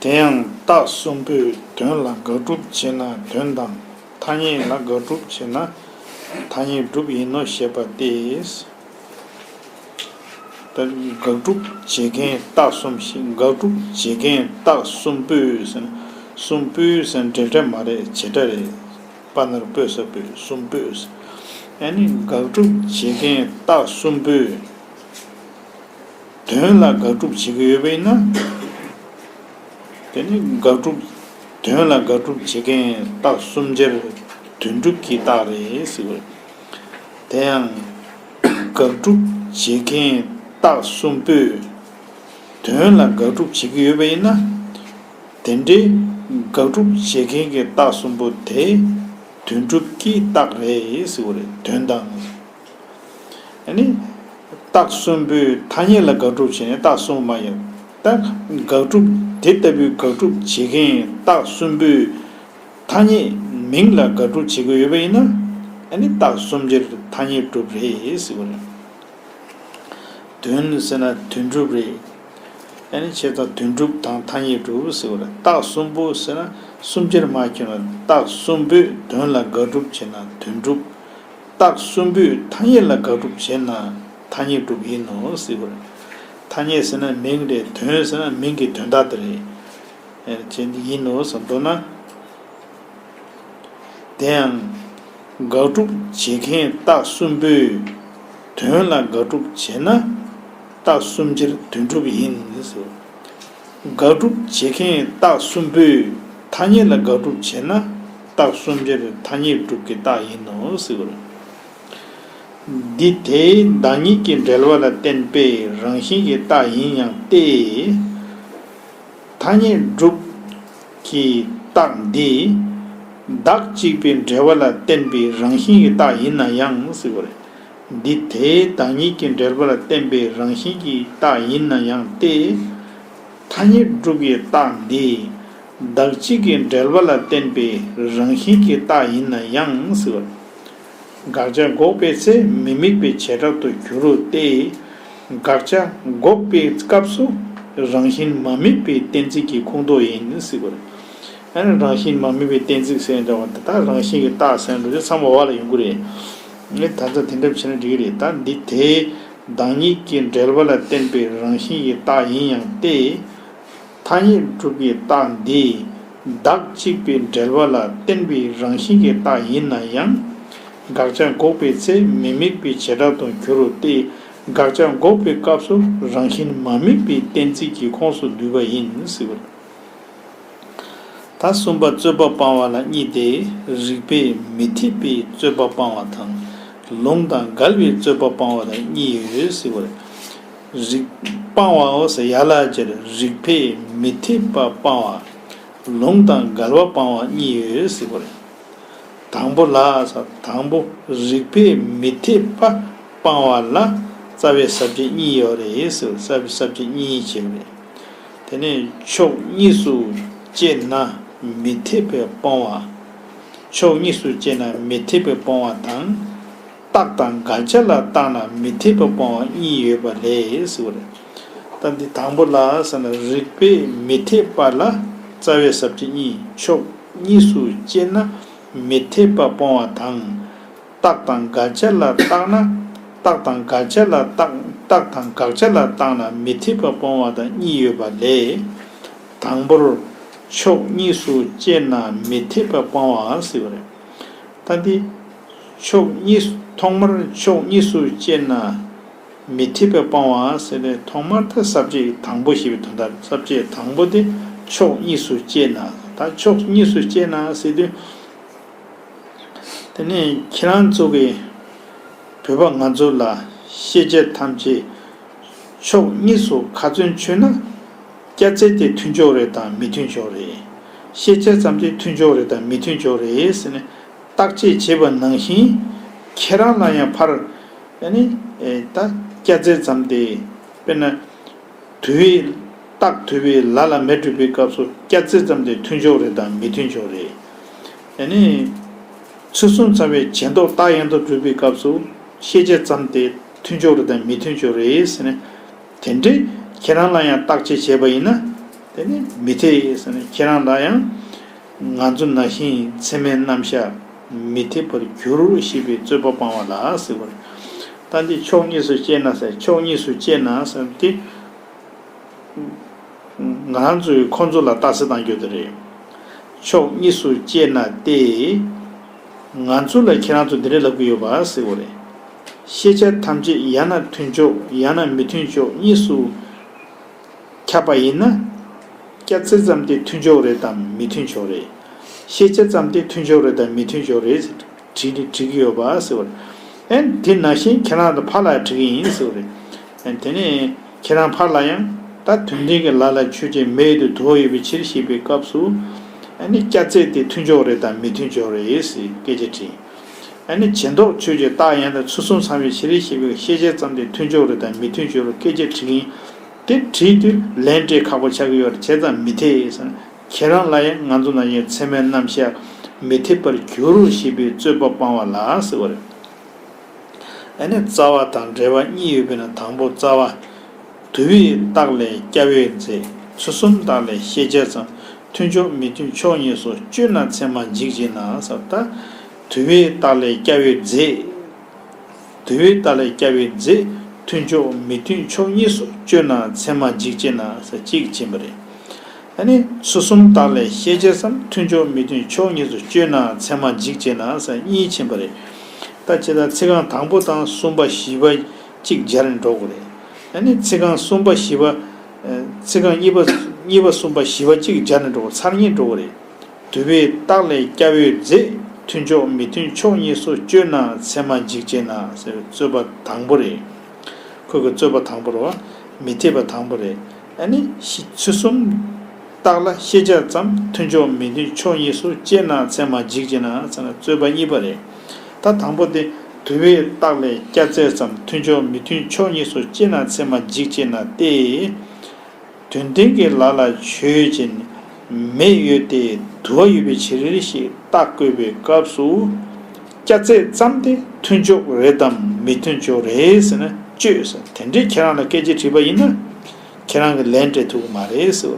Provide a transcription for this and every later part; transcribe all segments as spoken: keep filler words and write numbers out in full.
དེ་ཡང་རྟགས་གསུམ་པོས་དོན་ལ་དགག་སྒྲུབ་བྱེད་ན་དོན་དང་། ཐ་སྙད་ལ་དགག་སྒྲུབ་བྱེད་ན་ཐ་སྙད་སྒྲུབ་ཡིན་ནོ་ཞེས་པ་སྟེ། ད་དགག་སྒྲུབ་བྱེད་མཁན་རྟགས་གསུམ་ཞིག་དགག་སྒྲུབ་བྱེད་མཁན་རྟགས་གསུམ་པོས་ཟེར་ན། གསུམ་པོས་ཟེར་ན་འབྲེལ་སྒྲ་མ་རེད། བྱེད་སྒྲ་རེད། པ་ན་རོ་པོས་ས་པོས་གསུམ་པོས། ཨ་ནི་དགག་སྒྲུབ་བྱེད་མཁན་རྟགས་གསུམ་པོས་དོན་ལ་དགག་སྒྲུབ་བྱེད་ཀྱི་ཡོད་པ་ཡིན་ན། དེ་ནི་དགག་སྒྲུབ། དོན་ལ་དགག་སྒྲུབ་བྱེད་མཁན་རྟགས་གསུམ་ཆར་དོན་སྒྲུབ་ཀྱི་རྟགས་རེད་ཟེར་བ་རེད། དེ་ཡང་དགག་སྒྲུབ་བྱེད་མཁན་རྟགས་གསུམ་པོས་དོན་ལ་དགག་སྒྲུབ་བྱེད་ཀྱི་ཡོད་པ་ཡིན་ན། དེ་འདྲའི་དགག་སྒྲུབ་བྱེད་མཁན་གྱི་རྟགས་གསུམ་པོ་དེ་དོན་སྒྲུབ་ཀྱི་རྟགས་རེད་ཟེར་བ་རེད། དོན་དང་། ཨ་ནི། རྟགས་གསུམ་པོས་ཐ་སྙད་ལ་དགག་སྒྲུབ་བྱས་ནས་རྟགས་གསུམ་མ་ཡིན། ད་དགག་སྒྲུབ་དེ་ལྟ་བུའི་དགག་སྒྲུབ་བྱེད་མཁན་རྟགས་གསུམ་པོས་ཐ་སྙད་མིང་ལ་དགག་སྒྲུབ་བྱེད་ཀྱི་ཡོད་པ་ཡིན་ན། ཨ་ནི་རྟགས་གསུམ་ཆར་ཐ་སྙད་སྒྲུབ་རེད་ཟེར་བ་རེད། དོན་ཟེར་ན་དོན་སྒྲུབ་རེད། ཨ་ནི་བྱས་ཙང་དོན་སྒྲུབ་དང་ཐ་སྙད་སྒྲུབ་ཟེར་བ་རེད། རྟགས་གསུམ་པོ་ཟེར་ན་གསུམ་ཆར་མ་ཁྱོན་ལ་རྟགས་གསུམ་པོས་དོན་ལ་དགག་སྒྲུབ་བྱས་ན་དོན་སྒྲུབ། རྟགས་གསུམ་པོས་ཐ་སྙད་ལ་དགག་སྒྲུབ་བྱས་ན་ཐ་སྙད་སྒྲུབ་ཡིན་ནོ་ཟེར་བ་རེད། ཐ་སྙད་ཟེར་ན་མིང་རེད། དོན་ཟེར་ན་མིང་གི་དོན་དག་དེ་རེད། ཨེ་བྱས་འདི་ཡིན་ནོ་ཟེར་མདོར་ན། དེ་ཡང་དགག་སྒྲུབ་བྱེད་མཁན་རྟགས་གསུམ་པོས་དོན་ལ་དགག་སྒྲུབ་བྱས་ན་རྟགས་གསུམ་ཆར་དོན་སྒྲུབ་ཡིན་ཟེར། དགག་སྒྲུབ་བྱེད་མཁན་རྟགས་གསུམ་པོས་ཐ་སྙད་ལ་དགག་སྒྲུབ་བྱས་ན་རྟགས་གསུམ་ཆར་ཐ་སྙད་སྒྲུབ་ཀྱི་རྟགས་ཡིན་ནོ་ཟེར་བ་རེད། འདི་དེའི་བདག་ཉིད་ཀྱི་འབྲེལ་བ་ལ་བརྟེན་པའི་རང་བཞིན་གྱི་རྟགས་ཡིན་ཡང་སྟེ། ཐ་སྙད་སྒྲུབ་ཀྱི་རྟགས་འདི་བདག་གཅིག་པའི་འབྲེལ་བ་ལ་བརྟེན་པའི་རང་བཞིན་གྱི་རྟགས་ཡིན་ན་ཡང་ཟེར་བ་རེད། འདི་དེའི་བདག་ཉིད་ཀྱི་འབྲེལ་བ་ལ་བརྟེན་པའི་རང་བཞིན་གྱི་རྟགས་ཡིན་ན་ཡང་སྟེ། ཐ་སྙད་སྒྲུབ་ཀྱི་རྟགས་འདི་བདག་གཅིག་གི་འབྲེལ་བ་ལ་བརྟེན་པའི་རང་བཞིན་གྱི་རྟགས་ཡིན་ན་ཡང་ཟེར་བ། དགག་བྱ་འགོག་པའི་ཚེ་མི་དམིགས་པའི་བྱེ་བྲག་ཏུ་འགྱུར་རོ་སྟེ། དགག་བྱ་འགོག་པའི་སྐབས་སུ་རང་བཞིན་མ་དམིགས་པའི་གཏན་ཚིགས་ཀྱི་ཁོངས་གཏོགས་ཡིན་ཟེར་བ་རེད། ཨ་ནི་རང་བཞིན་མ་དམིགས་པའི་གཏན་ཚིགས་ཟེར་འདྲ་བ་དེ་དག་རང་བཞིན་གྱི་རྟགས་ཟེར་འགྲོ་དུས་ཚང་མ་བ་ལ་ཡོང་གི་རེད། ངས་ད་ལྟ་དེ་འདྲ་བྱས་ན་འགྲིག་གི་རེད། ད་འདི་དེའི་བདག་ཉིད་ཀྱི་འབྲེལ་བ་ལ་བརྟེན་པའི་རང་བཞིན་གྱི་རྟགས་ཡིན་ཡང་སྟེ། ཐ་སྙད་སྒྲུབ་ཀྱི་རྟགས་འདི་བདག་གཅིག་པའི་འབྲེལ་བ་ལ་བརྟེན་པའི་རང་བཞིན་གྱི་རྟགས་ཡིན་ན་ཡང་། དགག་བྱ་འགོག་པའི་ཚེ་མི་དམིགས་པའི་བྱེ་བྲག་ཏུ་འགྱུར་རོ་སྟེ། དགག་བྱ་འགོག་པའི་སྐབས་སུ་རང་བཞིན་མ་དམིགས་པའི་གཏན་ཚིགས་ཀྱི་ཁོངས་སུ་འདུས་པ་ཡིན་ཟེར་བ་རེད། ད་གསུམ་པ་རྩོད་པ་སྤང་བ་ལ་གཉིས་ཏེ། རིགས་པས་མི་འཐད་པའི་རྩོད་པ་སྤང་བ་དང་། ལུང་དང་འགལ་བའི་རྩོད་པ་སྤང་བ་ལ་གཉིས་ཡོད་ཟེར་བ་རེད། རིགས་སྤང་བའོ་ཟེར་ཡ་ལ་སྦྱར། རིགས་པས་མི་འཐད་པ་སྤང་བ། ལུང་དང་འགལ་བ་སྤང་བ་གཉིས་ཡོད་ཟེར་བ་རེད། དང་པོ་ལ་ཟེར། དང་པོ་རིགས་པས་མི་འཐད་པ་སྤང་བ་ལ་རྩ་བའི་ས་བཅད་གཉིས་ཡོད་རེད་ཟེར། རྩ་བའི་ས་བཅད་གཉིས་བྱས་པ་རེད། དེ་ནས་ཕྱོགས་གཉིས་སུ་དཔྱད་ན་མི་འཐད་པའི་སྤོང་བ། ཕྱོགས་གཉིས་སུ་དཔྱད་ན་མི་འཐད་པའི་སྤོང་བ་དང་། རྟགས་དང་འགལ་བྱ་ལ་བརྟགས་ན་མི་འཐད་པའི་སྤོང་བ་གཉིས་ཡོད་པ་ལས་ཟེར་བ་རེད། ད་འདི་དང་པོ་ལ་ཟེར་ན་རིགས་པས་མི་འཐད་པ་ལ་རྩ་བའི་ས་བཅད་གཉིས། ཕྱོགས་གཉིས་སུ་དཔྱད་ན་མི་འཐད་པ་སྤོང་བ་དང་། རྟགས་དང་འགལ་བྱ་ལ་བརྟགས་ན། རྟགས་དང་འགལ་བྱ་ལ་བརྟགས། རྟགས་དང་འགལ་བྱ་ལ་བརྟགས་ན་མི་འཐད་པ་སྤོང་བ་དང་གཉིས་ཡོད་པ་ལས། དང་པོར་ཕྱོགས་གཉིས་སུ་དཔྱད་ན་མི་འཐད་པ་སྤོང་བ་ཟེར་བ་རེད། ད་འདི་ཕྱོགས་གཉིས་སུ། ཐོག་མར་ཕྱོགས་གཉིས་སུ་དཔྱད་ན་མི་འཐད་པ་སྤོང་བ་ཟེར་ཏེ། ཐོག་མར་ད་ས་བཅད་དང་པོ་ཞེས་པའི་དོན་དག་ས་བཅད་དང་པོ་དེ་ཕྱོགས་གཉིས་སུ་དཔྱད་ན། ད་ཕྱོགས་གཉིས་སུ་དཔྱད་ན་ཟེར་དུས། དེ་ནས་ཁྱེད་རང་ཚོ་གིས་བོད་པ་ང་ཚོ་ལ་ཤེས་བྱ་ཐམས་ཅད་ཕྱོགས་གཉིས་སུ་ཁ་ཚོན་ཆོད་ན་སྐྱ་རྫས་དེ་མཐུན་ཕྱོགས་རེད་དང་མི་མཐུན་ཕྱོགས་རེད། ཤེས་བྱ་ཙམ་དེ་མཐུན་ཕྱོགས་རེད་དང་མི་མཐུན་ཕྱོགས་རེད་ཟེར་ནས་བརྟག་དཔྱད་བྱེད་པ་ནང་བཞིན། ཁྱེད་རང་ལ་ཡང་ཕར། ཨ་ནི། ཨེ། ད་སྐྱ་རྫས་ཙམ་དེ། དཔེར་ན། དུ་བའི། རྟགས་དུ་བའི་ལ་ལ་མེ་སྒྲུབ་པའི་སྐབས་སུ་སྐྱ་རྫས་ཙམ་དེ་མཐུན་ཕྱོགས་རེད་དང་མི་མཐུན་ཕྱོགས་རེད། ཨ་ནི། ཚུལ་གསུམ་ཚང་བའི་བྱས་འདོགས་རྟགས་ཡང་དག་སྒྲུབ་པའི་སྐབས་སུ་ཤེས་བྱ་ཙམ་དེ་མཐུན་ཕྱོགས་རེད་དང་མི་མཐུན་ཕྱོགས་རེད་ཟེར་ནས། དེ་འདྲའི་ཁྱེད་རང་ལ་ཡང་བརྟག་དཔྱད་བྱས་པ་ཡིན་ན། དེ་ནི་མི་འཐད་ཟེར་ནས་ཁྱེད་རང་ལ་ཡང་ང་ཚོ་ནང་བཞིན་མཚན་མའི་རྣམ་གཞག་མི་འཐད་པར་འགྱུར་ཞེས་པའི་རྩོད་པ་སྤང་བ་ལ་ཟེར་བ་རེད། ད་འདི་ཕྱོགས་གཉིས་སུ་དཔྱད་ན་ཟེར། ཕྱོགས་གཉིས་སུ་དཔྱད་ན་ཟེར་དེ། ང་རང་ཚོས་ཁོང་ཚོ་ལ་རྟགས་གསལ་གཏང་རྒྱུ་དེ་རེད། ཕྱོགས་གཉིས་སུ་དཔྱད་ན་སྟེ། ང་ཚོ་ལ་ཁྱེད་རང་ཚོ་འདི་འདྲ་ལབ་ཀྱི་ཡོད་པ་ཟེར་བ་རེད། ཤེས་བྱ་ཐམས་ཅད་ཡང་ན་མཐུན་ཕྱོགས་ཡང་ན་མི་མཐུན་ཕྱོགས་གཉིས་སུ་ཁྱབ་པ་ཡིན་ན། སྐྱ་རྩལ་ཙམ་དེ་མཐུན་ཕྱོགས་རེད་དམ་མི་མཐུན་ཕྱོགས་རེད། ཤེས་བྱ་ཙམ་དེ་མཐུན་ཕྱོགས་རེད་དམ་མི་མཐུན་ཕྱོགས་རེད་ཟེར་དྲིས་ནས་འགྲིག་གི་ཡོད་པ་ཟེར་བ་རེད། ཨེ་དེ་ནང་བཞིན་ཁྱེད་རང་དང་ཕར་ལ་འགྲིག་གི་ཡིན་ཟེར་བ་རེད། ཨེ་དེ་ནས་ཁྱེད་རང་ཕར་ལ་ཡང་ད་དོན་ལྡན་གྱི་ལ་ལ་ཆོས་ཅན། མེ་ཡོད་དེ་དུ་བ་ཡོད་པའི་ཕྱིར་ཞེས་པའི་སྐབས་སུ། ཨ་ནི་སྐྱ་རྩལ་དེ་མཐུན་ཕྱོགས་རེད་དམ་མི་མཐུན་ཕྱོགས་རེད་ཟེར་སྐད་ཆ་དྲིས། ཨ་ནི་བྱེ་བྲག་ཆོས་ཅན། རྟགས་ཡང་དག་ཚུལ་གསུམ་ཚང་བའི་ཕྱིར་ཞེས་པའི་ཤེས་བྱ་ཙམ་དེ་མཐུན་ཕྱོགས་རེད་དམ་མི་མཐུན་ཕྱོགས་རེད་སྐད་ཆ་དྲིས་ཡིན། དེ་དྲིས་དུས་ལན་སྤྲད་ཁག་པོ་ཆགས་ཀྱི་ཡོད་རེད། བྱས་ཙང་མི་འཐད་ཟེར། ཁྱེད་རང་ལ་ཡང་ང་ཚོ་ནང་བཞིན་མཚན་མའི་རྣམ་གཞག་མི་འཐད་པར་འགྱུར་ཞེས་པའི་རྩོད་པ་སྤང་བ་ལ་ཟེར་བ་རེད། ཨ་ནི་རྩ་བ་དང་འབྲེལ་བ་གཉིས་ཡོད་པས་ན། དང་པོ་རྩ་བ། དུ་བའི་རྟགས་ལས་སྐྱ་བོས་མཛེས། ཚུལ་གསུམ་རྟགས་ལས་ཤེས་བྱ་ཙམ། མཐུན་ཕྱོགས་མི་མཐུན་ཕྱོགས་གཉིས་སུ། དཔྱོད་ན་ཚད་མར་འཇིག་ཅེ་ན་ཟེར། ད་དུ་བའི་རྟགས་ལས་སྐྱ་བོས་མཛེས། དུ་བའི་རྟགས་ལས་སྐྱ་བོས་མཛེས། མཐུན་ཕྱོགས་མི་མཐུན་ཕྱོགས་གཉིས་སུ། དཔྱོད་ན་ཚད་མར་འཇིག་ཅེ་ན་ཟེར་གཅིག་ཕྱིན་པ་རེད། ཨ་ནི་ཚུལ་གསུམ་རྟགས་ལས་ཤེས་བྱ་ཙམ། མཐུན་ཕྱོགས་མི་མཐུན་ཕྱོགས་གཉིས་སུ། དཔྱོད་ན་ཚད་མར་འཇིག་ཅེ་ན་ཟེར་གཉིས་ཕྱིན་པ་རེད། ད་ཇི་ལྟར་ཚིག་རྐང་དང་པོ་དང་གསུམ་པ་བཞི་པ་གཅིག་སྦྱར་ནས་འགྲོ་དགོས་རེད། ཨ་ནི་ཚིག་རྐང་གསུམ་པ་བཞི་པ། ཚིག་རྐང་གཉིས་པ། གཉིས་པ་གསུམ་པ་བཞི་པ་གཅིག་སྦྱར་ནས་འགྲོ་དགོས། ཚར་གཉིས་འགྲོ་དགོས་རེད། དུ་བའི་རྟགས་ལས་སྐྱ་བོས་མཛེས། མཐུན་ཕྱོགས་མི་མཐུན་ཕྱོགས་གཉིས་སུ། དཔྱོད་ན་ཚད་མར་འཇིག་ཅེ་ན་ཟེར་བའི་རྩོད་པ་དང་པོ་རེད། ཁོ་གི་རྩོད་པ་དང་པོ་རེད་བ། མི་འཐད་པ་དང་པོ་རེད། ཨ་ནི་ཤི་ཚུལ་གསུམ་རྟགས་ལ་ཤེས་བྱ་ཙམ། མཐུན་ཕྱོགས་མི་མཐུན་ཕྱོགས་གཉིས་སུ། དཔྱད་ན་ཚད་མར་འཇིག་ཅེ་ན་ཟེར་ན་རྩོད་པ་གཉིས་པ་རེད། ད་དང་པོ་དེ་དུ་བའི་རྟགས་ལས་སྐྱ་རྩལ་ཙམ། མཐུན་ཕྱོགས་མི་མཐུན་ཕྱོགས་གཉིས་སུ། དཔྱད་ན་ཚད་མར་འཇིག་ཅེ་ན་སྟེ། དོན་ལྡན་གྱི་ལ་ལ་ཆོས་ཅན། མེ་ཡོད་དེ་དུ་བ་ཡོད་པའི་ཕྱིར་ཞེས་རྟགས་བཀོད་པའི་སྐབས་སུ། སྐྱ་རྩལ་ཙམ་དེ་མཐུན་ཕྱོགས་རེད་དམ་མི་མཐུན་ཕྱོགས་རེད་ཟེར་ན་དཔྱོད་ཟེར། དེ་འདྲའི་ཁྱེད་རང་ལ་སྐད་ཆ་དྲིས་པ་ཡིན་ན། ཁྱེད་རང་གིས་ལན་སྤྲད་ཐུབ་ཀྱི་མ་རེད་ཟེར་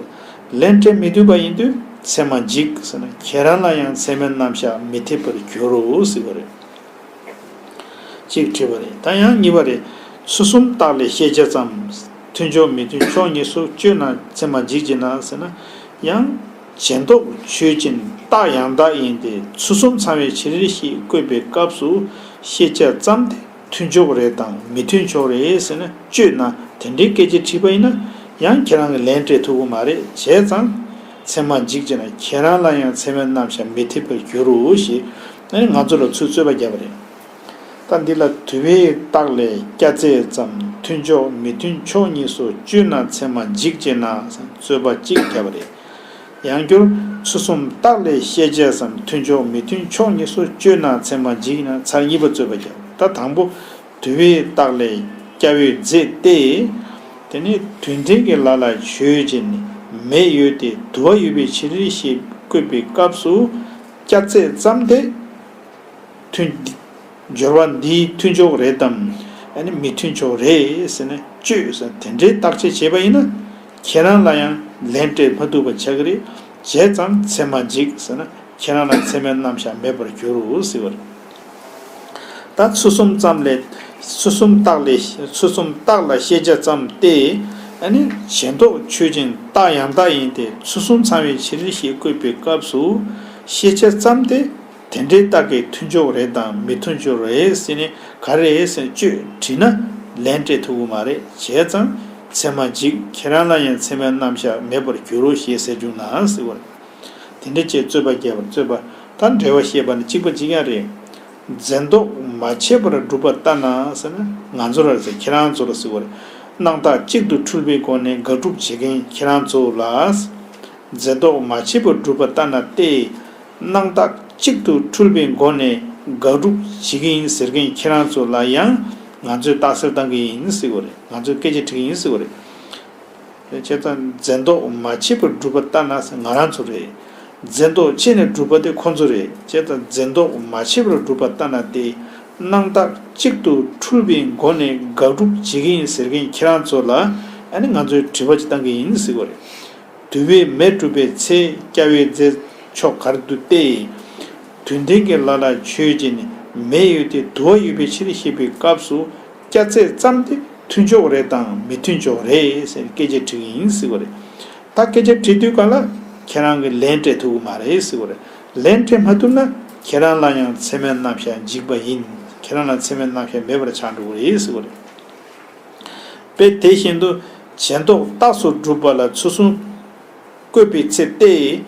བ། ལན་སྤྲད་མི་ཐུབ་པ་ཡིན་དུས་ཚད་མར་འཇིག་ཟེར་ན་ཁྱེད་རང་ལ་ཡང་ཚད་མའི་རྣམ་གཞག་མི་འཐད་པར་འགྱུར་རོ་ཟེར་བ་རེད། གཅིག་དྲིས་པ་རེད། ད་ཡང་གཉིས་པ་རེད། ཚུལ་གསུམ་རྟགས་ལས་ཤེས་བྱ་ཙམ། མཐུན་ཕྱོགས་མི་མཐུན་ཕྱོགས་གཉིས་སུ། དཔྱོད་ན་ཚད་མར་འཇིག་ཅེ་ན་ཟེར་ན། ཡང་བྱེ་བྲག་ཆོས་ཅན། རྟགས་ཡང་དག་ཡིན་ཏེ། ཚུལ་གསུམ་ཚང་བའི་ཕྱིར་ཞེས་བཀོད་པའི་སྐབས་སུ། ཤེས་བྱ་ཙམ་དེ་མཐུན་ཕྱོགས་རེད་དམ་མི་མཐུན་ཕྱོགས་རེད་ཟེར་ན་དཔྱོད་ན། དེ་འདྲའི་སྐད་ཆ་དྲིས་པ་ཡིན་ན། ཡང་ཁྱེད་རང་གིས་ལན་སྤྲད་ཐུབ་ཀྱི་མ་རེད། བྱས་ཙང་ཚད་མར་འཇིག་ཅེ་ན་ཁྱེད་རང་ལ་ཡང་ཚད་མའི་རྣམ་གཞག་མི་འཐད་པར་འགྱུར་རོ་ཞེས་ང་ཚོ་ལ་ཚུར་རྩོད་པ་བརྒྱབ་པ་རེད། ད་འདི་ལ་དུ་བའི་རྟགས་ལས་སྐྱ་རྩལ་ཙམ། མཐུན་ཕྱོགས་མི་མཐུན་ཕྱོགས་གཉིས་སུ། དཔྱོད་ན་ཚད་མར་འཇིག་ཅེ་ན་ཟེར་རྩོད་པ་གཅིག་བརྒྱབ་པ་རེད། ཡང་བསྐྱར་ཚུལ་གསུམ་རྟགས་ལས་ཤེས་བྱ་ཙམ། མཐུན་ཕྱོགས་མི་མཐུན་ཕྱོགས་གཉིས་སུ། དཔྱོད་ན་ཚད་མར་འཇིག་ན་ཚར་གཉིས་པ་རྩོད་པ་བརྒྱབ། ད་དང་པོ་དུ་བའི་རྟགས་ལས་སྐྱ་བོས་མཛེས་ཏེ། དེ་ནི་དོན་ལྡན་གྱི་ལ་ལ་ཆོས་ཅན། མེ་ཡོད་དེ་དུ་བ་ཡོད་པའི་ཕྱིར་ཞེས་བཀོད་པའི་སྐབས་སུ། སྐྱ་རྩལ་ཙམ་དེ། མཐུན། སྦྱོར་བ་འདིའི་མཐུན་ཕྱོགས་རེད་དམ། ཨ་ནི་མི་མཐུན་ཕྱོགས་རེད་ཟེར་ནས་དཔྱོད་ཟེར། དེ་འདྲའི་བརྟག་དཔྱད་བྱས་པ་ཡིན་ན། ཁྱེད་རང་ལ་ཡང་ལན་སྤྲད་མ་ཐུབ་པ་ཆགས་ཀྱི་རེད། བྱས་ཙང་ཚད་མར་འཇིག་ཟེར་ན་ཁྱེད་རང་ལ་ཚད་མའི་རྣམ་གཞག་མེད་པར་འགྱུར་རོ་ཟེར་བ་རེད། ད་ཚུལ་གསུམ་ཙམ་ལས། ཚུལ་གསུམ་རྟགས་ལས། ཚུལ་གསུམ་རྟགས་ལ་ཤེས་བྱ་ཙམ་སྟེ། ཨ་ནི་བྱེ་བྲག་ཆོས་ཅན། རྟགས་ཡང་དག་ཡིན་ཏེ། ཚུལ་གསུམ་ཚང་བའི་ཕྱིར་ཞེས་བཀོད་པའི་སྐབས་སུ། ཤེས་བྱ་ཙམ་དེ། དེ་འདྲའི་རྟགས་ཀྱི་མཐུན་ཕྱོགས་རེད་དམ་མི་མཐུན་ཕྱོགས་རེད་ཟེར་ནས་ག་རེ་རེད་ཟེར་དཔྱོད་དྲིས་ན་ལན་སྤྲད་ཐུབ་ཀྱི་མ་རེད། བྱས་ཙང་ཚད་མར་འཇིག་ཁྱེད་རང་ལ་ཡང་ཚད་མའི་རྣམ་གཞག་མེད་པར་འགྱུར་རོ་ཞེས་ཟེར་བྱུང་ན་ཟེར་བ་རེད། དེ་འདྲ་བྱས་རྩོད་པ་བརྒྱབ་པར་རྩོད་པ། ད་འགྲེལ་བ་བཤད་པ་ནི་གཅིག་པ་གཅིག་རྐྱང་རེད། འཛིན་རྟོག་མ་བྱས་པར་སྒྲུབ་པ་ལྟར་ན་ཟེར་ན་ང་ཚོ་ལ་ཟེར། ཁྱེད་རང་ཚོ་ལ་ཟེར་བ་རེད། སྣང་བཏགས་གཅིག་ཏུ་འཁྲུལ་པའི་སྒོ་ནས་དགག་སྒྲུབ་བྱེད་མཁན་ཁྱེད་རང་ཚོ་ལ། འཛིན་རྟོག་མ་བྱས་པར་སྒྲུབ་པ་ལྟར་ན་སྟེ། སྣང་བཏགས་གཅིག་ཏུ་འཁྲུལ་པའི་སྒོ་ནས་དགག་སྒྲུབ་བྱེད་ཀྱི་ཡིན་ཟེར་མཁན་ཁྱེད་རང་ཚོ་ལ་ཡང་ང་ཚོས་རྟགས་གསལ་བཏང་གི་ཡིན་ཟེར་བ་རེད། ང་ཚོས་སྐད་ཆ་དྲི་གི་ཡིན་ཟེར་བ་རེད། བྱས་ཙང་འཛིན་རྟོག་མ་བྱས་པར་སྒྲུབ་པ་ལྟར་ན་ཟེར་ང་རང་ཚོ་རེད། འཛིན་རྟོག་བྱས་ནས་སྒྲུབ་པ་དེ་ཁོང་ཚོ་རེད། བྱས་ཙང་འཛིན་རྟོག་མ་བྱས་པར་སྒྲུབ་པ་ལྟར་ན་སྟེ། སྣང་བཏགས་གཅིག་ཏུ་འཁྲུལ་པའི་སྒོ་ནས་དགག་སྒྲུབ་བྱེད་ཀྱི་ཡིན་ཟེར་མཁན་ཁྱེད་རང་ཚོ་ལ་ཨ་ནི་ང་ཚོས་དྲི་བ་ཅིག་བཏང་གི་ཡིན་ཟེར་བ་རེད། དུ་བའི་མེ་གྲུབ་པའི་ཚེ་སྐྱ་བོའི་རྫས་ཕྱོགས་གར་དུ་སྟེ། དུས་མཐུན་གྱི་ལ་ལ་ཆོས་ཅན། མེ་ཡོད་དེ་དུ་བ་ཡོད་པའི་ཕྱིར་ཞེས་པའི་སྐབས་སུ་སྐྱ་རྫས་ཙམ་དེ་མཐུན་ཕྱོགས་རེད་དམ་མི་མཐུན་ཕྱོགས་རེད་ཟེར་སྐད་ཆ་དྲི་གི་ཡིན་ཟེར་བ་རེད། ད་སྐད་ཆ་དྲི་དུས་ག་ལ་ཁྱེད་རང་གིས་ལན་སྤྲད་ཐུབ་ཀྱི་མ་རེད་ཟེར་བ་རེད། ལན་སྤྲད་མ་ཐུབ་ན་ཁྱེད་རང་ལ་ཡང་ཚད་མའི་རྣམ་གཞག་འཇིག་པ་ཡིན། ཁྱེད་རང་ལ་ཚད་མའི་རྣམ་གཞག་མེད་པར་ཆགས་འགྲོ་གི་རེད་ཟེར་བ་རེད། དཔེ་དེ་བཞིན་དུ་བྱས་འདོགས་རྟགས་སུ་གྲུབ་པ་ལ་ཚུལ་གསུམ་བཀོད་པའི་ཚེ་སྟེ།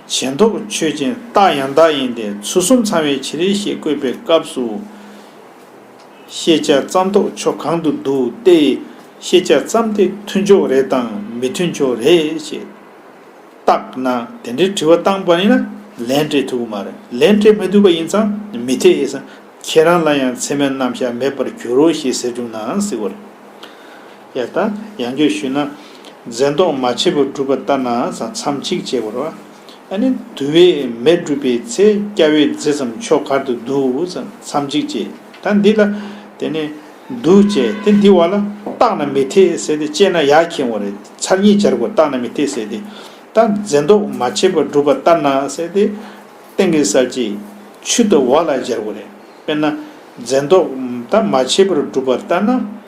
བྱས་འདོགས་ཆོས་ཅན་རྟགས་ཡང་དག་ཡིན་ཏེ་ཚུལ་གསུམ་ཚང་བའི་ཕྱིར་ཞེས་བཀོད་པའི་སྐབས་སུ། ཤེས་བྱ་ཙམ་རྟོགས་ཕྱོགས་གང་དུ་འདུག་སྟེ། ཤེས་བྱ་ཙམ་དེ་མཐུན་ཕྱོགས་རེད་དམ་མི་མཐུན་ཕྱོགས་རེད་ཅེས་བརྟགས་ན། དེ་འདྲའི་དྲི་བ་བཏང་པ་ཡིན་ན་ལན་སྤྲད་ཐུབ་ཀྱི་མ་རེད། ལན་སྤྲད་མི་ཐུབ་པ་ཡིན་ཙང་མི་འཐད་ཟེར། ཁྱེད་རང་ལ་ཡང་ཚད་མའི་རྣམ་གཞག་མེད་པར་འགྱུར་རོ་ཞེས་ཟེར་བྱུང་ན་ཟེར་བ་རེད། ཡ་ད་ཡང་བསྐྱར་ཞུས་ན། རྫས་ལྡོག་མ་བྱས་པར་གྲུབ་པ་ལྟར་ན་ཟེར་མཚམས་གཅིག་བྱས་པ་རེད་བ། ཨ་ནི་དུ་བའི་མེ་གྲུབ་པའི་ཚེ་སྐྱ་བོའི་རྫས་ཙམ་ཕྱོགས་གར་དུ་འདུག་ཟེར་མཚམས་གཅིག་བྱས། ད་འདི་ལ་དེ་ནས་འདུག་བྱས་དེ་འདི་བ་ལ་བརྟགས་ན་མི་འཐད་ཟེར་ཏེ་དཔྱད་ན་ཡག་མཁྱེན་པ་རེད། ཚར་གཉིས་སྦྱར་དགོས། བརྟགས་ན་མི་འཐད་ཟེར་ཏེ། ད་རྫས་ལྡོག་མ་བྱས་པར་གྲུབ་པ་ལྟར་ན་ཟེར་ཏེ། སྟེང་གི་གསལ་བྱེད་ཆུ་དང་འོག་ལ་སྦྱར་དགོས་རེད། དཔེར་ན། རྫས་ལྡོག་ད་མ་བྱས་པར་གྲུབ་པ་ལྟར་ན།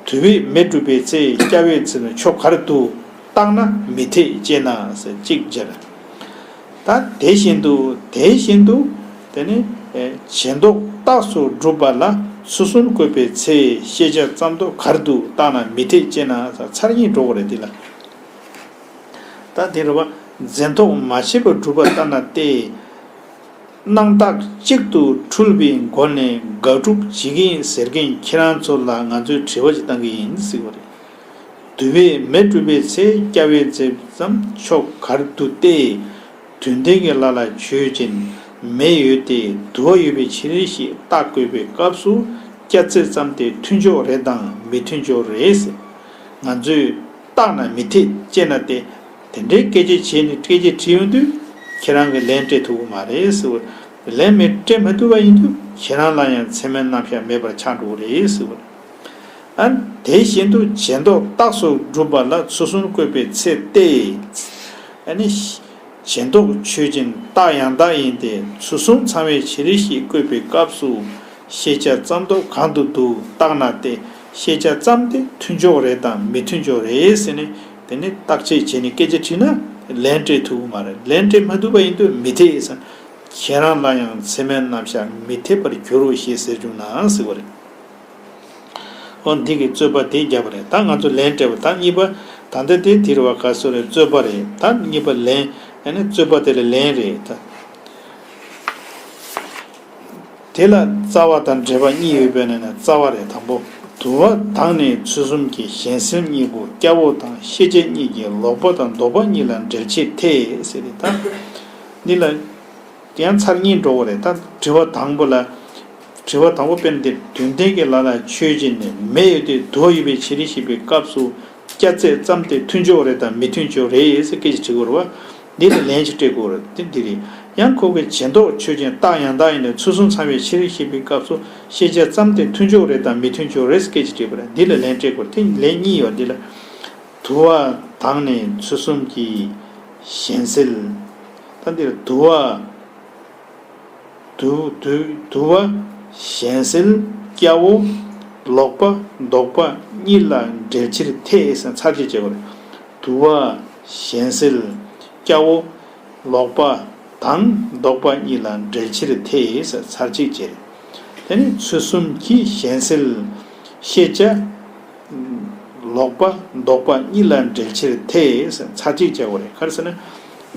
དུ་བའི་མེ་གྲུབ་པའི་ཚེ་སྐྱ་བོའི་རྫས་ནི་ཕྱོགས་གར་དུ་བརྟགས་ན་མི་འཐད་ཅེ་ན་ཟེར་གཅིག་སྦྱར། ད་དེ་བཞིན་དུ་དེ་བཞིན་དུ་དེ་ནི་བྱས་ལྡོག་རྟགས་སུ་གྲུབ་པ་ལ་ཚུལ་གསུམ་བཀོད་པའི་ཚེ་ཤེས་བྱ་ཙམ་རྟོགས་གར་དུ་བརྟགས་ན་མི་འཐད་ཅེ་ན་ཚར་གཉིས་འགྲོ་གི་རེད་འདི་ལ། ད་དེ་རེད་བ། རྫས་ལྡོག་མ་བྱས་པར་གྲུབ་པ་ལྟར་ན་སྟེ། སྣང་བཏགས་གཅིག་ཏུ་འཁྲུལ་པའི་སྒོ་ནས་དགག་སྒྲུབ་བྱེད་ཀྱིན་ཟེར་མཁན་ཁྱེད་རང་ཚོ་ལ་ང་ཚོས་དྲི་བ་ཞིག་བཏང་གི་ཡིན་ཟེར་བ་རེད། དུ་བའི་མེ་གྲུབ་པའི་ཚེ་སྐྱ་བོའི་རྫས་ཙམ་ཕྱོགས་གར་དུ་སྟེ། དུས་མཐུན་གྱི་ལ་ལ་ཆོས་ཅན། མེ་ཡོད་དེ་དུ་བ་ཡོད་པའི་ཕྱིར་ཞེས་རྟགས་བཀོད་པའི་སྐབས་སུ་སྐྱ་རྫས་ཙམ་དེ་མཐུན་ཕྱོགས་རེད་དམ་མི་མཐུན་ཕྱོགས་རེད་ཟེར། ང་ཚོས་བརྟགས་ན་མི་འཐད་ཅེ་ན་སྟེ། དེ་འདྲའི་སྐད་ཆ་བྱས་ནས་སྐད་ཆ་དྲིས་ཡོང་དུས་ཁྱེད་རང་གིས་ལན་སྤྲད་ཐུབ་ཀྱི་མ་རེད་ཟེར་བ། ལན་མི་སྤྲད་མ་ཐུབ་པ་ཡིན་དུས་ཁྱེད་རང་ལ་ཡང་ཚད་མའི་རྣམ་གཞག་མེད་པར་ཆགས་འགྲོ་གི་རེད་ཟེར་བ། ཨ། དེ་བཞིན་དུ་བྱས་ལྡོག་རྟགས་སུ་གྲུབ་པ་ལ་ཚུལ་གསུམ་བཀོད་པའི་ཚེ་སྟེ། ཨ་ནི། བྱས་ལྡོག་ཆོས་ཅན་རྟགས་ཡང་དག་ཡིན་ཏེ་ཚུལ་གསུམ་ཚང་བའི་ཕྱིར་ཞེས་བཀོད་པའི་སྐབས་སུ། ཤེས་བྱ་ཙམ་རྟོགས་གང་དུ་འདུག་བརྟགས་ན་སྟེ། ཤེས་བྱ་ཙམ་དེ་མཐུན་ཕྱོགས་རེད་དམ་མི་མཐུན་ཕྱོགས་རེད་ཟེར་ནས་དེ་ནི་བརྟག་དཔྱད་བྱས་ནས་སྐད་ཆ་དྲིས་ན་ལན་སྤྲད་ཐུབ་ཀྱི་མ་རེད། ལན་སྤྲད་མ་ཐུབ་པ་ཡིན་དུས་མི་འཐད་ཟེར། ཁྱེད་རང་ལ་ཡང་ཚད་མའི་རྣམ་གཞག་མི་འཐད་པར་འགྱུར་རོ་ཞེས་ཟེར་བྱུང་ན་ཟེར་བ་རེད། ཨོ་འདི་གི་རྩོད་པ་དེ་བརྒྱབ་པ་རེད། ད་ང་ཚོ་ལན་སྤྲད་པ་ད་གཉིས་པ། ད་ལྟ་དེ་དེ་རེད་བ། ག་སོ་རེད། རྩོད་པ་རེད། ད་གཉིས་པ་ལན། ཨ་ནི་རྩོད་པ་དེ་ལ་ལན་རེད་ད། དེ་ལ་རྩ་བ་དང་འབྲེལ་བ་གཉིས་ཡོད་པས་ན་ན་རྩ་བ་རེད། དང་པོ། དུ་བ་དང་ནི་ཚུལ་གསུམ་གྱི་གཞན་སེལ་གཉིས་པོ་སྐྱ་བོ་དང་ཤེས་བྱ་གཉིས་ཀྱི་ལོག་པ་དང་ལྡོག་པ་གཉིས་ལ་འབྲེལ་ཕྱིར་ཐལ་ཟེར་ཏེ་ད། འདི་ལ། དེ་ཡང་ཚར་གཉིས་འགྲོ་བ་རེད། ད་དྲི་བ་དང་པོ་ལ། དྲི་བ་དང་པོ་དཔེར་ན་དེ་དུས་མཐུན་གྱི་ལ་ལ་ཆོས་ཅན་ནི་མེ་ཡོད་དེ་དུ་བ་ཡོད་པའི་ཕྱིར་ཞེས་པའི་སྐབས་སུ་སྐྱ་རྫས་ཙམ་དེ་མཐུན་ཕྱོགས་རེད་དམ་མི་མཐུན་ཕྱོགས་རེད་ཟེར་སྐད་ཆ་དྲི་དགོས་རེད་བ། འདི་ལ་ལན་ཞིག་སྤྲད་དགོས་རེད། དེ་འདི་རེད། ཡང་ཁོ་གིས་བྱས་ལྡོག་ཆོས་ཅན་རྟགས་ཡང་དག་ཡིན་ནས་ཚུལ་གསུམ་ཚང་བའི་ཕྱིར་ཞེས་པའི་སྐབས་སུ་ཤེས་བྱ་ཙམ་དེ་མཐུན་ཕྱོགས་རེད་དམ་མི་མཐུན་ཕྱོགས་རེད་ཟེར་སྐད་ཆ་དྲིས་པ་རེད། འདི་ལ་ལན་སྤྲད་དགོས་རེད། དེ་ལན་གཉིས་ཡོད་འདི་ལ། དུ་བ་དང་ནི་ཚུལ་གསུམ་གྱི་གཞན་སེལ། ད་འདིར་དུ་བ། དུ་དུ་དུ་བ་གཞན་སེལ་སྐྱ་བོ་ལོག་པ་ལྡོག་པ་གཉིས་ལ་འབྲེལ་ཕྱིར་ཐལ་ཟེར་ཚར་གཅིག་བྱེད་དགོས་རེད། དུ་བ་གཞན་སེལ་སྐྱ་བོ་ལོག་པ་དང་ལྡོག་པ་གཉིས་ལ་འབྲེལ་ཕྱིར་ཐལ་ཟེར་ཚར་གཅིག་བྱེད་རེད། དེ་ནི་ཚུལ་གསུམ་གྱི་གཞན་སེལ་ཤེས་བྱ། ལོག་པ་ལྡོག་པ་གཉིས་ལ་འབྲེལ་ཕྱིར་ཐལ་ཟེར་ཚར་གཅིག་བྱ་དགོས་རེད། ག་རེ་ཟེར་ན།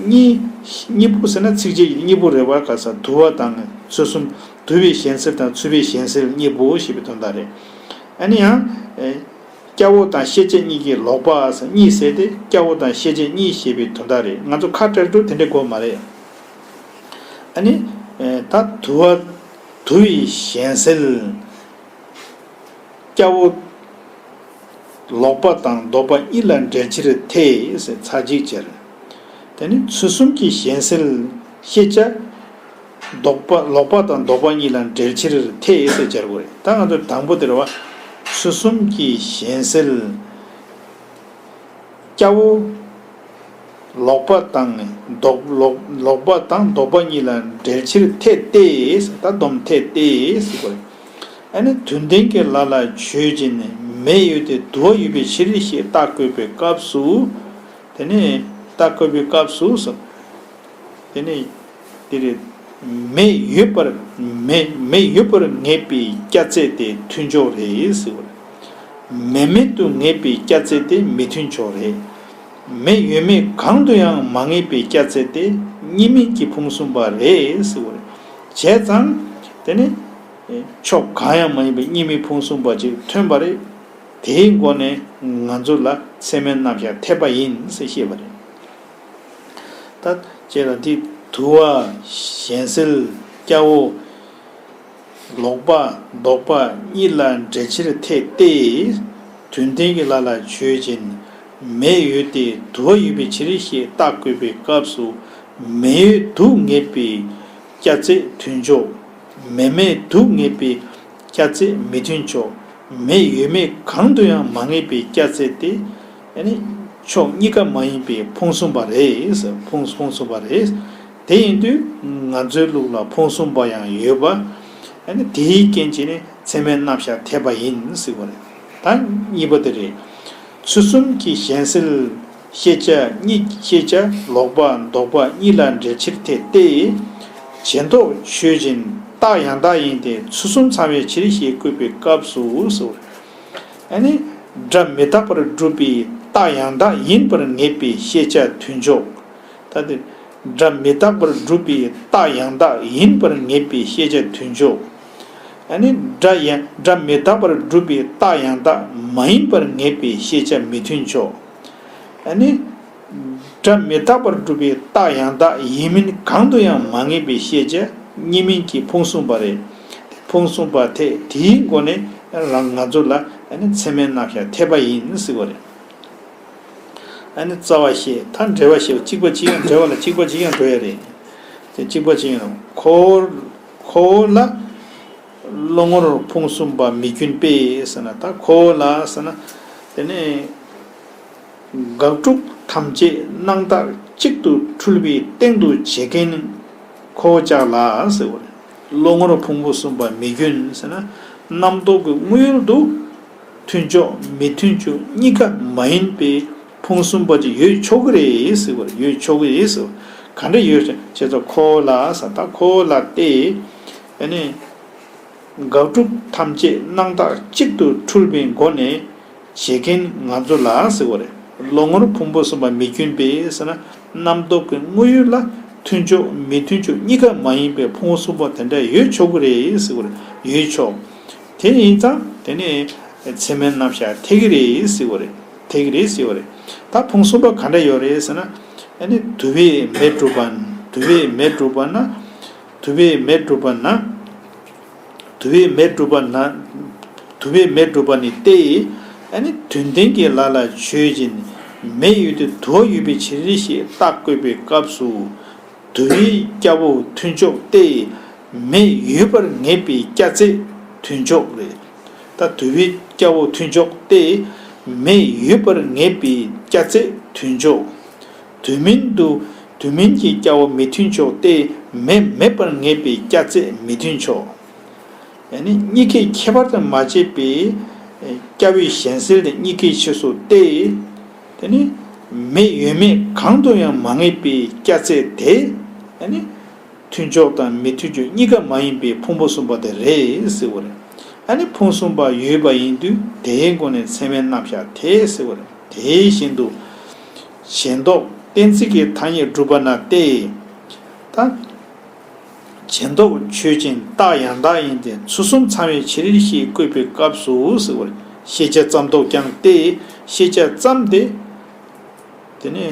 གཉིས། གཉིས་པོ་ཟེར་ན་ཚིགས་བཅད་ཀྱི་གཉིས་པོ་རེད་བ། ག་ས་དུ་བ་དང་ཚུལ་གསུམ། དུ་བའི་གཞན་སེལ་དང་ཚུལ་བའི་གཞན་སེལ་གཉིས་པོ་ཞེས་པའི་དོན་དག་རེད། ཨ་ནི་ཡང་། ཨེ། སྐྱ་བོ་དང་ཤེས་བྱ་གཉིས་ཀྱི་ལོག་པ་ཟེར་གཉིས་ཟེར་ཏེ་སྐྱ་བོ་དང་ཤེས་བྱ་གཉིས་ཞེས་པའི་དོན་དག་རེད། ང་ཚོ་ཁ་བྲལ་དུས་དེ་འདྲའི་དགོས་མ་རེད། ཨ་ནི། ཨེ། ད་དུ་བ། དུ་བའི་གཞན་སེལ། སྐྱ་བོ། ལོག་པ་དང་ལྡོག་པ་གཉིས་ལ་འབྲེལ་ཕྱིར་ཐལ་ཟེར་ཚར་གཅིག་བྱས། དེ་ནི་ཚུལ་གསུམ་གྱི་གཞན་སེལ་ཤེས་བྱ། ལྡོག་པ། ལོག་པ་དང་ལྡོག་པ་གཉིས་ལ་འབྲེལ་ཕྱིར་ཐལ་ཟེར་སྦྱར་དགོས་རེད། ད་ང་ཚོ་དང་པོ་དེ་རེད་བ། ཚུལ་གསུམ་གྱི་གཞན་སེལ། སྐྱ་བོ། ལོག་པ་དང་ལྡོག་ལོག་ལོག་པ་དང་ལྡོག་པ་གཉིས་ལ་འབྲེལ་ཕྱིར་འཐད་དེ། ད་སྡོམ་འཐད་དེ་ཟེར་བ་རེད། ཨ་ནི་དོན་ལྡན་གྱི་ལ་ལ་ཆོས་ཅན། མེ་ཡོད་དེ་དུ་བ་ཡོད་པའི་ཕྱིར་ཞེས་རྟགས་བཀོད་པའི་སྐབས་སུ། དེ་ནས་རྟགས་བཀོད་པའི་སྐབས་སུ་ཟེར། དེ་ནས་དེ་རེད། མེ་ཡོད་པར་མེ་མེ་ཡོད་པར་ངེས་པའི་སྐྱ་ཚད་དེ་མཐུན་ཕྱོགས་རེད་ཟེར་བ་རེད། མེ་མེད་དུ་ངེས་པའི་སྐྱ་ཚད་དེ་མི་མཐུན་ཕྱོགས་རེད། མེ་ཡོད་མེད་གང་དུ་ཡང་མ་ངེས་པའི་སྐྱ་ཚད་དེ་གཉིས་མེད་ཀྱི་ཕུང་གསུམ་པ་རེད་ཟེར་བ་རེད། བྱས་ཙང་དེ་ནི་ཕྱོགས་གང་ཡང་མ་ཡིན་པའི་གཉིས་མེད་ཕུང་གསུམ་པ་ཅིག་ཐོན་པ་རེད། དེའི་སྒོ་ནས་ང་ཚོ་ལ་ཚད་མའི་རྣམ་གཞག་འཐད་པ་ཡིན་ཟེར་བཤད་པ་རེད། ད་ཅེས་ལ་འདི་དུ་བ། གཞན་སེལ། སྐྱ་བོ། ལོག་པ་ལྡོག་པ་གཉིས་ལ་འབྲེལ་ཕྱིར་འཐད་དེ། དོན་ལྡན་གྱི་ལ་ལ་ཆོས་ཅན། མེ་ཡོད་དེ་དུ་བ་ཡོད་པའི་ཕྱིར་ཞེས་རྟགས་བཀོད་པའི་སྐབས་སུ། མེ་ཡོད་དུ་ངེས་པའི་སྐྱ་ཚད་མཐུན་ཕྱོགས། མེ་མེད་དུ་ངེས་པའི་སྐྱ་ཚད་མི་མཐུན་ཕྱོགས། མེ་ཡོད་མེད་གང་དུ་ཡང་མ་ངེས་པའི་སྐྱ་ཚད་དེ། ཨ་ནི་ཕྱོགས་གཉིས་ཀ་མ་ཡིན་པའི་ཕུང་གསུམ་པ་རེད། ཕུང་ཕུང་གསུམ་པ་རེད། དེ་ཡིན་དུས་ང་ཚོའི་ལུགས་ལ་ཕུང་གསུམ་པ་ཡང་ཡོད་པ། ཨ་ནི་དེའི་རྐྱེན་གྱིས་ནི་ཚད་མའི་རྣམ་གཞག་འཐད་པ་ཡིན་ཟེར་བ་རེད། ད་གཉིས་པ་དེ་རེད། ཚུལ་གསུམ་གྱི་གཞན་སེལ། ཤེས་བྱ་གཉིས་ཤེས་བྱ་ལོག་པ་ལྡོག་པ་གཉིས་ལ་འབྲེལ་ཕྱིར་འཐད་དེ། བྱས་འདོགས་ཆོས་ཅན། རྟགས་ཡང་དག་ཡིན་ཏེ་ཚུལ་གསུམ་ཚང་བའི་ཕྱིར་ཞེས་བཀོད་པའི་སྐབས་སུ་ཟེར་བ་རེད། ཨ་ནི་སྒྲ་མི་རྟག་པར་སྒྲུབ་པའི་རྟགས་ཡང་དག་ཡིན་པར་ངེས་པའི་ཤེས་བྱ་མཐུན་ཕྱོགས། ད་དེ་སྒྲ་མི་རྟག་པར་སྒྲུབ་པའི་རྟགས་ཡང་དག་ཡིན་པར་ངེས་པའི་ཤེས་བྱ་མཐུན་ཕྱོགས། ཨ་ནི་སྒྲ་ཡང་སྒྲ་མི་རྟག་པར་སྒྲུབ་པའི་རྟགས་ཡང་དག་མ་ཡིན་པར་ངེས་པའི་ཤེས་བྱ་མི་མཐུན་ཕྱོགས། ཨ་ནི་སྒྲ་མི་རྟག་པར་སྒྲུབ་པའི་རྟགས་ཡང་དག་ཡིན་མིན་གང་དུ་ཡང་མ་ངེས་པའི་ཤེས་བྱ་གཉིས་མིན་གྱི་ཕུང་གསུམ་པ་རེད། ཕུང་གསུམ་པ་དེ་དེའི་སྒོ་ནས་རང་ང་ཚོ་ལ་ཨ་ནི་ཚད་མའི་རྣམ་གཞག་འཐད་པ་ཡིན་ཟེར་བ་རེད། ཨ་ནི་རྩ་བ་ཤེས། ད་འབྲེལ་བ་ཤེས་པ་གཅིག་པ་གཅིག་ཡང་འབྲེལ་བ་ལ་གཅིག་པ་གཅིག་ཡང་འགྲོ་ཡ་རེད། དེ་གཅིག་པ་གཅིག་ཡང་ཁོ་ཁོ་ལ་བློ་ངོར་ཕུང་གསུམ་པ་མི་རྒྱུན་པས་ཟེར་ན། ད་ཁོ་ལ་ཟེར་ན། དེ་ནས་དགག་སྒྲུབ་ཐམས་ཅད་སྣང་བཏགས་གཅིག་ཏུ་འཁྲུལ་པའི་སྟེང་དུ་བྱེད་མཁན་ཁོ་བོ་ཅག་ལ་ཟེར་བ་རེད། བློ་ངོར་ཕུང་པོ་གསུམ་པ་མི་རྒྱུན་ཟེར་ན། རྣམ་རྟོག་གི་དངོས་ཡུལ་དུ་མཐུན་ཕྱོགས་མི་མཐུན་ཕྱོགས་གཉིས་ཀ་མ་ཡིན་པའི་ཕུང་གསུམ་པ་ཅིག་ཡོད་ཆོག་གི་རེད་ཟེར་བ་རེད། ཡོད་ཆོག་གི་རེད་ཟེར་བ། ག་འདྲ་ཡོད་ཅེས་ཚོ་ཁོ་བོ་ལ་ཟེར། ད་ཁོ་བོ་ལ་སྟེ། ཨ་ནི་དགག་སྒྲུབ་ཐམས་ཅད་སྣང་བཏགས་གཅིག་ཏུ་འཁྲུལ་པའི་སྒོ་ནས་བྱེད་མཁན་ང་ཚོ་ལ་ཟེར་བ་རེད། བློ་ངོར་ཕུང་པོ་གསུམ་པ་མི་རྒྱུན་པས་ཟེར་ན། རྣམ་རྟོག་གི་དངོས་ཡུལ་ལ་མཐུན་ཕྱོགས་མི་མཐུན་ཕྱོགས་གཉིས་ཀ་མ་ཡིན་པའི་ཕུང་པོ་གསུམ་པ་དེ་འདྲ་ཡོད་ཆོག་གི་རེད་ཟེར་བ་རེད། ཡོད་ཆོག་དེ་ཡིན་ཙང་དེ་ནི་ཚད་མའི་རྣམ་གཞག་འཐད་ཀྱི་རེད་ཟེར་བ་རེད། འཐད་ཀྱི་རེད་ཟེར་བ་རེད། ད་ཕུང་གསུམ་པ་ག་འདྲ་ཡོད་རེད་ཟེར་ན། ཨ་ནི་དུ་བས་མེ་གྲུབ་པ། དུ་བས་མེ་གྲུབ་པ་ན། དུ་བས་མེ་གྲུབ་པ་ན། དུ་བས་མེ་གྲུབ་པ་ན། དུ་བས་མེ་གྲུབ་པ་ནི་སྟེ། ཨ་ནི་དོན་ལྡན་གྱི་ལ་ལ་ཆོས་ཅན། མེ་ཡོད་དེ་དུ་བ་ཡོད་པའི་ཕྱིར་ཞེས་རྟགས་བཀོད་པའི་སྐབས་སུ། དུ་བའི་སྐྱ་བོ་མཐུན་ཕྱོགས་ཏེ། མེ་ཡོད་པར་ངེས་པའི་སྐྱ་ཚད་མཐུན་ཕྱོགས་རེད། ད་དུ་བའི་སྐྱ་བོ་མཐུན་ཕྱོགས་ཏེ། མེ་ཡོད་པར་ངེས་པའི་སྐྱ་ཚད་མཐུན་ཕྱོགས། དུ་མིན་དུ་དུ་མིན་གྱི་སྐྱ་བོ་མི་མཐུན་ཕྱོགས་ཏེ། མེ་མེད་པར་ངེས་པའི་སྐྱ་ཚད་མི་མཐུན་ཕྱོགས། ཡང་ན་གཉིས་ཀའི་ཁྱད་པར་དུ་མ་བྱས་པའི་སྐྱ་བོའི་གཞན་སེལ་དེ་གཉིས་ཀའི་ཕྱིར་སོ་སྟེ། དེ་ནི་མེ་ཡོད་མེད་གང་དུ་ཡང་མ་ངེས་པའི་སྐྱ་ཚད་དེ། ཨ་ནི་མཐུན་ཕྱོགས་དང་མི་མཐུན་ཕྱོགས་གཉིས་ཀ་མ་ཡིན་པའི་ཕུང་པོ་གསུམ་པ་དེ་རེད་ཟེར་བ་རེད། ཨ་ནི་ཕུང་གསུམ་པ་ཡོད་པ་ཡིན་དུས་དེའི་སྒོ་ནས་ཚད་མའི་རྣམ་གཞག་འཐད་ཟེར་བ་རེད། དེ་བཞིན་དུ་བྱས་འདོགས་གཏན་ཚིགས་ཀྱི་ཐ་སྙད་སྒྲུབ་པ་ན་སྟེ། ད་བྱས་འདོགས་ཆོས་ཅན། རྟགས་ཡང་དག་ཡིན་ཏེ་ཚུལ་གསུམ་ཚང་བའི་ཕྱིར་ཞེས་བཀོད་པའི་སྐབས་སུ་ཟེར་བ་རེད། ཤེས་བྱ་ཙམ་འདོགས་ཀྱང་སྟེ། ཤེས་བྱ་ཙམ་དེ། དེ་ནས་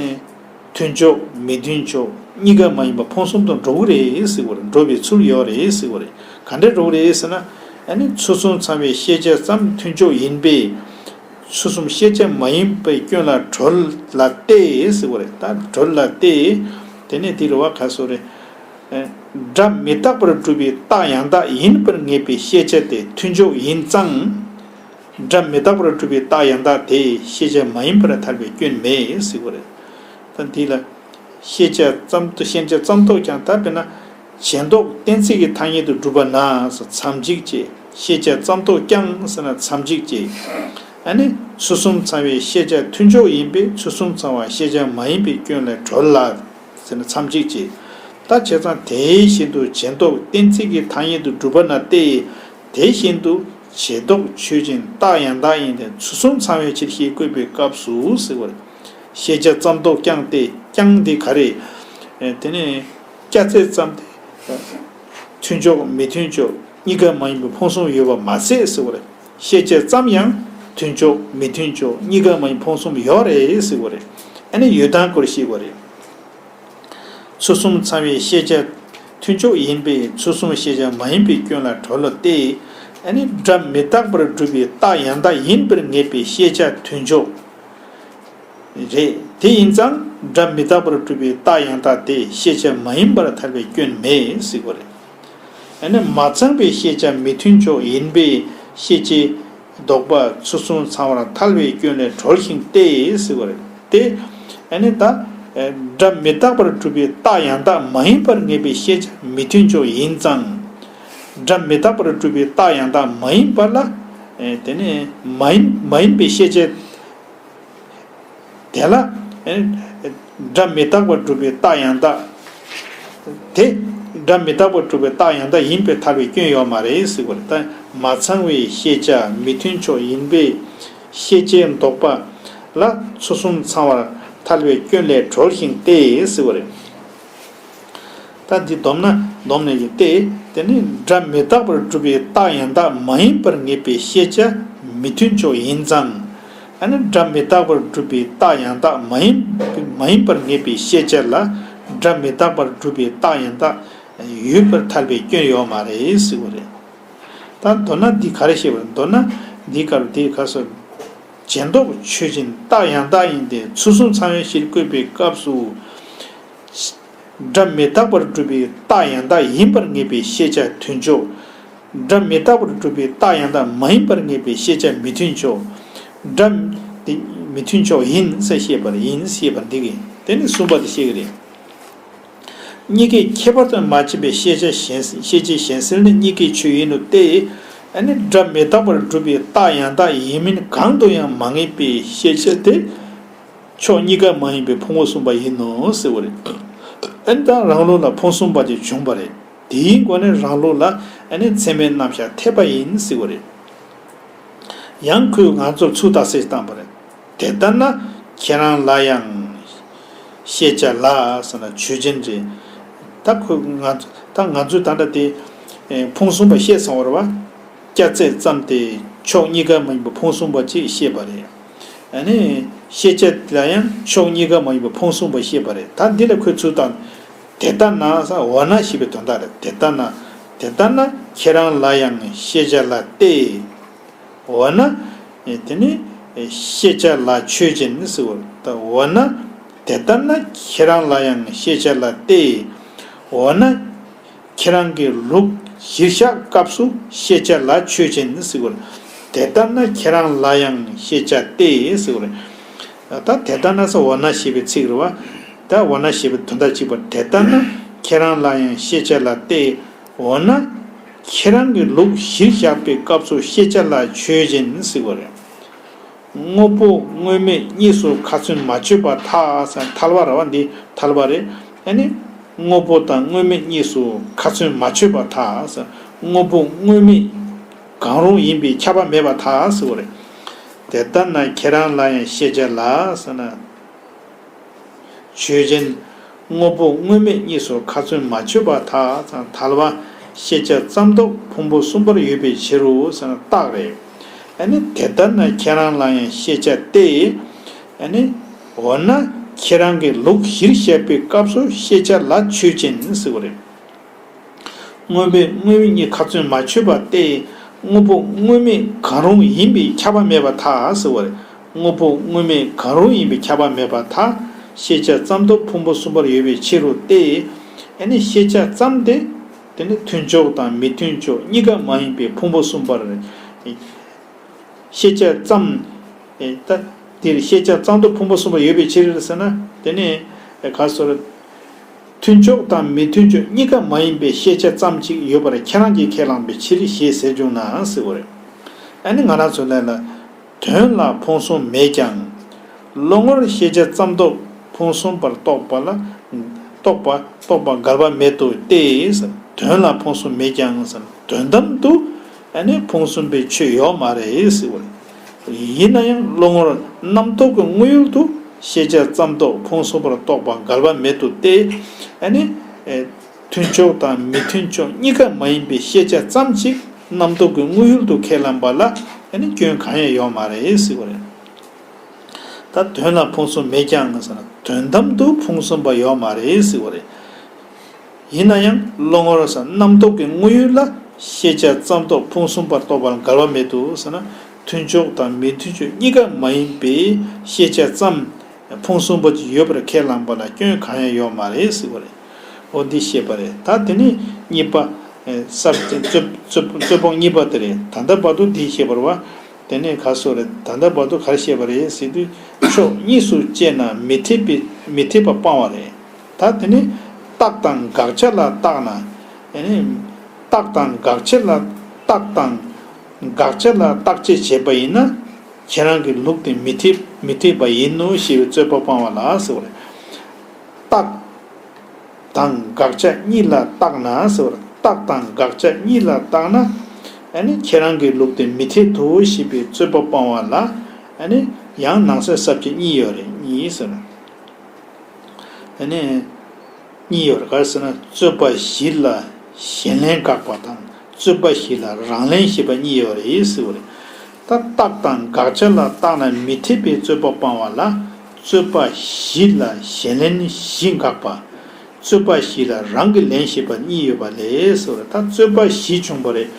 མཐུན་ཕྱོགས་མི་མཐུན་ཕྱོགས་གཉིས་ཀ་མ་ཡིན་པ་ཕུང་གསུམ་དུ་འགྲོ་གི་རེད་ཟེར་བ་རེད། འགྲོ་བའི་ཚུལ་ཡོད་རེད་ཟེར་བ་རེད། ག་འདྲ་འགྲོ་གི་རེད་ཟེར་ན། ཨ་ནི་ཚུལ་གསུམ་ཚང་བའི་ཤེས་བྱ་ཙམ་མཐུན་ཕྱོགས་ཡིན་པས། ཚུལ་གསུམ་ཤེས་བྱ་མ་ཡིན་པའི་སྐྱོན་ལ་གྲོལ་ལ་སྟེ་ཟེར་བ་རེད། ད་གྲོལ་ལ་སྟེ། དེ་ནས་དེ་རུ་བ་ག་སོ་རེད། སྒྲ་མི་རྟག་པར་སྒྲུབ་པའི་རྟགས་ཡང་དག་ཡིན་པར་ངེས་པའི་ཤེས་བྱ་དེ་མཐུན་ཕྱོགས་ཡིན་ཙང་། སྒྲ་མི་རྟག་པར་སྒྲུབ་པའི་རྟགས་ཡང་དག་དེ་ཤེས་བྱ་མ་ཡིན་པར་ཐལ་བའི་སྐྱོན་མེད་ཟེར་བ་རེད། ད་འདི་ལ་ ཤེས་བྱ་ཙམ་དུ་ཤེས་བྱ་ཙམ་རྟོགས་ཀྱང་། ད་དཔེར་ན་བྱས་འདོགས་གཏན་ཚིགས་ཀྱི་ཐ་སྙད་དུ་གྲུབ་པ་ན་མཚམས་གཅིག་བྱས། ཤེས་བྱ་ཙམ་རྟོགས་ཀྱང་ཟེར་ན་མཚམས་གཅིག་བྱས། ཨ་ནི་ཚུལ་གསུམ་ཚང་བའི་ཤེས་བྱ་མཐུན་ཕྱོགས་ཡིན་པས། ཚུལ་གསུམ་ཚང་བ་ཤེས་བྱ་མ་ཡིན་པའི་སྐྱོན་ལས་གྲོལ་ལ་ཟེར་ན་མཚམས་གཅིག་བྱས། ད་བྱས་ཙང་དེ་བཞིན་དུ་བྱས་འདོགས་གཏན་ཚིགས་ཀྱི་ཐ་སྙད་དུ་གྲུབ་པ་ན་སྟེ། དེ་བཞིན་དུ་བྱས་འདོགས་ཆོས་ཅན་རྟགས་ཡང་དག་ཡིན་ཏེ། ཚུལ་གསུམ་ཚང་བའི་ཕྱིར་ཞེས་བཀོད་པའི་སྐབས་སུ་ཟེར་བ་རེད། ཤེས་བྱ་ཙམ་རྟོགས་ཀྱང་སྟེ། ཀྱང་དེ་ག་རེ། ཨེ་དེ་ནི་སྐྱ་རྫས་ཙམ་སྟེ། མཐུན་ཕྱོགས་མི་མཐུན་ཕྱོགས་གཉིས་ཀ་མ་ཡིན་པའི་ཕུང་གསུམ་ཡོད་པ་མ་ཟད་ཟེར་བ་རེད། ཤེས་བྱ་ཙམ་ཡང་མཐུན་ཕྱོགས་མི་མཐུན་ཕྱོགས་གཉིས་ཀ་མ་ཡིན་ཕུང་གསུམ་ཡོད་རེད་ཟེར་བ་རེད། ཨ་ནི་ཡོད་སྟངས་སྐོར་ཤེས་པ་རེད། ཚུལ་གསུམ་ཚང་བའི་ཤེས་བྱ་མཐུན་ཕྱོགས་ཡིན་པས། ཚུལ་གསུམ་ཤེས་བྱ་མ་ཡིན་པའི་སྐྱོན་ལ་གྲོལ་ལོ་སྟེ། ཨ་ནི་སྒྲ་མི་རྟག་པར་སྒྲུབ་པའི་རྟགས་ཡང་དག་ཡིན་པར་ངེས་པའི་ཤེས་བྱ་མཐུན་ཕྱོགས་རེད། དེ་ཡིན་ཙང་སྒྲ་མི་རྟག་པར་སྒྲུབ་པའི་རྟགས་ཡང་དག་དེ་ཤེས་བྱ་མ་ཡིན་པར་ཐལ་བའི་སྐྱོན་མེད་ཟེར་བ་རེད། ཨ་ནི་མ་ཚང་བའི་ཤེས་བྱ་མི་མཐུན་ཕྱོགས་ཡིན་པས། ཤེས་བྱའི་ལྡོག་པ་ཚུལ་གསུམ་ཚང་བར་ཐལ་བའི་སྐྱོན་ལས་གྲོལ་ཞིང་སྟེ་ཟེར་བ་རེད་དེ། ཨ་ནི་ད་སྒྲ་མི་རྟག་པར་སྒྲུབ་པའི་རྟགས་ཡང་དག་མ་ཡིན་པར་ངེས་པའི་ཤེས་བྱ་མི་མཐུན་ཕྱོགས་ཡིན་ཙང་། སྒྲ་མི་རྟག་པར་སྒྲུབ་པའི་རྟགས་ཡང་དག་མ་ཡིན་པ་ལ། དེ་ནས་མ་ཡིན་མ་ཡིན་པའི་ཤེས་བྱ། དེ་ལ། ཨེ། སྒྲ་མི་རྟག་པར་སྒྲུབ་པའི་རྟགས་ཡང་དག་དེ། སྒྲ་མི་རྟག་པར་སྒྲུབ་པའི་རྟགས་ཡང་དག་ཡིན་པས་ཐལ་བའི་སྐྱོན་ཡོད་མ་རེད་ཟེར་བ་རེད། ད་མ་ཚང་བའི་ཤེས་བྱ་མི་མཐུན་ཕྱོགས་ཡིན་པས། ཤེས་བྱའི་ལྡོག་པ་ལ་ཚུལ་གསུམ་ཚང་བར་ཐལ་བའི་སྐྱོན་ལས་གྲོལ་ཞིང་སྟེ་ཟེར་བ་རེད། ད་འདི་བསྡོམས་ན་བསྡོམས་ནས་ཀྱི་སྟེ། དེ་ནི་སྒྲ་མི་རྟག་པར་སྒྲུབ་པའི་རྟགས་ཡང་དག་མ་ཡིན་པར་ངེས་པའི་ཤེས་བྱ་མི་མཐུན་ཕྱོགས་ཡིན་ཙང་། ཨ་ནི་སྒྲ་མི་རྟག་པར་སྒྲུབ་པའི་རྟགས་ཡང་དག་མ་ཡིན་མ་ཡིན་པར་ངེས་པའི་ཤེས་བྱ་ལ་སྒྲ་མི་རྟག་པར་སྒྲུབ་པའི་རྟགས་ཡང་དག་ཡོད་པར་ཐལ་བའི་སྐྱོན་ཡོད་མ་རེད་ཟེར་བ་རེད། ད་མདོར་ན་འདི་ག་རེ་བཤད་པ་རེད། མདོར་ན་འདི་ག་རེ་འདི་ག་སོ། བྱས་འདོགས་ཆོས་ཅན་རྟགས་ཡང་དག་ཡིན་ཏེ། ཚུལ་གསུམ་ཚང་བའི་ཕྱིར་བཀོད་པའི་སྐབས་སུ། སྒྲ་མི་རྟག་པར་སྒྲུབ་པའི་རྟགས་ཡང་དག་ཡིན་པར་ངེས་པའི་ཤེས་བྱ་མཐུན་ཕྱོགས། སྒྲ་མི་རྟག་པར་སྒྲུབ་པའི་རྟགས་ཡང་དག་མ་ཡིན་པར་ངེས་པའི་ཤེས་བྱ་མི་མཐུན་ཕྱོགས། སྒྲ་དེ་མི་མཐུན་ཕྱོགས་ཡིན་ཟེར་བཤད་པ་རེད། ཡིན་ཞེས་པ་འདི་གིས་དེ་ནི་གསུམ་པ་དེ་བཤད་ཀྱི་རེད། གཉིས་ཀའི་ཁྱད་པར་དུ་མ་ཕྱིན་པའི་ཤེས་བྱ་གཞན་ཤེས་བྱའི་གཞན་སེལ་ནི་གཉིས་ཀའི་ཆོས་ཡིན་ནོ་སྟེ། ཨ་ནི་སྒྲ་མི་རྟག་པར་སྒྲུབ་པའི་རྟགས་ཡང་དག་ཡིན་མིན་གང་དུ་ཡང་མ་ངེས་པའི་ཤེས་བྱ་དེ། ཕྱོགས་གཉིས་ཀ་མ་ཡིན་པའི་ཕུང་པོ་གསུམ་པ་ཡིན་ནོ་ཟེར་བ་རེད། ཨ་ནི་ད་རང་ལུགས་ལ་ཕུང་གསུམ་པ་ཅིག་བྱུང་བ་རེད། དེའི་སྒོ་ནས་རང་ལུགས་ལ་ཨ་ནི་ཚད་མའི་རྣམ་གཞག་འཐད་པ་ཡིན་ཟེར་བ་རེད། ཡང་ཁོས་ང་ཚོར་ཚུལ་དག་སེལ་བཏང་བ་རེད། དེ་ལྟར་ན་ཁྱེད་རང་ལ་ཡང་ཤེས་བྱ་ལ་ཟེར་ན་ཆོས་ཅན་རེད། ད་ཁོས་ང་ད་ང་ཚོས་ད་ལྟ་དེ་ཕུང་གསུམ་པ་བཤད་སོང་བ་རེད་བ། སྐྱ་རྫས་ཙམ་སྟེ་ཕྱོགས་གཉིས་ཀ་མ་ཡིན་པ་ཕུང་གསུམ་པ་ཅིག་བཤད་པ་རེད། ཨ་ནི་ཤེས་བྱ་ལ་ཡང་ཕྱོགས་གཉིས་ཀ་མ་ཡིན་པ་ཕུང་གསུམ་པ་བཤད་པ་རེད། ད་འདི་ལ་ཁོས་ཚུལ་དང་། དེ་ལྟར་ན་ཟེར་འོ་ན་ཞེས་པའི་དོན་དག་རེད། དེ་ལྟར་ན། དེ་ལྟར་ན་ཁྱེད་རང་ལ་ཡང་ཤེས་བྱ་ལ་སྟེ། འོ་ན། དེ་ནི་ཤེས་བྱ་ལ་ཆོས་ཅན་ཟེར་བ་རེད། འོ་ན། དེ་ལྟར་ན་ཁྱེད་རང་ལ་ཡང་ཤེས་བྱ་ལ་སྟེ། འོ་ན། ཁྱེད་རང་གི་ལུགས་གཞིར་བཞག་སྐབས་སུ་ཤེས་བྱ་ལ་ཆོས་ཅན་ཟེར་བ་རེད། དེ་ལྟར་ན་ཁྱེད་རང་ལ་ཡང་ཤེས་བྱ་སྟེ་ཟེར་བ་རེད། ད་དེ་ལྟར་ན་ཟེར་འོ་ན་ཞེས་པའི་ཚིག་རེད་བ། ད་འོ་ན་ཞེས་པའི་དོན་དག་གཅིག་པ། དེ་ལྟར་ན་ཁྱེད་རང་ལ་ཡང་ཤེས་བྱ་ལ་སྟེ། འོ་ན། ཁྱེད་རང་གི་ལུགས་གཞིར་བཞག་པའི་སྐབས་སུ་ཤེས་བྱ་ལ་ཆོས་ཅན་ཟེར་བ་རེད། དངོས་པོ་དངོས་མེད་གཉིས་སུ་ཁ་ཚོན་མ་ཆོད་པར་ཐལ་ཟེར། ཐལ་བ་རེད་བ། འདི་ཐལ་བ་རེད། ཨ་ནི་དངོས་པོ་དང་དངོས་མེད་གཉིས་སུ་ཁ་ཚོན་མ་ཆོད་པར་ཐལ་ཟེར། དངོས་པོ་དངོས་མེད་གང་རུང་ཡིན་པས་ཁྱབ་པ་མེད་པར་ཐལ་ཟེར་བ་རེད། དེ་ལྟར་ན་ཁྱེད་རང་ལ་ཡང་ཤེས་བྱ་ལ་ཟེར་ན། ཆོས་ཅན། དངོས་པོ་དངོས་མེད་གཉིས་སུ་ཁ་ཚོན་མ་ཆོད་པར་ཐལ་ཟེར། ཐལ་བ། ཤེས་བྱ་ཙམ་རྟོགས་ཕུང་པོ་གསུམ་པར་ཡོད་པའི་ཕྱིར་རོ་ཟེར་ན་རྟགས་རེད། ཨ་ནི་དེ་ལྟར་ན་ཁྱེད་རང་ལ་ཡང་ཤེས་བྱ་སྟེ། ཨ་ནི་འོ་ན་ཁྱེད་རང་གི་ལུགས་གཞིར་བཞག་པའི་སྐབས་སུ་ཤེས་བྱ་ལ་ཆོས་ཅན་ཟེར་བ་རེད། དངོས་པོ་དངོས་མེད་གཉིས་ཁ་ཚོན་མ་ཆོད་པ་སྟེ། དངོས་པོ་དངོས་མེད་གང་རུང་ཡིན་པས་ཁྱབ་པ་མེད་པར་ཐལ་ཟེར་བ་རེད། དངོས་པོ་དངོས་མེད་གང་རུང་ཡིན་པས་ཁྱབ་པ་མེད་པར་ཐལ། ཤེས་བྱ་ཙམ་རྟོགས་ཕུང་པོ་གསུམ་པར་ཡོད་པའི་ཕྱིར་རོ་སྟེ། ཨ་ནི་ཤེས་བྱ་ཙམ་དེ། དེ་ནི་མཐུན་ཕྱོགས་དང་མི་མཐུན་ཕྱོགས་གཉིས་ཀ་མ་ཡིན་པའི་ཕུང་པོ་གསུམ་པར། ཤེས་བྱ་ཙམ། ཨེ་ད་དེར་ཤེས་བྱ་ཙམ་དུ་ཕུང་པོ་གསུམ་པ་ཡོད་པའི་ཕྱིར་ཟེར་ན། དེ་ནི་ཨེ་ག་སོར་ མཐུན་ཕྱོགས་དང་མི་མཐུན་ཕྱོགས་གཉིས་ཀ་མ་ཡིན་པའི་ཤེས་བྱ་ཙམ་ཅིག་ཡོད་པར་ཁྱེད་རང་གིས་ཁས་བླངས་པའི་ཕྱིར་ཞེས་ཟེར་བྱུང་ན་ཟེར་བ་རེད། ཨ་ནི་ང་རང་ཚོ་ལ་ལ། དོན་ལ་ཕུང་གསུམ་མེད་ཀྱང་། བློ་ངོར་ཤེས་བྱ་ཙམ་རྟོགས་ཕུང་གསུམ་པར་རྟོགས་པ་ལ། རྟོགས་པ་རྟོགས་པ་འགལ་བ་མེད་དོ་སྟེ། དོན་ལ་ཕུང་གསུམ་མེད་ཀྱང་། དོན་དམ་དུ་ཨ་ནི་ཕུང་གསུམ་པའི་ཆོས་ཡོད་མ་རེད་ཟེར་བ་རེད། ཡིན་ན་ཡང་བློ་ངོར་རྣམ་རྟོག་གི་དངོས་ཡུལ་དུ་ཤེས་བྱ་ཙམ་རྟོགས་ཕུང་གསུམ་པར་རྟོགས་པ་འགལ་བ་མེད་དོ་སྟེ། ཨ་ནི། མཐུན་ཕྱོགས་དང་མི་མཐུན་ཕྱོགས་གཉིས་ཀ་མ་ཡིན་པའི་ཤེས་བྱ་ཙམ་ཞིག་རྣམ་རྟོག་གི་དངོས་ཡུལ་དུ་ཁས་ལེན་པ་ལ་ཨ་ནི་སྐྱོན་གང་ཡང་ཡོད་མ་རེད་ཟེར་བ་རེད། ད་དོན་ལ་ཕུང་གསུམ་མེད་ཀྱང་ཟེར་ན་དོན་དམ་དུ་ཕུང་གསུམ་པ་ཡོད་མ་རེད་ཟེར་བ་རེད། ཡིན་ན་ཡང་བློ་ངོར་ཟེར་རྣམ་རྟོག་གི་དངོས་ཡུལ་ལ་ཤེས་བྱ་ཙམ་རྟོགས་ཕུང་གསུམ་པར་རྟོགས་པ་ལ་འགལ་བ་མེད་དོ་ཟེར་ན། མཐུན་ཕྱོགས་དང་མི་མཐུན་ཕྱོགས་གཉིས་ཀ་མ་ཡིན་པའི་ཤེས་བྱ་ཙམ་ཕུང་གསུམ་པ་ཅིག་ཡོད་པར་ཁས་བླངས་པ་ལ་སྐྱོན་གང་ཡང་ཡོད་མ་རེད་ཟེར་བ་རེད། འོ་འདི་བཤད་པ་རེད། ད་དེ་ནས་གཉིས་པ། ཨེ་གསར་རྩོད་རྩོད་རྩོད་སྤོང་གཉིས་པ་དེ་རེད། ད་ལྟ་བར་དུ་འདི་བཤད་པ་རེད་བ། དེ་ནས་ག་སོ་རེད། ད་ལྟ་བར་དུ་ག་རེ་བཤད་པ་རེད་ཟེར་དུས་ཕྱོགས་གཉིས་སུ་དཔྱད་ན་མི་འཐད་པའི་མི་འཐད་པ་སྤང་བ་རེད། ད་དེ་ནས་རྟགས་དང་དགག་བྱ་ལ་བརྟགས་ན། ཨེ་ནི། རྟགས་དང་དགག་བྱ་ལ་རྟགས་དང་། དགག་བྱ་ལ་བརྟག་དཔྱད་བྱས་པ་ཡིན་ན། ཁྱེད་རང་གི་ལུགས་དེ་མི་འཐད་མི་འཐད་པ་ཡིན་ནོ་ཞེས་པའི་རྩོད་པ་སྤང་བ་ལ་ཟེར་བ་རེད། རྟགས་དང་དགག་བྱ་གཉིས་ལ་བརྟགས་ན་ཟེར་བ་རེད། རྟགས་དང་དགག་བྱ་གཉིས་ལ་བརྟགས་ན། ཨ་ནི་ཁྱེད་རང་གི་ལུགས་དེ་མི་འཐད་དོ་ཞེས་པའི་རྩོད་པ་སྤང་བ་ལ། ཨ་ནི་ཡང་ནང་གསེས་ས་བཅད་གཉིས་ཡོད་རེད། གཉིས་ཟེར་ན། ཨ་ནི། གཉིས་ཡོད་རེད། ག་རེ་ཟེར་ན་རྩོད་པ་གཞི་ལ་གཞན་ལེན་དགག་པ་དང་རྩོད་པ་གཞི་ལ་རང་ལེན་ཞེས་པ་གཉིས་ཡོད་རེད་ཟེར་བ་རེད། ད་རྟགས་དང་དགག་བྱ་ལ་བརྟགས་ན་མི་འཐད་པའི་རྩོད་པ་སྤང་བ་ལ་རྩོད་པ་གཞི་ལ་གཞན་ལེན་བཞི་དགག་པ། རྩོད་པ་གཞི་ལ་རང་གི་ལན་ཞེས་པ་གཉིས་ཡོད་པ་ལས་ཟེར་བ་རེད། ད་རྩོད་པ་བཞི་བྱུང་བ་རེད།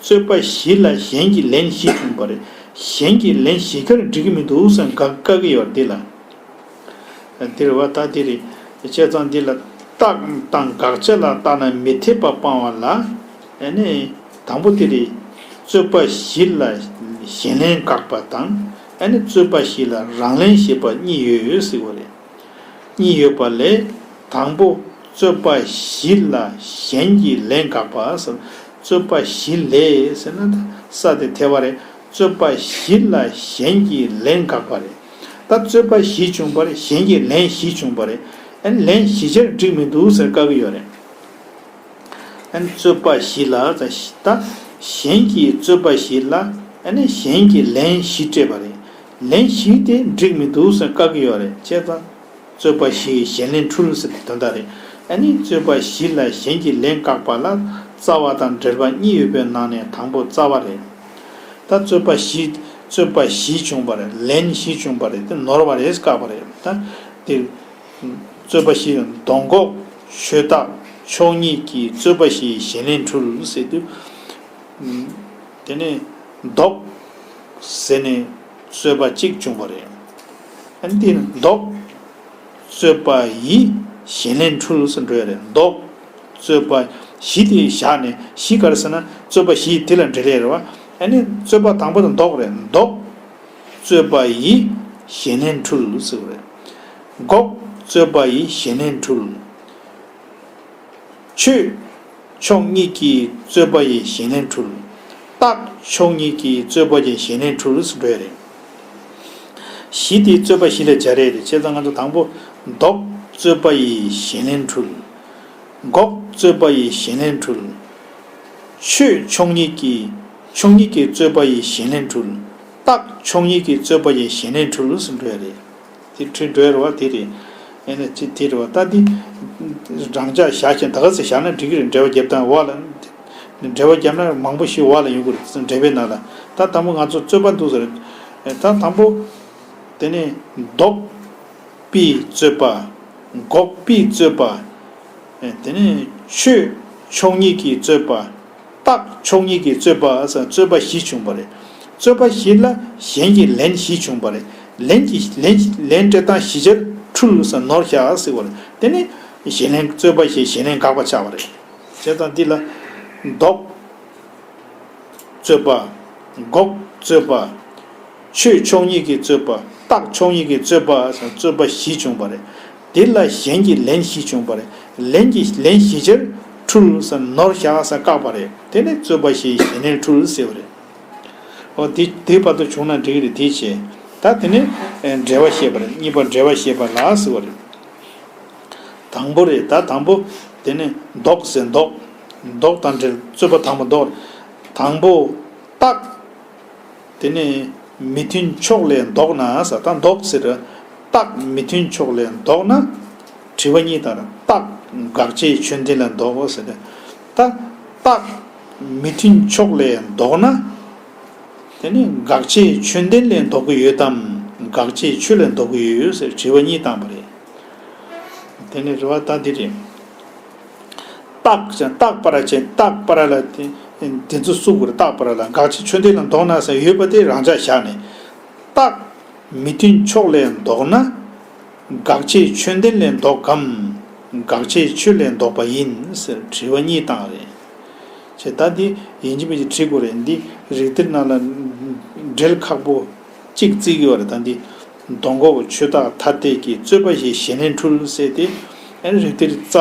རྩོད་པ་བཞི་ལ་གཞན་གྱི་ལན་བཞི་བྱུང་བ་རེད། གཞན་གྱི་ལན་བཞི་ཀར་འགྲིག་གི་མི་འདུག་ཟེར་དགག་དཀའ་གི་ཡོད་རེད་འདི་ལ། འདིར་བ་ད་འདི་རེད། བྱས་ཙང་འདི་ལ་རྟགས་དང་དགག་བྱ་ལ་བརྟགས་ན་མི་འཐད་པ་སྤང་བ་ལ། ཨ་ནི། དང་པོ་འདི་རེད། རྩོད་པ་གཞི་ལ་གཞན་ལེན་དགག་པ་དང་། ཨ་ནི་རྩོད་པ་གཞི་ལ་རང་ལེན་ཞེས་པ་གཉིས་ཡོད་ཡོད་ཟེར་བ་རེད། གཉིས་ཡོད་པ་ལས། དང་པོ། རྩོད་པ་གཞི་ལ་གཞན་གྱིས་ལན་དགག་པ་ཟེར། རྩོད་པ་གཞི་ལས་ཟེར་ན་ས་དེ་ཐལ་བ་རེད། རྩོད་པ་གཞི་ལ་གཞན་གྱིས་ལན་དགག་པ་རེད། ད་རྩོད་པ་བཞི་བྱུང་བ་རེད། གཞན་གྱིས་ལན་བཞི་བྱུང་བ་རེད། ཨ་ནི་ལན་བཞི་ཆར་འགྲིག་མི་འདུག་ཟེར་དཀའ་གི་ཡོད་རེད། ཨ་ནི་རྩོད་པ་བཞི་ལ་ད་གཞན་གྱིས་རྩོད་པ་བཞི་ལ་ཨ་ནི་གཞན་གྱིས་ལན་བཞི་སྤྲད་པ་རེད། ལན་བཞི་དེ་འགྲིག་མི་འདུག་ཟེར་དཀའ་གི་ཡོད་རེད། བྱས་ཙང་། རྩོད་པ་བཞིའི་གཞན་ལན་འཁྲུལ་ཟེར་དེ་དོན་དག་རེད། ཨ་ནི་རྩོད་པ་བཞི་ལ་གཞན་གྱིས་ལན་བཀག་པ་ལ་རྩ་བ་དང་འབྲེལ་པ་གཉིས་ཡོད་པའི་ནང་ནས་དང་པོ་རྩ་བ་རེད། ད་རྩོད་པ་བཞི། རྩོད་པ་བཞི་བྱུང་བ་རེད། ལན་བཞི་བྱུང་བ་རེད། དེ་ནོར་བ་རེད་བཀག་པ་རེད། ད་དེ། རྩོད་པ་བཞི། མདོ་འགོག་ཆོས་བདག་ཕྱོགས་གཉིས་ཀྱི་རྩོད་པ་བཞིའི་གཞན་ལན་འཁྲུལ་ཟེར་དུས། དེ་ནས་ལྡོག་ཟེར་ནས་རྩོད་པ་གཅིག་བྱུང་བ་རེད། ཨ་ནི་དེ་ལྡོག་རྩོད་པ་ཡི་གཞན་ལན་འཁྲུལ་ཟེར་འགྲོ་ཡ་རེད། ལྡོག་རྩོད་པ་བཞི་དེ་བཞག་ནས་བཞི་ག་རེ་ཟེར་ན་རྩོད་པ་བཞི་དེ་ལ་འབྲེལ་ཡ་རེད་བ། ཨ་ནི་རྩོད་པ་དང་པོ་དེ་ལྡོག་རེད། ལྡོག་རྩོད་པ་ཡི་གཞན་ལན་འཁྲུལ་ཟེར་བ་རེད། འགོག་རྩོད་པ་ཡི་གཞན་ལན་འཁྲུལ། ཆོས་ཕྱོགས་གཉིས་ཀྱི་རྩོད་པ་ཡི་གཞན་ལན་འཁྲུལ། རྟགས་ཕྱོགས་གཉིས་ཀྱི་རྩོད་པ་ཡི་གཞན་ལན་འཁྲུལ་ཟེར་འགྲོ་ཡ་རེད། གཞི་དེ་རྩོད་པ་བཞི་ལ་སྦྱར་ཡ་རེད། བྱས་ཙང་ང་ཚོ་དང་པོ་ལྡོག་རྩོད་པ་ཡི་གཞན་ལན་འཁྲུལ། འགོག་རྩོད་པ་ཡི་གཞན་ལན་འཁྲུལ། ཆོས་ཕྱོགས་གཉིས་ཀྱི་ཕྱོགས་གཉིས་ཀྱི་རྩོད་པ་ཡི་གཞན་ལན་འཁྲུལ། རྟགས་ཕྱོགས་གཉིས་ཀྱི་རྩོད་པ་ཡི་གཞན་ལན་འཁྲུལ་ཟེར་འགྲོ་ཡ་རེད། དེ་ཁྲིད་འགྲོ་ཡ་རེད་བ། དེ་རེད། ཨེ་ནས་ཅི་དེ་རེད་བ། ད་འདི་རང་འཇགས་བཞག་བཞིན་ད་ག་ཚོད་བཞག་ན་འགྲིག་གི་རེད། འགྲེལ་བ་རྒྱབ་སྟངས་འོག་ལ། འགྲེལ་བ་རྒྱབ་ན་མང་པོ་ཞིག་འོག་ལ་ཡོང་གི་རེད། འགྲེལ་པའི་ནང་ལ། ད་དང་པོ་ང་ཚོ་རྩོད་པ་འདུག་ཟེར། ད་དང་པོ། དེ་ནས་ལྡོག་པའི་རྩོད་པ། འགོག་པའི་རྩོད་པ། དེ་ནས་ཆོས་ཕྱོགས་གཉིས་ཀྱི་རྩོད་པ། རྟགས་ཕྱོགས་གཉིས་ཀྱི་རྩོད་པ་ཟེར་རྩོད་པ་བཞི་བྱུང་བ་རེད། རྩོད་པ་བཞི་ལ་གཞན་གྱི་ལན་བཞི་བྱུང་བ་རེད། ལན་གྱི་ལན་ལན་སྤྲད་སྟངས་བཞི་ཆར་འཁྲུལ་ཟེར་ནོར་བཞག་ཟེར་བ་རེད། དེ་ནི་གཞན་ལན་རྩོད་པ་བཞི་གཞན་ལན་དགག་པ་ཆགས་པ་རེད། བྱས་ཙང་འདི་ལ་ལྡོག་རྩོད་པ། འགོག་རྩོད་པ། ཆོས་ཕྱོགས་གཉིས་ཀྱི་རྩོད་པ། རྟགས་ཕྱོགས་གཉིས་ཀྱི་རྩོད་པ་ཟེར་རྩོད་པ་བཞི་བྱུང་བ་རེད། དེ་ལ་གཞན་གྱི་ལན་བཞི་བྱུང་བ་རེད། ལན་གྱི་ལན་གཞིའི་ཕྱིར་འཁྲུལ་ཟེར་ནོར་བཞག་ཟེར་བཀག་པ་རེད། དེ་ནི་རྩོད་པ་ཞེས་གཞན་ལས་འཁྲུལ་ཟེར་བ་རེད། འོ་དེ་དེའི་བར་དུ་བྱུང་ན་འགྲིག་གི་རེད། དེ་བྱས་ད་དེ་ནི་འབྲེལ་བ་བཤད་པ་རེད། གཉིས་པ་འབྲེལ་བ་བཤད་པ་ལ་ཟེར་བ་རེད། དང་པོ་རེད། ད་དང་པོ་དེ་ནི་ལྡོག་ཟེར་ལྡོག་ལྡོག་དང་འབྲེལ། རྩོད་པ་དང་པོ་ལྡོག་དང་པོ་རྟགས། དེ་ནི་མི་མཐུན་ཕྱོགས་ལས་ལྡོག་ན་ཟེར། ད་ལྡོག་ཟེར་རྟགས་མི་མཐུན་ཕྱོགས་ལས་ལྡོག་ན། དྲི་བ་གཉིས་དང་རྟགས་དགག་བྱའི་ཆོས་ལྡན་ལས་ལྡོག་ཟེར་ཏེ། ད་རྟགས་མི་མཐུན་ཕྱོགས་ལས་ལྡོག་ན། དེ་ནི་དགག་བྱའི་ཆོས་ལྡན་ལས་ལྡོག་གི་ཡོད་དམ། དགག་བྱའི་ཆོས་ལས་ལྡོག་གི་ཡོད་ཟེར་དྲི་བ་གཉིས་བཏང་བ་རེད། དེ་ནི་རེད་བ། ད་འདི་རེད། རྟགས་ཀྱང་རྟགས་པར་བྱེད། རྟགས་པར་ལ་དེ་དེ་ཚོ་གསུངས་པ་རེད། རྟགས་པར་ལ་དགག་བྱའི་ཆོས་ལྡན་ལ་ལྡོག་ན་ཟེར་ཡོད་པ་དེ་རང་འཇགས་བཞག་ནས། རྟགས་མི་མཐུན་ཕྱོགས་ལས་ལྡོག་ན། དགག་བྱའི་ཆོས་ལྡན་ལས་ལྡོག་གམ། དགག་བྱའི་ཆོས་ལས་ལྡོག་པ་ཡིན་ཟེར་དྲི་བ་གཉིས་བཏང་རེད། བྱས་ད་འདི་ཡིན་གཅིག་མིན་གཅིག་དྲི་དགོས་རེད། འདི་རིགས་གཏེར་ནང་ལ་འགྲེལ་ཁག་པོ་གཅིག་བརྩི་གི་ཡོད་རེད། ད་འདི་མདོ་འགོག་ཆོས་བདག་ཐ་དད་ཀྱི་རྩོད་པ་ཞེས་གཞན་ལས་འཁྲུལ་ཟེར་ཏེ། ཨ་ནི་རིགས་གཏེར་རྩ་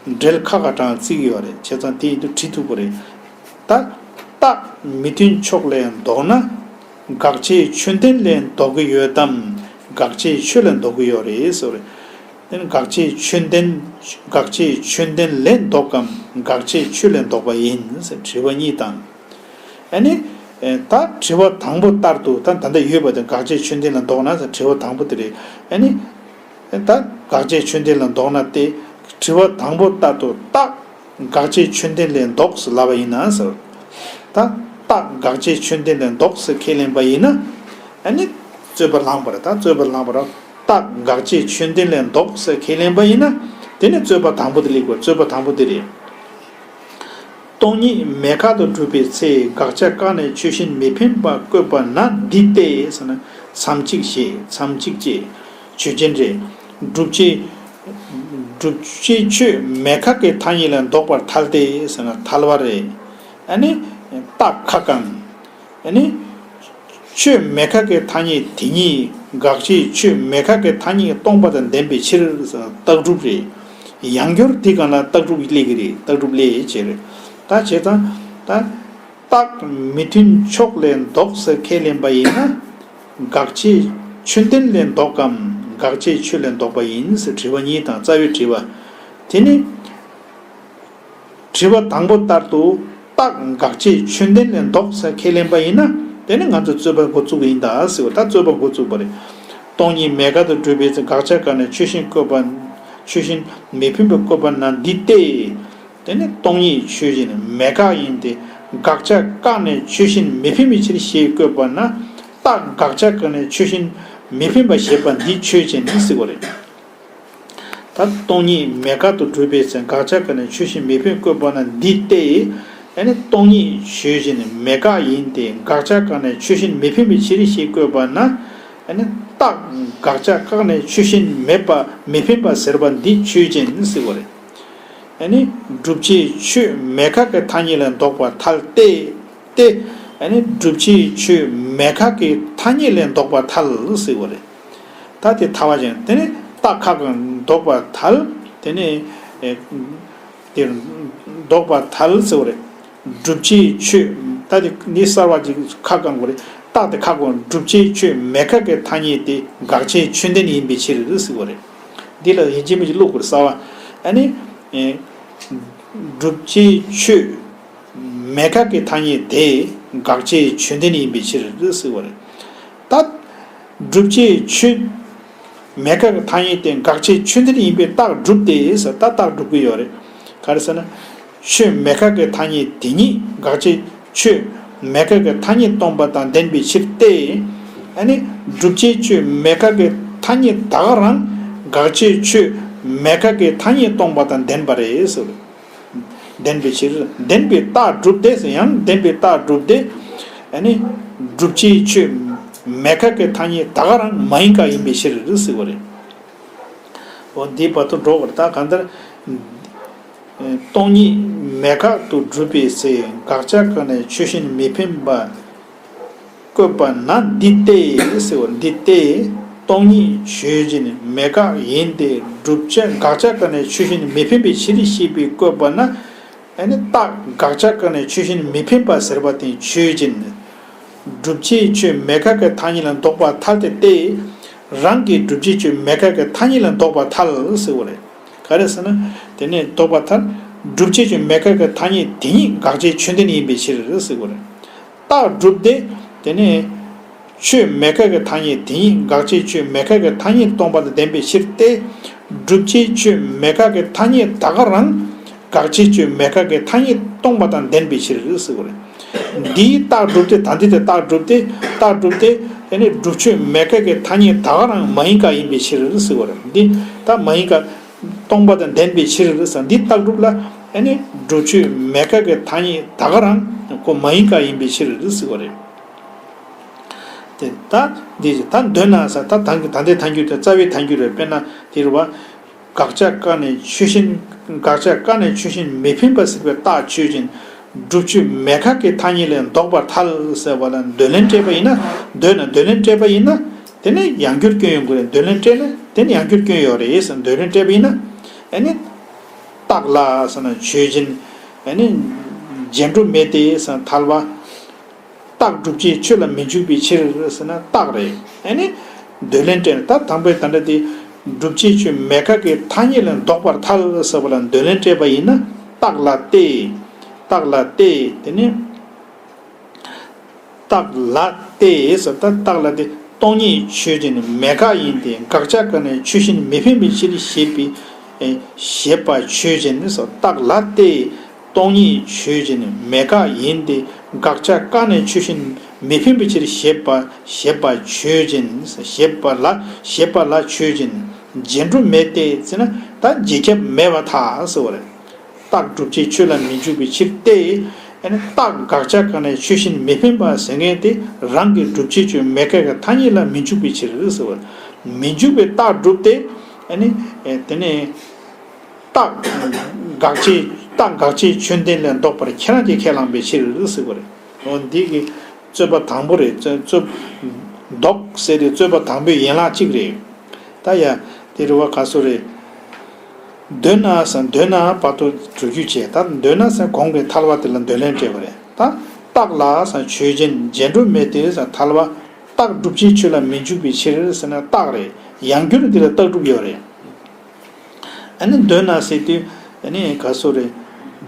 བ་འགྲེལ་ཁག་ཁག་དྲངས་བརྩི་གི་ཡོད་རེད། བྱས་ཙང་དེ་ཡིན་དུས་དྲི་ཐུབ་ཀྱི་རེད། ད་རྟགས་མི་མཐུན་ཕྱོགས་ལས་ལྡོག་ན། དགག་བྱའི་ཆོས་ལྡན་ལས་ལྡོག་གི་ཡོད་དམ། དགག་བྱའི་ཆོས་ལས་ལྡོག་གི་ཡོད་རེད་ཟེར་བ་རེད། དེ་ནི་དགག་བྱའི་ཆོས་ལྡན། དགག་བྱའི་ཆོས་ལྡན་ལས་ལྡོག་གམ། དགག་བྱའི་ཆོས་ལས་ལྡོག་པ་ཡིན་ཟེར་དྲི་བ་གཉིས་བཏང་། ཨ་ནི། ད་དྲི་བ་དང་པོ་ལྟར་དུ་ད་ད་ལྟ་ཡོད་པ་དེ་དགག་བྱའི་ཆོས་ལྡན་ལ་ལྡོག་ན་ཟེར་དྲི་བ་དང་པོ་དེ་རེད། ཨ་ནི། ད་དགག་བྱའི་ཆོས་ལྡན་ལ་ལྡོག་ན་སྟེ། དྲི་བ་དང་པོ་ལྟར་དུ་རྟགས་དགག་བྱའི་ཆོས་ལྡན་ལས་ལྡོག་ཟེར་ལབ་པ་ཡིན་ན་ཟེར། ད་རྟགས་དགག་བྱའི་ཆོས་ལྡན་ལས་ལྡོག་ཟེར་ཁས་ལེན་པ་ཡིན་ན། ཨ་ནི་རྩོད་པ་ལངས་པ་རེད། ད་རྩོད་པ་ལངས་པ་རེད། རྟགས་དགག་བྱའི་ཆོས་ལྡན་ལས་ལྡོག་ཟེར་ཁས་ལེན་པ་ཡིན་ན། དེ་ནི་རྩོད་པ་དང་པོ་དེ་ལེགས་པར། རྩོད་པ་དང་པོ་དེ་རེད། སྟོང་ཉིད་མེད་དགག་ཏུ་སྒྲུབ་པའི་ཚེ། དགག་བྱ་བཀག་ནས་ཆོས་གཞན་མི་འཕེན་པ་བཀོད་པ་ན་འདི་སྟེ་ཟེར་ན། མཚམས་གཅིག་ཞེས། མཚམས་གཅིག་ཅེས་ཆོས་ཅན་རེད། སྒྲུབ་བྱེད། སྒྲུབ་བྱེད་ཆོས་མེད་དགག་གི་ཐ་སྙད་ལས་ལྡོག་པར་ཐལ་ཏེ་ཟེར་ན་ཐལ་བ་རེད། ཨ་ནི་རྟགས་ཁ་གང་། ཨ་ནི། ཆོས་མེད་དགག་གི་ཐ་སྙད་དེ་ཉིད་དགག་བྱའི་ཆོས་མེད་དགག་གི་ཐ་སྙད་སྟོང་པ་དང་ལྡན་པའི་ཕྱིར། རྟགས་སྒྲུབ་རེད། ཡང་སྐྱར་དེ་གང་ལ་རྟགས་སྒྲུབ་སླེབས་ཀྱི་རེད། རྟགས་སྒྲུབ་སླེབས་བྱས་རེད། ད་བྱས་ཙང་ད་རྟགས་མི་མཐུན་ཕྱོགས་ལས་ལྡོག་ཟེར་ཁས་ལེན་པ་ཡིན་ན། དགག་བྱའི་ཆོས་ལྡན་ལས་ལྡོག་གམ། དགག་བྱའི་ཆོས་ལས་ལྡོག་པ་ཡིན་ཟེར་དྲི་བ་གཉིས་དང་། རྩ་བའི་དྲི་བ་དེ་ནི། དྲི་བ་དང་པོ་ལྟར་དུ་རྟགས་དགག་བྱའི་ཆོས་ལྡན་ལས་ལྡོག་ཟེར་ཁས་ལེན་པ་ཡིན་ན། དེ་ནི་ང་ཚོ་རྩོད་པ་འགོ་བཙུགས་ཡིན་ད་ཟེར་བ། ད་རྩོད་པ་འགོ་བཙུགས་པ་རེད། སྟོང་ཉིད་མེད་དགག་ཏུ་སྒྲུབ་པའི་ཚེ། དགག་བྱ་བཀག་ནས་ཆོས་གཞན་བཀོད་པ། ཆོས་གཞན་མི་འཕེན་པ་བཀོད་པ་ན་འདི་སྟེ། དེ་ནི་སྟོང་ཉིད་ཆོས་ཅན་མེད་དགག་ཡིན་ཏེ། དགག་བྱ་བཀག་ནས་ཆོས་གཞན་མི་འཕེན་པའི་ཕྱིར་ཞེས་བཀོད་པ་ན། རྟགས་དགག་བྱ་བཀག་ནས་ཆོས་གཞན་མི་འཕེན་པ་ཞེས་པ་འདི་ཆོས་ཅན་ཟེར་བ་རེད། ད་སྟོང་ཉིད་མེད་དགག་ཏུ་སྒྲུབ་པའི་ཚེ། དགག་བྱ་བཀག་ནས་ཆོས་གཞན་མི་འཕེན་བཀོད་པ་ན་འདི་སྟེ། ཨ་ནི་སྟོང་ཉིད་ཆོས་ཅན་མེད་དགག་ཡིན་ཏེ། དགག་བྱ་བཀག་ནས་ཆོས་གཞན་མི་འཕེན་པའི་ཕྱིར་ཞེས་བཀོད་པ་ན། ཨ་ནི་རྟགས་དགག་བྱ་བཀག་ནས་ཆོས་གཞན་མེད་པ་མི་འཕེན་པ་ཟེར་བ་འདི་ཆོས་ཅན་ཟེར་བ་རེད། ཨ་ནི་སྒྲུབ་བྱེད་ཆོས་མེད་དགག་གི་ཐ་སྙད་ལས་ལྡོག་པར་ཐལ་ཏེ། ཏེ། ཨ་ནི་སྒྲུབ་བྱེད་ཆོས་མེད་དགག་གི་ཐ་སྙད་ལས་ལྡོག་པར་ཐལ་ཟེར་བ་རེད། ད་དེ་ཐལ་བ་ཅན། དེ་ནི་རྟགས་ཁ་གང་ལྡོག་པར་ཐལ། དེ་ནི་ཨེ། དེར་ལྡོག་པར་ཐལ་ཟེར་བ་རེད། སྒྲུབ་བྱེད་ཆོས། ད་དེ་ནི་གསར་བ་ཅིག་ཁ་གང་དགོས་རེད། རྟགས་དེ་ཁ་གང་སྒྲུབ་བྱེད་ཆོས་མེད་དགག་གི་ཐ་སྙད་དེ་དགག་བྱའི་ཆོས་ལྡན་ཡིན་པའི་ཕྱིར་ཟེར་བ་རེད། འདི་ལ་ཡིན་གཅིག་མིན་གཅིག་བླུག་དགོས་རེད། གསར་བ། ཨ་ནི་ཨེ། སྒྲུབ་བྱེད་ཆོས་མེད་དགག་གི་ཐ་སྙད་དེ་དགག་བྱའི་ཆོས་ལྡན་ཡིན་པའི་ཕྱིར་ཟེར་བ་རེད། ད་སྒྲུབ་བྱེད་ཆོས་མེད་དགག་གི་ཐ་སྙད་དེ་དགག་བྱའི་ཆོས་ལྡན་ཡིན་པས་རྟགས་སྒྲུབ་སྟེ་ཟེར། ད་རྟགས་སྒྲུབ་ཀྱི་ཡོད་རེད། ག་རེ་ཟེར་ན། ཆོས་མེད་དགག་གི་ཐ་སྙད་དེ་ཉིད་དགག་བྱའི་ཆོས་མེད་དགག་གི་ཐ་སྙད་སྟོང་པ་དང་ལྡན་པའི་ཕྱིར་ཏེ། ཨ་ནི་སྒྲུབ་བྱེད་ཆོས་མེད་དགག་གི་ཐ་སྙད་ད་ག་རང་དགག་བྱའི་ཆོས་མེད་དགག་གི་ཐ་སྙད་སྟོང་པ་དང་ལྡན་པ་རེད་ཟེར། ལྡན་པའི་ཕྱིར། ལྡན་པའི་རྟགས་སྒྲུབ་སྟེ་ཟེར། ཡང་ལྡན་པའི་རྟགས་སྒྲུབ་སྟེ། ཨ་ནི་སྒྲུབ་བྱེད་ཆོས་མེད་དགག་གི་ཐ་སྙད་ད་ག་རང་མ་ཡིན་དགག་ཡིན་པའི་ཕྱིར་ཟེར་བ་རེད། འོ་འདིའི་བར་དུ་འགྲོ་བར། ད་གང་ལྟར། སྟོང་ཉིད་མེད་དགག་ཏུ་སྒྲུབ་པའི་ཚེ། དགག་བྱ་བཀག་ནས་ཆོས་གཞན་མི་འཕེན་པ་བཀོད་པ་ན་འདི་སྟེ་ཟེར་བ། འདི་སྟེ། སྟོང་ཉིད་ཆོས་ཅན་མེད་དགག་ཡིན་ཏེ། བསྒྲུབ་བྱ་དགག་བྱ་ཀ་ནས་ཆོས་ཅན་མི་འཕེན་པའི་ཕྱིར་ཞེས་པའི་བཀོད་པ་ན། ཨ་ནི་རྟགས་དགག་བྱ་ཀ་ནས་ཆོས་ཅན་མི་འཕེན་པ་ཟེར་བ་དེ་ཆོས་ཅན། བསྒྲུབ་བྱའི་ཆོས་མེད་དགག་གི་ཐ་སྙད་ལ་འདོགས་པར་ཐལ་ཏེ། སྟེ། རང་གི་བསྒྲུབ་བྱའི་ཆོས་མེད་དགག་གི་ཐ་སྙད་ལ་འདོགས་པར་ཐལ་ཟེར་བ་རེད། ག་རེ་ཟེར་ན། དེ་ནས་འདོགས་པར་ཐལ། བསྒྲུབ་བྱའི་ཆོས་མེད་དགག་གི་ཐ་སྙད་དེ་ཉིད་དགག་བྱའི་ཆོས་ལྡན་ཡིན་པའི་ཕྱིར་ཟེར་བ་རེད། རྟགས་སྒྲུབ་སྟེ། དེ་ནས་ཆོས་མེད་དགག་གི་ཐ་སྙད་དེ་ཉིད་དགག་བྱའི་ཆོས་མེད་དགག་གི་ཐ་སྙད་སྟོང་པ་དང་ལྡན་པའི་ཕྱིར་ཏེ། བསྒྲུབ་བྱའི་ཆོས་མེད་དགག་གི་ཐ་སྙད་ད་ག་རང་དགག་བྱའི་ཆོས་མེད་དགག་གི་ཐ་སྙད་སྟོང་པ་དང་ལྡན་པའི་ཕྱིར་ཟེར་བ་རེད། འདིའི་རྟགས་སྒྲུབ་སྟེ། ད་འདི་དེ་རྟགས་སྒྲུབ་སྟེ། རྟགས་སྒྲུབ་སྟེ། དེ་ནས་བསྒྲུབ་ཆོས་མེད་དགག་གི་ཐ་སྙད་ད་ག་རང་མ་ཡིན་དགག་ཡིན་པའི་ཕྱིར་ཟེར་བ་རེད། འདི་ད་མ་ཡིན་དགག་སྟོང་པ་དང་ལྡན་པའི་ཕྱིར་ཟེར། འདི་རྟགས་སྒྲུབ་ལ། ཨ་ནི་བསྒྲུབ་ཆོས་མེད་དགག་གི་ཐ་སྙད་ད་ག་རང་ཁོ་མ་ཡིན་དགག་ཡིན་པའི་ཕྱིར་ཟེར་བ་རེད། དེ་ད་འདི་ད་འདོད་ན་ཟེར། ད་ད་ད་ལྟའི་ཐལ་འགྱུར་དེ་རྩ་བའི་ཐལ་འགྱུར་རེད། དཔེར་ན་དེ་རེད་བ། དགག་བྱ་ཀ་ནས་ཆོས་ཅན། དགག་བྱ་ཀ་ནས་ཆོས་ཅན་མི་འཕེན་པ་ཟེར་བའི་རྟགས་ཆོས་ཅན། བསྒྲུབ་ཆོས་མེད་དགག་གི་ཐ་སྙད་ལས་འདོགས་པར་ཐལ་ཟེར་བ་ལ་འདོད་ལན་སྤྲད་པ་ཡིན་ན། འདོད་ན། འདོད་ལན་སྤྲད་པ་ཡིན་ན། དེ་ནས་ཡང་བསྐྱར་སྐྱོན་ཡོང་གི་རེད། འདོད་ལན་སྤྲད་ན་དེ་ནས་ཡང་བསྐྱར་སྐྱོན་ཡོད་རེད་ཟེར། འདོད་ལན་སྤྲད་པ་ཡིན་ན། ཨ་ནི་རྟགས་ལ་ཟེར་ན་ཆོས་ཅན། ཨ་ནི་རྗེས་འགྲོ་མེད་དེ་ཟེར་ན་ཐལ་བ། རྟགས་བསྒྲུབ་བྱའི་ཆོས་ལ་མི་འཇུག་པའི་ཕྱིར་ཟེར་ན་རྟགས་རེད། ཨ་ནི་འདོད་ལན་སྤྲད་ན། ད་དང་པོའི་ད་ལྟ་དེ་བསྒྲུབ་བྱའི་ཆོས་མེད་དགག་གི་ཐ་སྙད་ལས་འདོགས་པར་ཐལ་ཟེར་བ་ལ་འདོད་ལན་སྤྲད་པ་ཡིན་ན། རྟགས་ལ་སྟེ། རྟགས་ལ་སྟེ། དེ་ནི་རྟགས་ལ་སྟེ་ཟེར། ད་རྟགས་ལ་སྟེ། སྟོང་ཉིད་ཆོས་ཅན་མེད་དགག་ཡིན་ཏེ། དགག་བྱ་ཀ་ནས་ཆོས་ཅན་མི་འཕེན་པའི་ཕྱིར་ཞེས་པའི། ཨེ། ཞེས་པ་ཆོས་ཅན་ཟེར། རྟགས་ལ་སྟེ། སྟོང་ཉིད་ཆོས་ཅན་མེད་དགག་ཡིན་ཏེ། དགག་བྱ་ཀ་ནས་ཆོས་ཅན་མི་འཕེན་པའི་ཕྱིར་ཞེས་པ། ཞེས་པ་ཆོས་ཅན། ཞེས་པ་ལ། ཞེས་པ་ལ་ཆོས་ཅན། རྗེས་འགྲོ་མེད་དེ་ཟེར་ན་ད་རྗེས་ཁྱབ་མེད་པར་ཐལ་ཟེར་བ་རེད། རྟགས་བསྒྲུབ་བྱའི་ཆོས་ལ་མི་འཇུག་པའི་ཕྱིར་ཏེ། ཨ་ནི་རྟགས་དགག་བྱ་ཀ་ནས་ཆོས་ཅན་མི་འཕེན་པ་ཟེར་མཁན་དེ་རང་གི་བསྒྲུབ་བྱའི་ཆོས་མེད་དགག་གི་ཐ་སྙད་ལ་མི་འཇུག་པའི་ཕྱིར་ཟེར་བ། མི་འཇུག་པའི་རྟགས་སྒྲུབ་སྟེ། ཨ་ནི་དེ་ནས་རྟགས་དགག་བྱའི། རྟགས་དགག་བྱའི་ཆོས་ལྡན་ལས་འདོགས་པར་ཁྱེད་རང་གིས་ཁས་བླངས་པའི་ཕྱིར་ཟེར་བ་རེད། འོ་འདི་གི་རྩོད་པ་དང་པོ་རེད། རྩོད། རྩོད། འདོགས་ཟེར་དེ་རྩོད་པ་དང་པོའི་ཡན་ལག་གཅིག་རེད། ད་ཡ། དེ་རེད་བ། ག་སོ་རེད། འདོད་ན་ཟེར། འདོད་ན་བར་དུ་འགྲོ་རྒྱུ་བྱས། ད་འདོད་ན་ཟེར་གོང་གི་ཐལ་བ་དེ་ལ་འདོད་ལན་སྤྲད་པ་རེད། ད་རྟགས་ལ་ཟེར་ཆོས་ཅན། རྗེས་འགྲོ་མེད་དེ་ཟེར་ཐལ་བ། རྟགས་བསྒྲུབ་བྱའི་ཆོས་ལ་མི་འཇུག་པའི་ཕྱིར་ཟེར་ན་རྟགས་རེད། ཡང་བསྐྱར་འདི་ལ་རྟགས་སྒྲུབ་ཡོད་རེད། ཨ་ནི་འདོད་ན་ཟེར་དུས། ཨ་ནི་ག་སོ་རེད།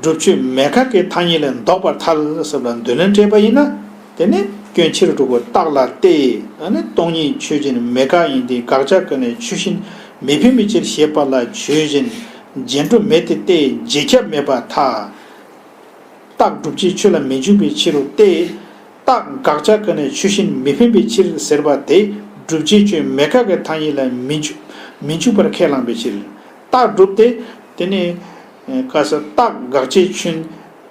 བསྒྲུབ་ཆོས་མེད་དགག་གི་ཐ་སྙད་ལས་འདོགས་པར་ཐལ་ཟེར་བ་ལ་འདོད་ལན་སྤྲད་པ་ཡིན་ན། དེ་ནི་སྐྱོན་ཕྱིར་འགྲོ་དགོས། རྟགས་ལ་སྟེ། ཨ་ནི་སྟོང་ཉིད་ཆོས་ཅན་མེད་དགག་ཡིན་ཏེ། དགག་བྱ་ཀ་ནས་ཆོས་ཅན་མི་འཕེན་པའི་ཕྱིར་ཞེས་པ་ལ་ཆོས་ཅན། རྗེས་འགྲོ་མེད་དེ་སྟེ་རྗེས་ཁྱབ་མེད་པར་ཐལ། རྟགས་བསྒྲུབ་བྱའི་ཆོས་ལ་མི་འཇུག་པའི་ཕྱིར་རོ་སྟེ། རྟགས་དགག་བྱ་ཀ་ནས་ཆོས་ཅན་མི་འཕེན་པའི་ཕྱིར་ཟེར་བ་དེ་བསྒྲུབ་བྱའི་ཆོས་མེད་དགག་གི་ཐ་སྙད་ལ་མི་འཇུག་མི་འཇུག་པར་ཁས་བླངས་པའི་ཕྱིར། རྟགས་སྒྲུབ་སྟེ། དེ་ནས་ག་ས་རྟགས་དགག་བྱའི་ཆོས།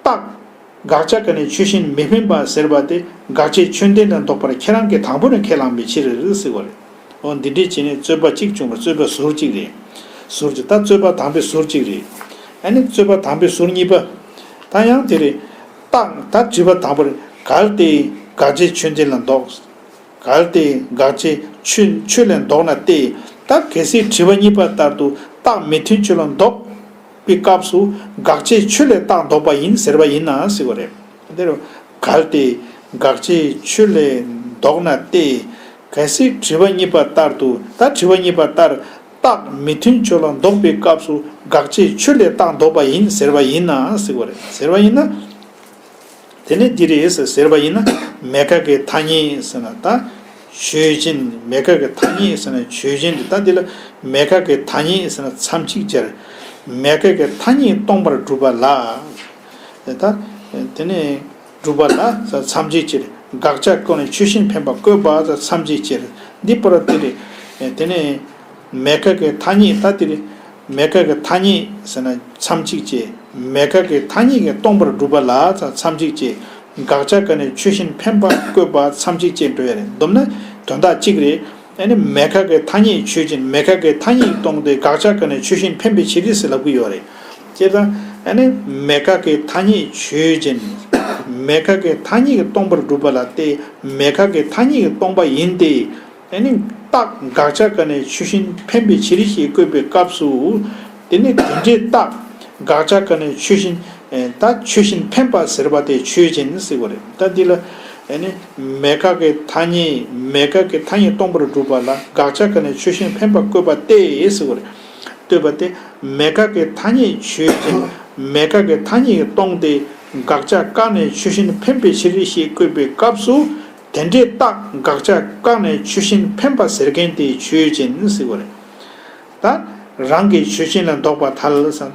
རྟགས་དགག་བྱ་ཀ་ནས་ཆོས་ཅན་མི་འཕེན་པ་ཟེར་བ་དེ་དགག་བྱའི་ཆོས་ལྡན་དུ་འདོགས་པར་ཁྱེད་རང་གིས་དང་པོ་ནས་ཁས་བླངས་པའི་ཕྱིར་ཟེར་བ་རེད། འོ་འདི་འདྲས་བྱས་ནས་རྩོད་པ་གཅིག་བྱུང་བ། རྩོད་པ་ཟུར་གཅིག་རེད། ཟུར་གཅིག་ད་རྩོད་པ་དང་པོའི་ཟུར་གཅིག་རེད། ཨ་ནི་རྩོད་པ་དང་པོའི་ཟུར་གཉིས་པ། ད་ཡང་དེ་རེད། རྟགས། ད་དྲི་བ་དང་པོ་རེད། གལ་ཏེ་དགག་བྱའི་ཆོས་ལྡན་ལ་འདོགས། གལ་ཏེ་དགག་བྱའི་ཆོས་ཆོས་ལས་འདོགས་ན་སྟེ། ད་གལ་སྲིད་དྲི་བ་གཉིས་པ་ལྟར་དུ་རྟགས་མི་མཐུན་ཕྱོགས་ལ་འདོགས་པའི་སྐབས་སུ་དགག་བྱའི་ཆོས་ལས་རྟགས་འདོགས་པ་ཡིན་ཟེར་བ་ཡིན་ན་ཟེར་བ་རེད། འདིར་གལ་ཏེ་དགག་བྱའི་ཆོས་ལས་འདོགས་ན་སྟེ། གལ་སྲིད་དྲི་བ་གཉིས་པ་ལྟར་དུ། ད་དྲི་བ་གཉིས་པ་ལྟར་རྟགས་མི་མཐུན་ཕྱོགས་ལ་འདོགས་པའི་སྐབས་སུ་དགག་བྱའི་ཆོས་ལས་རྟགས་འདོགས་པ་ཡིན་ཟེར་བ་ཡིན་ན་ཟེར་བ་རེད། ཟེར་བ་ཡིན་ན། དེ་ནས་འདི་རེད་ཟེར་ཟེར་བ་ཡིན་ན། མེད་དགག་གི་ཐ་སྙད་ཟེར་ན་ད་ཆོས་ཅན། མེད་དགག་གི་ཐ་སྙད་ཟེར་ན་ཆོས་ཅན་དེ། ད་འདི་ལ་མེད་དགག་གི་ཐ་སྙད་ཟེར་ན་མཚམས་གཅིག་ཅེར། མེད་དགག་གི་ཐ་སྙད་སྟོང་པར་སྒྲུབ་པ་ལ། ད་དེ་ནས་སྒྲུབ་པ་ལ་མཚམས་གཅིག་ཅེར། དགག་བྱ་ཀ་ནས་ཆོས་ཅན་འཕེན་པ་བཀོད་པ་མཚམས་གཅིག་ཅེར། འདི་པར་དེ་རེད། དེ་ནས་མེད་དགག་གི་ཐ་སྙད། ད་དེ་རེད། མེད་དགག་གི་ཐ་སྙད་ཟེར་ན་མཚམས་གཅིག་ཅེར། མེད་དགག་གི་ཐ་སྙད་ཀྱིས་སྟོང་པར་སྒྲུབ་པ་ལ་མཚམས་གཅིག་ཅེར། དགག་བྱ་ཀ་ནས་ཆོས་ཅན་འཕེན་པ་བཀོད་པ་མཚམས་གཅིག་ཅེར་འགྲོ་ཡ་རེད། བསྡོམས་ན་དོན་དག་གཅིག་རེད། ཨ་ནི་མེད་དགག་གི་ཐ་སྙད་ཆོས་ཅན། མེད་དགག་གི་ཐ་སྙད་སྟོང་སྟེ་དགག་བྱ་ཀ་ནས་ཆོས་ཅན་འཕེན་པའི་ཕྱིར་ཟེར་ལབ་ཀྱི་ཡོད་རེད། བྱས་ཙང་ཨ་ནི་མེད་དགག་གི་ཐ་སྙད་ཆོས་ཅན། མེད་དགག་གི་ཐ་སྙད་ཀྱིས་སྟོང་པར་སྒྲུབ་པ་ལ་སྟེ། མེད་དགག་གི་ཐ་སྙད་ཀྱིས་སྟོང་པ་ཡིན་ཏེ། ཨ་ནི་ རྟགས་དགག་བྱ་ཀ་ནས་ཆོས་ཅན་འཕེན་པའི་ཕྱིར་ཞེས་བཀོད་པའི་སྐབས་སུ། དེ་ནི་དེ་འདྲའི་རྟགས་དགག་བྱ་ཀ་ནས་ཆོས་ཅན། ད་ཆོས་ཅན་འཕེན་པ་ཟེར་བ་དེ་ཆོས་ཅན་ཟེར་བ་རེད། ད་འདི་ལ་ནི་མེད་དགག་གི་ཐ་སྙད། མེད་དགག་གི་ཐ་སྙད་སྟོང་པར་སྒྲུབ་པ་ལ་དགག་བྱ་ཀ་ནས་ཆོས་ཅན་འཕེན་པ་བཀོད་པ་སྟེ་ཟེར་བ་རེད། བཀོད་པ་སྟེ། མེད་དགག་གི་ཐ་སྙད་ཆོས་ཅན། མེད་དགག་གི་ཐ་སྙད་སྟོང་སྟེ། དགག་བྱ་ཀ་ནས་ཆོས་ཅན་འཕེན་པའི་ཕྱིར་ཞེས་བཀོད་པའི་སྐབས་སུ། དེ་འདྲའི་རྟགས་དགག་བྱ་ཀ་ནས་ཆོས་ཅན་འཕེན་པ་ཟེར་མཁན་དེ་ཆོས་ཅན་ཟེར་བ་རེད། ད་རང་གི་ཆོས་ཅན་ལ་འདོགས་པར་ཐལ་ཟེར།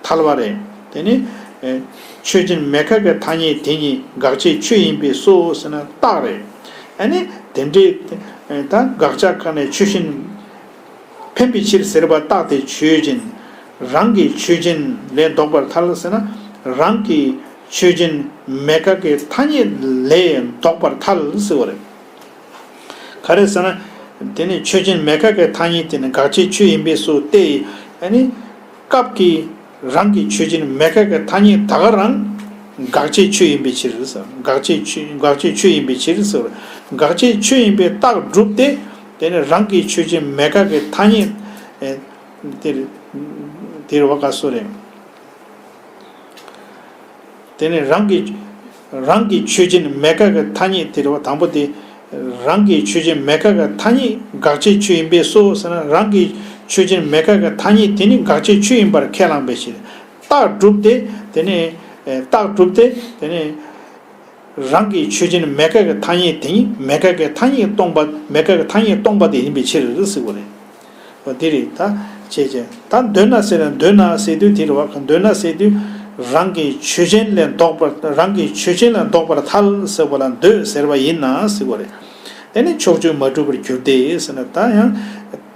ཐལ་བ་རེད། དེ་ནི་ཨེ་ཆོས་ཅན་མེད་དགག་གི་ཐ་སྙད་དེ་ཉིད་དགག་བྱའི་ཆོས་ཡིན་པས་སོ་ཟེར་ན་རྟགས་རེད། ཨ་ནི་དེ་འདྲའི་ཨེ་ད་དགག་བྱ་ཀ་ནས་ཆོས་ཅན་འཕེན་པའི་ཕྱིར་ཟེར་བ་རྟགས་དེ་ཆོས་ཅན། རང་གི་ཆོས་ཅན་ལས་ལྡོག་པར་ཐལ་ཟེར་ན། རང་གི་ཆོས་ཅན་མེད་དགག་གི་ཐ་སྙད་ལས་ལྡོག་པར་ཐལ་ཟེར་བ་རེད། ག་རེ་ཟེར་ན། དེ་ནི་ཆོས་ཅན་མེད་དགག་གི་ཐ་སྙད་དེ་ནི་དགག་བྱའི་ཆོས་ཡིན་པས་སོ་སྟེ། ཨ་ནི་སྐབས་ཀྱི་རང་གི་ཆོས་ཅན་མེད་དགག་གི་ཐ་སྙད་ད་ག་རང་དགག་བྱའི་ཆོས་ཡིན་པའི་ཕྱིར་ཟེར། དགག་བྱའི་ཆོས་དགག་བྱའི་ཆོས་ཡིན་པའི་ཕྱིར་ཟེར། དགག་བྱའི་ཆོས་ཡིན་པའི་རྟགས་སྒྲུབ་སྟེ། དེ་ནི་རང་གི་ཆོས་ཅན་མེད་དགག་གི་ཐ་སྙད་ཨེ་དེར་དེར་བ་ག་སོ་རེད། དེ་ནི་རང་གི་རང་གི་ཆོས་ཅན་མེད་དགག་གི་ཐ་སྙད་དེ་རེད་བ། དང་པོ་དེ། རང་གི་ཆོས་ཅན་མེད་དགག་གི་ཐ་སྙད་དགག་བྱའི་ཆོས་ཡིན་པས་སོ་ཟེར་ན། རང་གི་ཆོས་ཅན་མེད་དགག་གི་ཐ་སྙད་དེ་ནི་དགག་བྱའི་ཆོས་ཡིན་པར་ཁས་བླངས་པའི་ཕྱིར། རྟགས་སྒྲུབ་སྟེ། དེ་ནི་རྟགས་སྒྲུབ་སྟེ། དེ་ནི་རང་གི་ཆོས་ཅན་མེད་དགག་གི་ཐ་སྙད་དེ་ཉིད་མེད་དགག་གི་ཐ་སྙད་སྟོང་པ། མེད་དགག་གི་ཐ་སྙད་སྟོང་པ་དེ་ཡིན་པའི་ཕྱིར་ཟེར་བ་རེད། འོ་དེ་རེད། ད་བྱས་བྱས་ད་འདོད་ན་ཟེར་ན། འདོད་ན་ཟེར་དུས་དེ་རེད་བ། འདོད་ན་ཟེར་དུས་རང་གི་ཆོས་ཅན་ལས་ལྡོག་པར། རང་གི་ཆོས་ཅན་ལས་ལྡོག་པར་ཐལ་ཟེར་བ་ལ་འདོད་ཟེར་བ་ཡིན་ན་ཟེར་བ་རེད། དེ་ནི་ཕྱོགས་ཆོས་མ་གྲུབ་པར་འགྱུར་ཏེ་ཟེར་ན། ད་ཡང་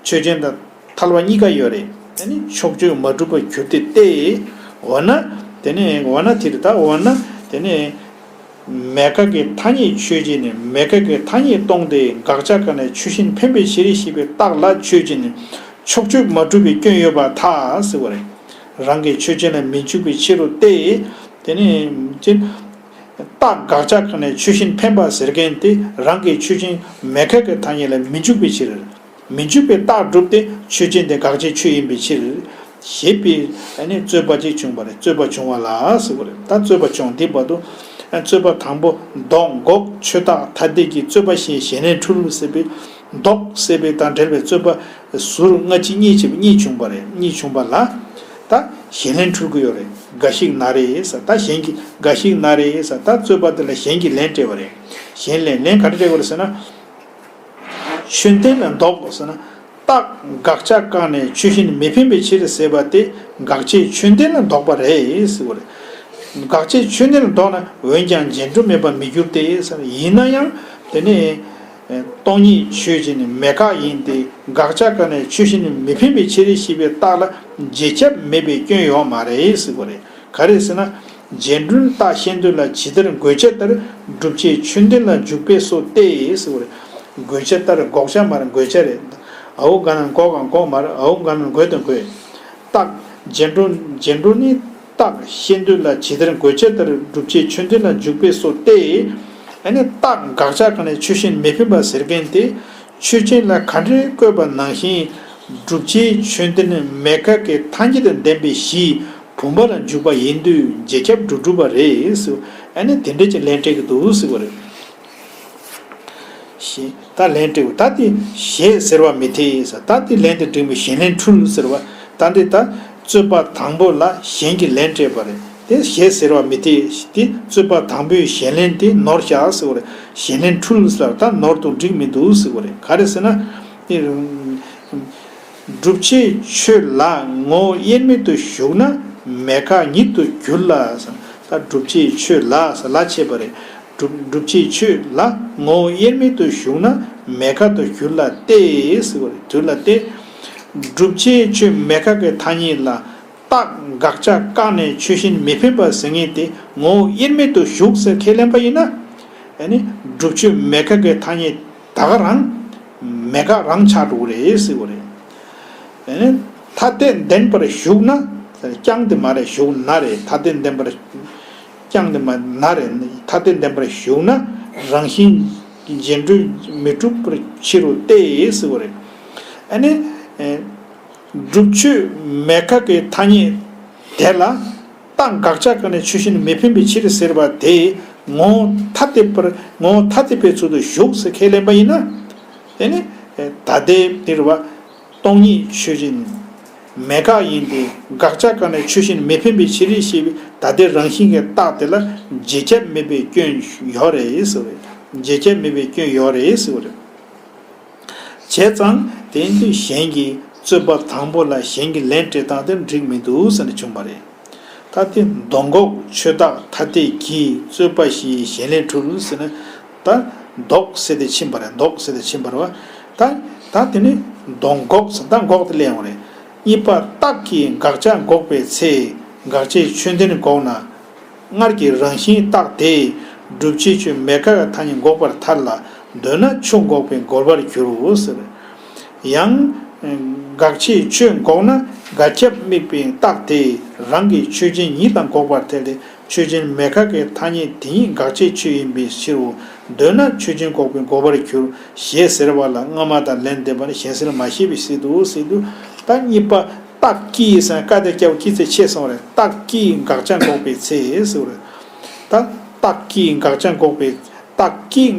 ཆོས་ཅན་དང་ཐལ་བ་གཉིས་ཀ་ཡོད་རེད། དེ་ནི་ཕྱོགས་ཆོས་མ་གྲུབ་པར་འགྱུར་ཏེ་སྟེ། འོ་ན་དེ་ནི་འོ་ན་དེ་རེད། ད་འོ་ན་དེ་ནི། མེད་དགག་གི་ཐ་སྙད་ཆོས་ཅན་ནི་མེད་དགག་གི་ཐ་སྙད་སྟོང་སྟེ། དགག་བྱ་ཀ་ནས་ཆོས་ཅན་འཕེན་པའི་ཕྱིར་ཞེས་པའི་རྟགས་ལ་ཆོས་ཅན་ནི་ཕྱོགས་ཆོས་མ་གྲུབ་པའི་སྐྱོན་ཡོད་པར་ཐལ་ཟེར་བ་རེད། རང་གི་ཆོས་ཅན་ལ་མི་འཇུག་པའི་ཕྱིར་རོ་སྟེ། དེ་ནི་ཅི། རྟགས་དགག་བྱ་ཀ་ནས་ཆོས་ཅན་འཕེན་པ་ཟེར་མཁན་དེ་རང་གི་ཆོས་ཅན་མེད་དགག་གི་ཐ་སྙད་ལ་མི་འཇུག་པའི་ཕྱིར། མི་འཇུག་པའི་རྟགས་སྒྲུབ་སྟེ་ཆོས་ཅན་དེ་དགག་བྱའི་ཆོས་ཡིན་པའི་ཕྱིར། ཞེས་པའི་ཨ་ནི་རྩོད་པ་གཅིག་བྱུང་བ་རེད། རྩོད་པ་བྱུང་བ་ལ་ཟེར་བ་རེད། ད་རྩོད་པ་བྱུང་། འདི་བར་དུ་ཨ་རྩོད་པ་དང་པོ་ལྡོག་འགོག་ཆོས་བརྟག་ཐ་དད་ཀྱི་རྩོད་པ་ཞེས་གཞན་ལན་འཁྲུལ་ཟེར་བའི་ལྡོག་ཟེར་བའི་དང་འབྲེལ་བའི་རྩོད་པ་ཟུར་སྔ་ཕྱི་གཉིས་བྱས་པ་གཉིས་བྱུང་བ་རེད། གཉིས་བྱུང་བ་ལ་ད་གཞན་ལན་འཁྲུལ་གྱི་ཡོད་རེད། འགའ་ཞིག་ན་རེ་ཟེར། ད་གཞན་གྱི་འགའ་ཞིག་ན་རེ་ཟེར། ད་རྩོད་པ་དེ་ལ་གཞན་གྱིས་ལན་སྤྲད་པ་རེད། གཞན་ལན། ལན་ག་རེ་སྤྲད་པ་རེད་ཟེར་ན། ཆོས་ལྡན་ལ་ལྡོག་ཟེར་ན། རྟགས་དགག་བྱ་བཀག་ནས་ཆོས་ཅན་མི་འཕེན་པའི་ཕྱིར་ཟེར་བ་དེ་དགག་བྱའི་ཆོས་ལྡན་ལ་ལྡོག་པ་རེད་ཟེར་བ་རེད། དགག་བྱའི་ཆོས་ལྡན་ལ་ལྡོག་ན་འོན་ཀྱང་རྗེས་འགྲོ་མེད་པར་མི་འགྱུར་ཏེ་ཟེར། ཡིན་ན་ཡང་དེ་ནི་སྟོང་ཉིད་ཆོས་ཅན་མེད་དགག་ཡིན་ཏེ། དགག་བྱ་བཀག་ནས་ཆོས་ཅན་མི་འཕེན་པའི་ཕྱིར་ཞེས་པའི་རྟགས་ལ་རྗེས་ཁྱབ་མེད་པའི་སྐྱོན་ཡོད་མ་རེད་ཟེར་བ་རེད། ག་རེ་ཟེར་ན། རྗེས་འགྲོའི་རྟགས་ཤེས་འདོད་ལ་ཇི་ལྟར་འགོད་བྱ་ལྟར་བསྒྲུབ་བྱའི་ཆོས་ལྡན་ལ་འཇུག་པས་སོ་སྟེ་ཟེར་བ་རེད། འགོད་བྱ་ལྟར། འགོག་བྱ་མ་རེད། འགོད་བྱ་རེད། འའོ་ག་ན་འགོག་གམ་འགོག་མ་རེད། འའོ་ག་ན་འགོད་དང་འགོད། རྟགས་རྗེས་འགྲོ། རྗེས་འགྲོ་ནི་རྟགས་ཤེས་འདོད་ལ་ཇི་ལྟར་འགོད་བྱ་ལྟར་བསྒྲུབ་བྱའི་ཆོས་ལྡན་ལ་འཇུག་པས་སོ་སྟེ། ཨ་ནི་རྟགས་དགག་བྱ་བཀག་ནས་ཆོས་ཅན་མི་འཕེན་པ་ཟེར་མཁན་དེ། ཆོས་ཅན་ལ་ག་འདྲའི་བཀོད་པ་ནང་བཞིན་བསྒྲུབ་བྱའི་ཆོས་ལྡན་མེད་དགག་གི་ཐ་སྙད་དང་ལྡན་པའི་གཞི་བུམ་པ་ལ་འཇུག་པ་ཡིན་དུས་རྗེས་ཁྱབ་སྒྲུབ་སྒྲུབ་པ་རེད་ཟེར། ཨ་ནི་དེ་འདྲ་ཅིག་ལན་སྤྲད་ཀྱི་འདུག་ཟེར་བ་རེད། ཞེས་ད་ལན་སྤྲད། ད་དེ་ཞེས་ཟེར་བ་མི་འཐད་ཟེར། ད་དེ་ལན་དེ་འགྲིག་མོད། གཞན་ལན་འཁྲུལ་ཟེར་བ། ད་འདི་ད་རྩོད་པ་དང་པོ་ལ་གཞན་གྱིས་ལན་སྤྲད་པ་རེད། དེ་ཞེས་ཟེར་བ་མི་འཐད། དེ་རྩོད་པ་དང་པོའི་གཞན་ལན་དེ་ནོར་བཞག་ཟེར་བ་རེད། གཞན་ལན་འཁྲུལ་ཟེར་བ་ད་ནོར་འདུག་འགྲིག་མི་འདུག་ཟེར་བ་རེད། ག་རེ་ཟེར་ན། དེ་བསྒྲུབ་བྱའི་ཆོས་ལ་ངོ་བོ་དབྱེར་མེད་དུ་ཞུགས་ན་མེད་དགག་ཉིད་དུ་འགྱུར་ལ་ཟེར། ད་བསྒྲུབ་བྱའི་ཆོས་ལ་ཟེར་ལ་བྱས་པ་རེད། བསྒྲུབ་བསྒྲུབ་བྱའི་ཆོས་ལ་ངོ་བོ་དབྱེར་མེད་དུ་ཞུགས་ན་མེད་དགག་ཏུ་འགྱུར་ལ་སྟེ་ཟེར་བ་རེད། འགྱུར་ལ་སྟེ། བསྒྲུབ་བྱའི་ཆོས་མེད་དགག་གི་ཐ་སྙད་ལ་རྟགས་དགག་བྱ་བཀག་ནས་ཆོས་ཅན་མི་འཕེན་པ་ཟེར་མཁན་དེ་ངོ་བོ་དབྱེར་མེད་དུ་ཞུགས་ཟེར་ཁས་ལེན་པ་ཡིན་ན། ཨ་ནི་བསྒྲུབ་ཆོས་མེད་དགག་གི་ཐ་སྙད་ད་ག་རང་མེད་དགག་རང་ཆགས་འགྲོ་གི་རེད་ཟེར་བ་རེད། ཨ་ནི་ཐ་དད་ལྡན་པར་ཞུགས་ན། རྐྱང་དེ་མ་རེད། ཞུགས་ན་རེད། ཐ་དད་ལྡན་པར། རྐྱང་དེ་མ་ན་རེད། ཐ་དད་ལྡན་པར་ཞུགས་ན་རང་བཞིན་ རྗེས་འགྲོས་མི་འགྲུབ་པར་ཕྱིར་རོ་སྟེ་ཟེར་བ་རེད། ཨ་ནི། སྒྲུབ་ཆོས་མེད་དགག་གི་ཐ་སྙད་དེ་ལ། རྟགས་དགག་བྱ་དགག་ནས་ཆོས་ཅན་མི་འཕེན་པའི་ཕྱིར་ཟེར་བ་དེ་ངོ་བོ་ཐ་དད་པར་ངོ་བོ་ཐ་དད་པའི་ཚུལ་དུ་ཞུགས་ཟེར་ཁས་ལེན་པ་ཡིན་ན། དེ་ནི། ད་ལྟའི་འདིར་བ། སྟོང་ཉིད་ཆོས་ཅན། མེད་དགག་ཡིན་ཏེ་དགག་བྱ་དགག་ནས་ཆོས་ཅན་མི་འཕེན་པའི་ཕྱིར་ཞེས་པའི་ད་ལྟའི་རང་བཞིན་གྱི་རྟགས་དེ་ལ་རྗེས་ཁྱབ་མེད་པའི་སྐྱོན་ཡོད་རེད་ཟེར་བས། རྗེས་ཁྱབ་མེད་པའི་སྐྱོན་ཡོད་རེད་ཟེར་བ་རེད། བྱས་ཙང་དེ་ཡིན་དུས་གཞན་གྱིས་རྩོད་པ་དང་པོ་ལ་གཞན་གྱི་ལན་སྤྲད་སྟངས་དེ་འགྲིག་མི་འདུག་ཟེར་ནས་བྱུང་བ་རེད། ད་དེ་མདོ་འགོག་ཆོས་བདག་ཐ་དད་ཀྱིས་རྩོད་པ་བཞིའི་གཞན་ལན་འཁྲུལ་ཟེར་ན། ད་ལྡོག་ཟེར་ཏེ་ཕྱིན་པ་རེད། ལྡོག་ཟེར་ཏེ་ཕྱིན་པ་རེད་བ། ད་ད་དེ་ནི་མདོ་འགོག་ཟེར། ད་འགོག་དེ་ལས་ཡོང་རེད། གཉིས་པ་རྟགས་ཀྱིས་དགག་བྱ་འགོག་པའི་ཚེ་དགག་བྱའི་ཆོས་ལྡན་འགོག་ན། སྔར་གྱི་རང་བཞིན་རྟགས་དེས་སྒྲུབ་བྱའི་ཆོས་མེད་དགག་གི་ཐ་སྙད་འགོག་པར་ཐལ་ལ། འདོད་ན་ཆོས་འགོག་པའི་རྒོལ་བར་འགྱུར་རོ་ཟེར། ཡང་། དགག་བྱའི་ཆོས་འགོག་ན་དགག་ཁྱབ་དམིགས་པའི་རྟགས་དེས་རང་གི་ཆོས་ཅན་ཉིད་དང་འགོག་པར་ཐལ་ཏེ་ཆོས་ཅན་མེད་དགག་གི་ཐ་སྙད་དེ་ཉིད་དགག་བྱའི་ཆོས་ཡིན་པའི་ཕྱིར་རོ། འདོད་ན་ཆོས་ཅན་འགོག་པའི་རྒོལ་བར་འགྱུར། ཞེས་ཟེར་བ་ལ་སྔ་མ་དང་ལན་ལྡན་པ་ནི་གཞན་སེལ་མ་ཤེས་པའི་སྲིད་དུ་སྲིད་དུ། ད་གཉིས་པ། རྟགས་ཀྱིས་ཟེར་ཀ་དེ་སྐྱ་བོ་ཀྱིས་ཚེ་ཆད་སོང་བ་རེད། རྟགས་ཀྱིས་དགག་བྱ་འགོག་པའི་ཚེ་ཟེར་བ་རེད། ད་རྟགས་ཀྱིས་དགག་བྱ་འགོག་པའི། རྟགས་ཀྱིས་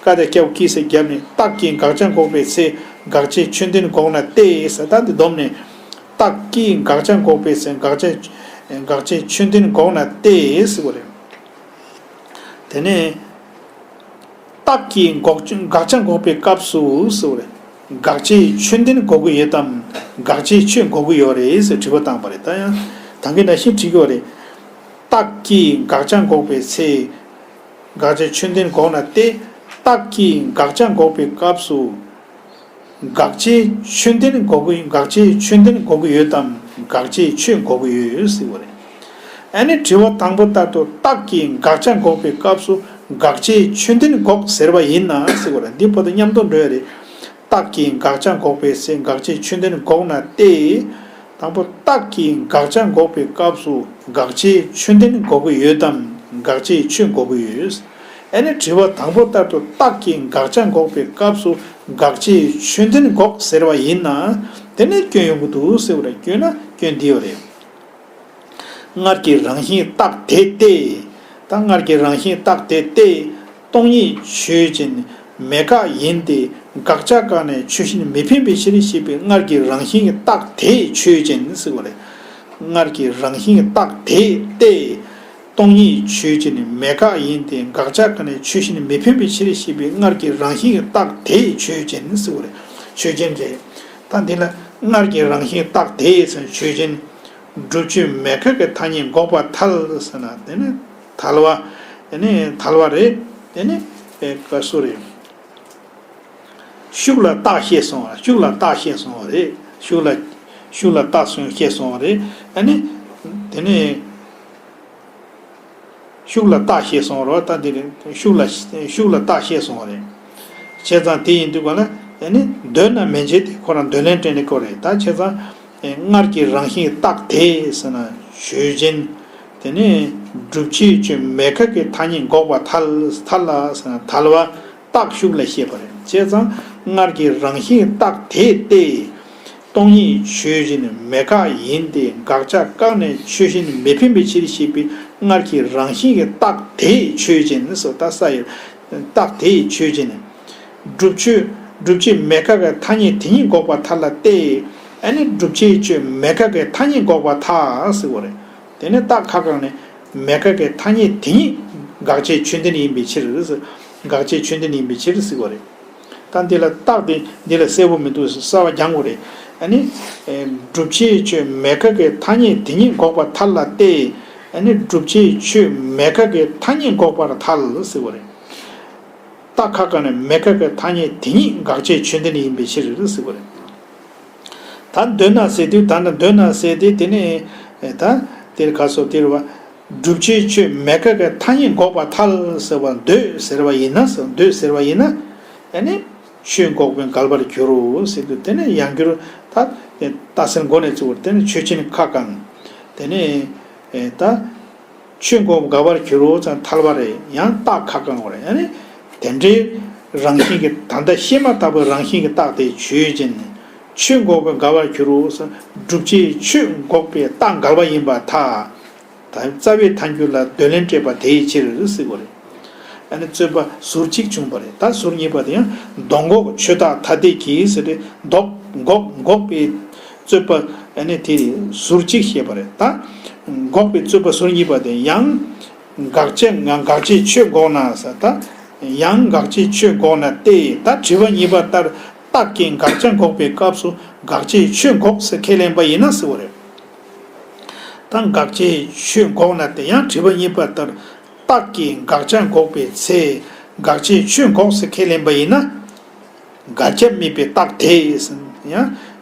ཀ་དེ་སྐྱ་བོ་ཀྱིས་ཚེ་བརྒྱབ་ནས་རྟགས་ཀྱིས་དགག་བྱ་འགོག་པའི་ཚེ་དགག་བྱའི་ཆོས་ལྡན་འགོག་ན་སྟེ་ཟེར། ད་འདི་བསྡོམས་ནས། རྟགས་ཀྱིས་དགག་བྱ་འགོག་པའི་ཚེ་དགག་བྱ། དགག་བྱའི་ཆོས་ལྡན་འགོག་ན་སྟེ་ཟེར་བ་རེད། དེ་ནས། རྟགས་ཀྱིས་འགོག་དགག་བྱ་འགོག་པའི་སྐབས་སུ་ཟེར་བ་རེད། དགག་བྱའི་ཆོས་ལྡན་འགོག་གི་ཡོད་དམ། དགག་བྱའི་ཆོས་འགོག་གི་ཡོད་རེད་ཟེར་དྲི་བ་བཏང་བ་རེད། ད་ཡང་ད་གིན་ནང་བཞིན་དྲི་གི་ཡོད་རེད། རྟགས་ཀྱིས་དགག་བྱ་འགོག་པའི་ཚེ། དགག་བྱའི་ཆོས་ལྡན་འགོག་ན་སྟེ། རྟགས་ཀྱིས་དགག་བྱ་འགོག་པའི་སྐབས་སུ། དགག་བྱའི་ཆོས་ལྡན་འགོག་གི་དགག་བྱའི་ཆོས་ལྡན་འགོག་གི་ཡོད་དམ། དགག་བྱའི་ཆོས་འགོག་གི་ཡོད་ཟེར་བ་རེད། ཨ་ནི་དྲི་བ་དང་པོ་ལྟར་དུ་རྟགས་ཀྱིས་དགག་བྱ་འགོག་པའི་སྐབས་སུ་དགག་བྱའི་ཆོས་ལྡན་འགོག་ཟེར་བ་ཡིན་ན་ཟེར་བ་རེད། འདི་བར་དུ་མཉམ་དུ་འགྲོ་ཡ་རེད། རྟགས་ཀྱིས་དགག་བྱ་འགོག་པའི་ཚེ་དགག་བྱའི་ཆོས་ལྡན་འགོག་ན་སྟེ། དང་པོ་རྟགས་ཀྱིས་དགག་བྱ་འགོག་པའི་སྐབས་སུ་དགག་བྱའི་ཆོས་ལྡན་འགོག་གི་ཡོད་དམ། དགག་བྱའི་ཆོས་འགོག་གི་ཡོད། ཨ་ནི་དྲི་བ་དང་པོ་ལྟར་དུ་རྟགས་ཀྱིས་དགག་བྱ་འགོག་པའི་སྐབས་སུ་དགག་བྱའི་ཆོས་ལྡན་འགོག་ཟེར་བ་ཡིན་ན། དེ་ནས་སྐྱོན་ཡོང་གི་འདུག་ཟེར་བ་རེད། སྐྱོན་ན་སྐྱོན་འདི་ཡོད་རེད། སྔར་གྱི་རང་བཞིན་རྟགས་དེ་སྟེ། ད་སྔར་གྱི་རང་བཞིན་རྟགས་དེ་སྟེ། སྟོང་ཉིད་ཆོས་ཅན། མེད་དགག་ཡིན་ཏེ། དགག་བྱ་བཀག་ནས་ཆོས་ཅན་མི་འཕེན་པའི་ཕྱིར་ཞེས་པའི་སྔར་གྱི་རང་བཞིན་གྱི་རྟགས་དེ་ཆོས་ཅན་ཟེར་བ་རེད། སྔར་གྱི་རང་བཞིན་གྱི་རྟགས་དེ་སྟེ། སྟོང་ཉིད་ཆོས་ཅན། མེད་དགག་ཡིན་ཏེ། དགག་བྱ་བཀག་ནས་ཆོས་ཅན་མི་འཕེན་པའི་ཕྱིར་ཞེས་པའི་སྔར་གྱི་རང་བཞིན་གྱི་རྟགས་དེ་ཆོས་ཅན་ཟེར་བ་རེད། ཆོས་ཅན་རེད། ད་འདི་ལ་སྔར་གྱི་རང་བཞིན་རྟགས་དེ་ཟེར་ཆོས་ཅན། སྒྲུབ་ཆོས་མེད་དགག་གི་ཐ་སྙད་འགོག་པར་ཐལ་ཟེར་ན། དེ་ནི་ཐལ་བ། དེ་ནི་ཐལ་བ་རེད། དེ་ནི་ཨེ་ག་སུ་རེད། ཤུགས་ལ་རྟགས་བཤད་སོང་བ། ཤུགས་ལ་རྟགས་བཤད་སོང་བ་རེད། ཤུགས་ལ། ཤུགས་ལ་རྟགས་སོང་བཤད་སོང་བ་རེད། ཨ་ནི། དེ་ནི། ཤུགས་ལ་རྟགས་བཤད་སོང་བ་རེད། ད་འདི་རེད། ཤུགས་ལ། ཤུགས་ལ་རྟགས་བཤད་སོང་བ་རེད། བྱས་ཙང་དེ་ཡིན་དུས་ག་ལ། ཨ་ནི་འདོད་ན་མན་ཆད་དེ་ཁོ་རང་འདོད་ལན་སྤྲད་ནས་ཁོ་རེད། ད་བྱས་ཙང་། སྔར་གྱི་རང་བཞིན་རྟགས་དེ་ཟེར་ན་ཆོས་ཅན། དེ་ནས་སྒྲུབ་བྱའི་ཆོས་མེད་དགག་གི་ཐ་སྙད་འགོག་པར་ཐལ། ཐལ་ལ་ཟེར་ན་ཐལ་བ། རྟགས་ཤུགས་ལ་བཤད་པ་རེད། བྱས་ཙང་སྔར་གྱི་རང་བཞིན་རྟགས་དེ་སྟེ། སྟོང་ཉིད་ཆོས་ཅན། མེད་དགག་ཡིན་ཏེ། དགག་བྱ་བཀག་ནས་ཆོས་ཅན་མི་འཕེན་པའི་ཕྱིར་ཞེས་པའི་སྔར་གྱི་རང་བཞིན་གྱི་རྟགས་དེ་ཆོས་ཅན་ཟེར། ད་ས་ཡི་རྟགས་དེ་ཆོས་ཅན། སྒྲུབ་ཆོས། སྒྲུབ་བྱེད་མེད་དགག་གི་ཐ་སྙད་དེ་ཉིད་འགོག་པར་ཐལ་ལ་སྟེ། ཨ་ནི་སྒྲུབ་བྱའི་ཆོས་མེད་དགག་གི་ཐ་སྙད་འགོག་པར་ཐལ་ཟེར་བ་རེད། དེ་ནས་རྟགས་ཁ་བཀག་ནས་མེད་དགག་གི་ཐ་སྙད་དེ་ཉིད་དགག་བྱའི་ཆོས་ལྡན་ཡིན་པའི་ཕྱིར། དགག་བྱའི་ཆོས་ལྡན་ཡིན་པའི་ཕྱིར་ཟེར་བ་རེད། ད་འདི་ལ་རྟགས་དེ་འདི་ལ་གསལ་པོ་མི་འདུག་གསལ་བ་རྒྱག་དགོས་རེད། ཨ་ནི། ཨེ། སྒྲུབ་བྱའི་ཆོས་མེད་དགག་གི་ཐ་སྙད་དེ་ཉིད་འགོག་པར་ཐལ་ལ་སྟེ། ཨ་ནི་སྒྲུབ་བྱའི་ཆོས་མེད་དགག་གི་ཐ་སྙད་འགོག་པར་ཐལ་ཟེར་བ་རེད། རྟགས་ཁ་བཀག་ནས་མེད་དགག་གི་ཐ་སྙད་དེ་ཉིད་དགག་བྱའི་ཆོས་ལྡན་ཡིན་པའི་ཕྱིར་ཟེར་བ་རེད། ད་འདོད་ན་ཟེར་དུས། ད་ནི་འདོད་ན་ཟེར་དུས་དེ་ནི། ཨེ། ད་དེར་ག་སོ་དེར་བ། སྒྲུབ་བྱའི་ཆོས་མེད་དགག་གི་ཐ་སྙད་འགོག་པར་ཐལ་ཟེར་བ། འདོད་ཟེར་བ་ཡིན་ན་ཟེར། འདོད་ཟེར་བ་ཡིན་ན། ཨ་ནི་ཆོས་འགོག་པའི་འགལ་བར་འགྱུར་རོ་ཟེར་དུས། དེ་ནི་ཡང་འགྱུར། ད་རྟགས་གསལ་མགོ་ནས་བཙུགས་པར། དེ་ནི་ཆོས་ཅན་ཁ་བཀང་། དེ་ནི། ཨེ། ད་ཆོས་འགོག་འགལ་བར་འགྱུར་རོ་ཙང་ཐལ་བ་རེད། ཡང་རྟགས་ཁ་བཀང་བ་རེད། ཨ་ནི་དེ་འདྲའི་ རང་བཞིན་གྱི་ད་ལྟ་སྐྱེས་མ་ཐག་པའི་རང་བཞིན་གྱི་རྟགས་དེ་ཆོས་ཅན། ཆོས་འགོག་པས་འགལ་བར་འགྱུར་རོ། བསྒྲུབ་བྱའི་ཆོས་འགོག་པའི་རྟགས་འགལ་བ་ཡིན་པར་ཐལ། ད་རྩ་བའི་ཐལ་འགྱུར་ལ་འདོད་ལན་སྤྲད་པ་དེའི་ཕྱིར་ཟེར་བ་རེད། ཨ་ནི་རྩོད་པ་ཟུར་གཅིག་བྱུང་བ་རེད། ད་ཟུར་གཉིས་པ་དེ་ཡང་། མདོ་འགོག་ཆོས་རྟགས་ཐ་དད་ཀྱིས་ཟེར་ཏེ། ལྡོག་འགོག་འགོག་པའི་རྩོད་པ། ཨ་ནི་དེ་ཟུར་གཅིག་བཤད་པ་རེད། ད་འགོག་པའི་རྩོད་པ་ཟུར་གཉིས་པ་དེ་ཡང་། དགག་བྱ་ཡང་དགག་བྱའི་ཆོས་འགོག་ན་ཟེར། ད་ཡང་དགག་བྱའི་ཆོས་འགོག་ན་སྟེ། ད་དྲི་བ་གཉིས་པ་ལྟར་རྟགས་ཀྱིས་དགག་བྱ་འགོག་པའི་སྐབས་སུ་དགག་བྱའི་ཆོས་འགོག་ཟེར་ཁས་ལེན་པ་ཡིན་ན་ཟེར་བ་རེད། ད་དགག་བྱའི་ཆོས་འགོག་ན་སྟེ། ཡང་དྲི་བ་གཉིས་པ་ལྟར་རྟགས་ཀྱིས་དགག་བྱ་འགོག་པའི་ཚེ་དགག་བྱའི་ཆོས་འགོག་ཟེར་ཁས་ལེན་པ་ཡིན་ན། དགག་བྱ་དམིགས་པའི་རྟགས་དེ་ཡང་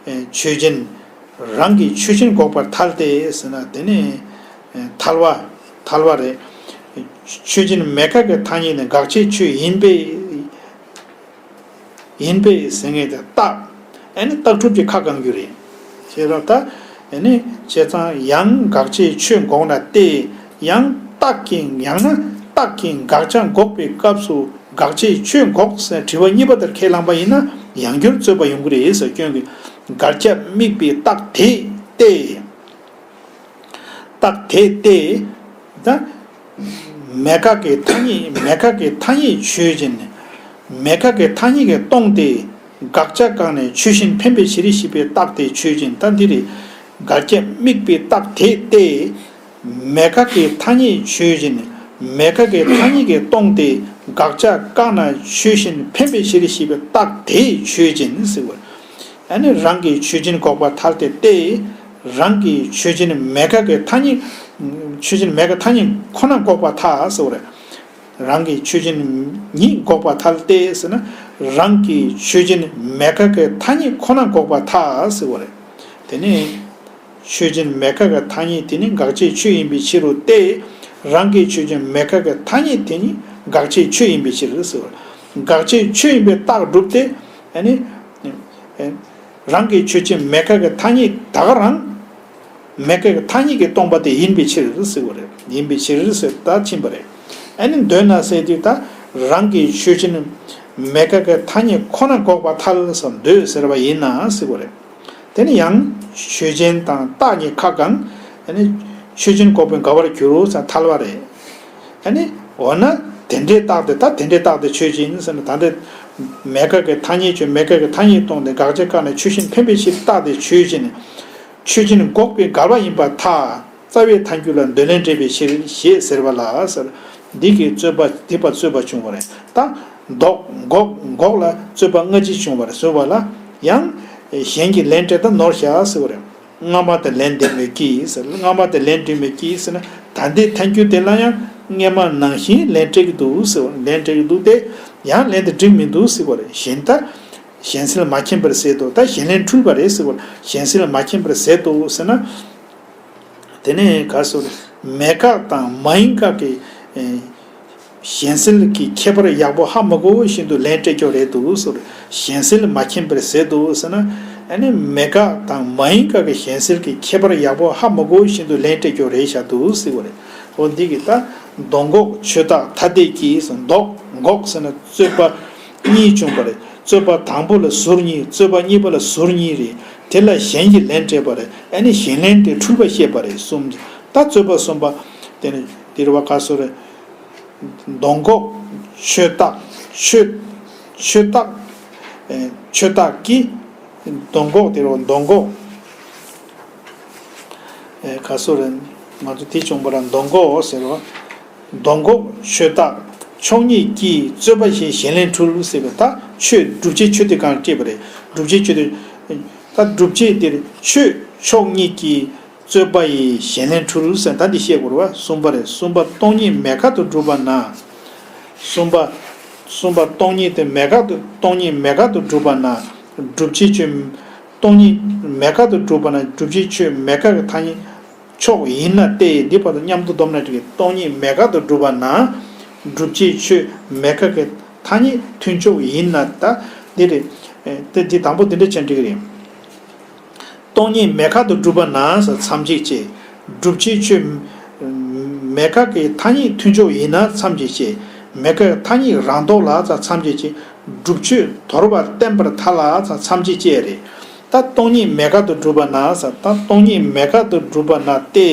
ཆོས་ཅན། རང་གི་ཆོས་ཅན་འགོག་པར་ཐལ་ཏེ་ཟེར་ན། དེ་ནི་ཐལ་བ། ཐལ་བ་རེད། ཆོས་ཅན་མེད་དགག་གི་ཐ་སྙད་ནི་དགག་བྱའི་ཆོས་ཡིན་པས། ཡིན་པས་ཟེར་མཁན་དེ་རྟགས། ཨ་ནི་རྟགས་གྲུབ་ཀྱི་ཁ་གང་རྒྱུ་རེད། ཞེས་རབ་ད། ཨ་ནི་བྱས་ཙང་ཡང་དགག་བྱའི་ཆོས་འགོག་ན་སྟེ། ཡང་རྟགས་ཀྱིས། ཡང་ན་རྟགས་ཀྱིས་དགག་བྱ་འགོག་པའི་སྐབས་སུ་དགག་བྱའི་ཆོས་འགོག་ཟེར་དྲི་བ་གཉིས་པ་ལྟར་ཁས་བླངས་པ་ཡིན་ན། ཡང་བསྐྱར་རྩོད་པ་ཡོང་གི་རེད་ཟེར་སྐྱོན་གྱི། དགག་བྱ་དམིགས་པའི་རྟགས་དེ་སྟེ། རྟགས་དེ་སྟེ། ད་མེད་དགག་གི་ཐ་སྙད། མེད་དགག་གི་ཐ་སྙད་ཆོས་ཅན། མེད་དགག་གི་ཐ་སྙད་ཀྱིས་སྟོང་སྟེ། དགག་བྱ་བཀག་ནས་ཆོས་གཞན་འཕེན་པའི་ཕྱིར་ཞེས་པའི་རྟགས་དེ་ཆོས་ཅན། ད་འདི་རེད། དགག་བྱ་དམིགས་པའི་རྟགས་དེ་སྟེ། མེད་དགག་གི་ཐ་སྙད་ཆོས་ཅན། མེད་དགག་གི་ཐ་སྙད་ཀྱིས་སྟོང་སྟེ། དགག་བྱ་བཀག་ན་ཆོས་གཞན་འཕེན་པའི་ཕྱིར་ཞེས་པའི་རྟགས་དེ་ཆོས་ཅན་ཟེར་བ། ཨ་ནི་རང་གི་ཆོས་ཅན་འགོག་པར་ཐལ་ཏེ་སྟེ། རང་གི་ཆོས་ཅན་མེད་དགག་གི་ཐ་སྙད། ཆོས་ཅན་མེད་དགག་ཐ་སྙད་ཁོ་ན་འགོག་པར་ཐལ་ཟེར་བ་རེད། རང་གི་ཆོས་ཅན་ཉིད་འགོག་པར་ཐལ་ཏེ་ཟེར་ན། རང་གི་ཆོས་ཅན་མེད་དགག་གི་ཐ་སྙད་ཁོ་ན་འགོག་པར་ཐལ་ཟེར་བ་རེད། དེ་ནི་ཆོས་ཅན་མེད་དགག་གི་ཐ་སྙད་དེ་ནི་དགག་བྱའི་ཆོས་ཡིན་པའི་ཕྱིར་རོ་སྟེ། རང་གི་ཆོས་ཅན་མེད་དགག་གི་ཐ་སྙད་དེ་ནི་དགག་བྱའི་ཆོས་ཡིན་པའི་ཕྱིར་ཟེར་བ། དགག་བྱའི་ཆོས་ཡིན་པའི་རྟགས་གྲུབ་སྟེ། ཨ་ནི། རང་གི་ཆོས་ཅན་མེད་དགག་གི་ཐ་སྙད་ད་ག་རང་། མེད་དགག་གི་ཐ་སྙད་ཀྱིས་སྟོང་པ་དེ་ཡིན་པའི་ཕྱིར་ཟེར་བ་རེད། ཡིན་པའི་ཕྱིར་ཟེར་ད་ཕྱིན་པ་རེད། ཨ་ནི་འདོད་ན་ཟེར་དུས་ད་རང་གི་ཆོས་ཅན་མེད་དགག་གི་ཐ་སྙད་ཁོ་ན་འགོག་པར་ཐལ་ཟེར། འདོད་ཟེར་བ་ཡིན་ན་ཟེར་བ་རེད། དེ་ནི་ཡང་ཆོས་ཅན་དང་རྟགས་གཉིས་ཁ་གང་། ཨ་ནི་ཆོས་ཅན་འགོག་པས་འགལ་བར་འགྱུར་རོ་ཟེར་ཐལ་བ་རེད། ཨ་ནི་འོ་ན་དེ་འདྲའི་རྟགས་དེ། ད་དེ་འདྲའི་རྟགས་དེ་ཆོས་ཅན་ཟེར་ན། ད་འདི་མེད་དགག་གི་ཐ་སྙད་ཆོས། མེད་དགག་གི་ཐ་སྙད་སྟོང་སྟེ་དགག་བྱ་བཀག་ནས་ཆོས་གཞན་འཕེན་པའི་ཕྱིར་རྟགས་དེ་ཆོས་ཅན། ཆོས་ཅན་འགོག་པས་འགལ་བ་ཡིན་པར་ཐལ། རྩ་བའི་ཐལ་འགྱུར་ལ་འདོད་ལན་སྤྲད་པའི་ཕྱིར་ཞེས་ཟེར་བ་ལ་ཟེར། འདི་གི་རྩོད་པ། འདི་པ་རྩོད་པ་བྱུང་བ་རེད། ད་ལྡོག་འགོག་འགོག་ལ་རྩོད་པ་སྔ་ཕྱི་བྱུང་བ་རེད། ཟེར་བ་ལ་ཡང་གཞན་གྱིས་ལན་སྤྲད་ད་ནོར་བཞག་ཟེར་བ་རེད། སྔ་མ་དེ་ལན་འདེབས་མོད་ཀྱི་ཟེར། སྔ་མ་དེ་ལན་འདེབས་མོད་ཀྱི་ཟེར་ན། ད་ལྟའི་ཐལ་འགྱུར་དེ་ལ་ཡང་སྔ་མ་ནང་བཞིན་ལན་སྤྲད་ཀྱི་འདུག་ཟེར་བ། ལན་སྤྲད་ཀྱི་འདུག་སྟེ། ཡང་ལན་དེ་འགྲིག་མི་འདུག་ཟེར་བ་རེད། གཞན་ད་གཞན་སེལ་མ་མཁྱེན་པར་ཟད་དོ། ད་གཞན་ལན་འཁྲུལ་པ་རེད་ཟེར་བ། གཞན་སེལ་མ་མཁྱེན་པར་ཟད་དོ་ཟེར་ན། དེ་ནས་ག་སོ། མེད་དགག་དང་མ་ཡིན་དགག་གི་ཨེ་གཞན་སེལ་གྱི་ཁྱད་པར་ཡག་པོ་ཧ་མ་གོ་བཞིན་དུ་ལན་སྤྲད་ཀྱོག་རེད་འདུག་ཟེར། གཞན་སེལ་མ་མཁྱེན་པར་ཟད་དོ་ཟེར་ན། ཨ་ནི་མེད་དགག་དང་མ་ཡིན་དགག་གི་གཞན་སེལ་གྱི་ཁྱད་པར་ཡག་པོ་ཧ་མ་གོ་བཞིན་དུ་ལན་སྤྲད་ཀྱོག་རེད་བཞག་འདུག་ཟེར་བ་རེད། འོ་འདི་གི་ད་མདོ་འགོག་ཆོས་རྟགས་ཐ་དད་ཀྱིས་ཟེར། མདོ་འགོག་ཟེར་ན་རྩོད་པ་གཉིས་བྱུང་བ་རེད། རྩོད་པ་དང་པོ་ལ་ཟུར་གཉིས། རྩོད་པ་གཉིས་པ་ལ་ཟུར་གཉིས་རེད། དེ་ལ་གཞན་གྱིས་ལན་སྤྲད་པ་རེད། ཨ་ནི་གཞན་ལན་དེ་འཁྲུལ་པ་བཤད་པ་རེད། གསུམ། ད་རྩོད་པ་གསུམ་པ། དེ་ནི་འདིར་བ་ག་སོ་རེད། མདོ་འགོག་ཆོས་རྟགས། ཆོས། ཆོས་རྟགས། ཨེ་ཆོས་རྟགས་ཀྱིས། མདོ་འགོག་དེ་རུ་མདོ་འགོག་ཨེ་ག་སོ་རེད། ང་ཚོ་དེ་བྱུང་བ་ར་མདོ་འགོག་ཟེར་རོ། མདོ་འགོག་ཆོས་རྟགས་ཕྱོགས་གཉིས་ཀྱིས་རྩོད་པ་བཞིན་གཞན་ལན་འཁྲུལ་ཟེར་བས། ད་ཆོས་བསྒྲུབ་བྱའི་ཆོས་དེ་གང་སྤྲད་པ་རེད། བསྒྲུབ་བྱའི་ཆོས་དེ། ད་བསྒྲུབ་བྱའི་དེར་ཆོས་ཕྱོགས་གཉིས་ཀྱིས་རྩོད་པ་ཡི་གཞན་ལན་འཁྲུལ་ཟེར། ད་འདི་བཤད་དགོས་རེད་བ། གསུམ་པ་རེད། གསུམ་པ་སྟོང་ཉིད་མེད་དགག་ཏུ་སྒྲུབ་པ་ན། གསུམ་པ། གསུམ་པ་སྟོང་ཉིད་དེ་མེད་དགག་ཏུ། སྟོང་ཉིད་མེད་དགག་ཏུ་སྒྲུབ་པ་ན། བསྒྲུབ་བྱའི་ཆོས། སྟོང་ཉིད་མེད་དགག་ཏུ་སྒྲུབ་པ་ན། བསྒྲུབ་བྱའི་ཆོས་མེད་དགག་གི་ཐ་སྙད་ཕྱོགས་ཡིན་ན་སྟེ། འདི་བར་དུ་མཉམ་དུ་བསྡོམས་ན་འགྲིག་གི། སྟོང་ཉིད་མེད་དགག་ཏུ་སྒྲུབ་པ་ན། བསྒྲུབ་བྱའི་ཆོས་མེད་དགག་གི་ཐ་སྙད་མཐུན་ཕྱོགས་ཡིན་ན། ད་འདི་རེད། ཨེ་དེ་འདི་དང་པོ་འདི་འདྲ་བྱས་འགྲིག་གི་རེད། སྟོང་ཉིད་མེད་དགག་ཏུ་སྒྲུབ་པ་ན་ཟེར་མཚམས་གཅིག་བྱས། བསྒྲུབ་བྱའི་ཆོས་མེད་དགག་གི་ཐ་སྙད་མཐུན་ཕྱོགས་ཡིན་ན་མཚམས་གཅིག་བྱས། མེད་དགག་ཐ་སྙད་རང་ལྡོག་ལ་ཟེར་མཚམས་གཅིག་བྱས། སྒྲུབ་ཆོས་དོར་བ་བསྟན་པར་ཐལ་ལ་མཚམས་བཅད་བཅས་རེད། ད་སྟོང་ཉིད་མེད་དགག་ཏུ་སྒྲུབ་པ་ན་ཟེར། ད་སྟོང་ཉིད་མེད་དགག་ཏུ་སྒྲུབ་པ་ན་སྟེ།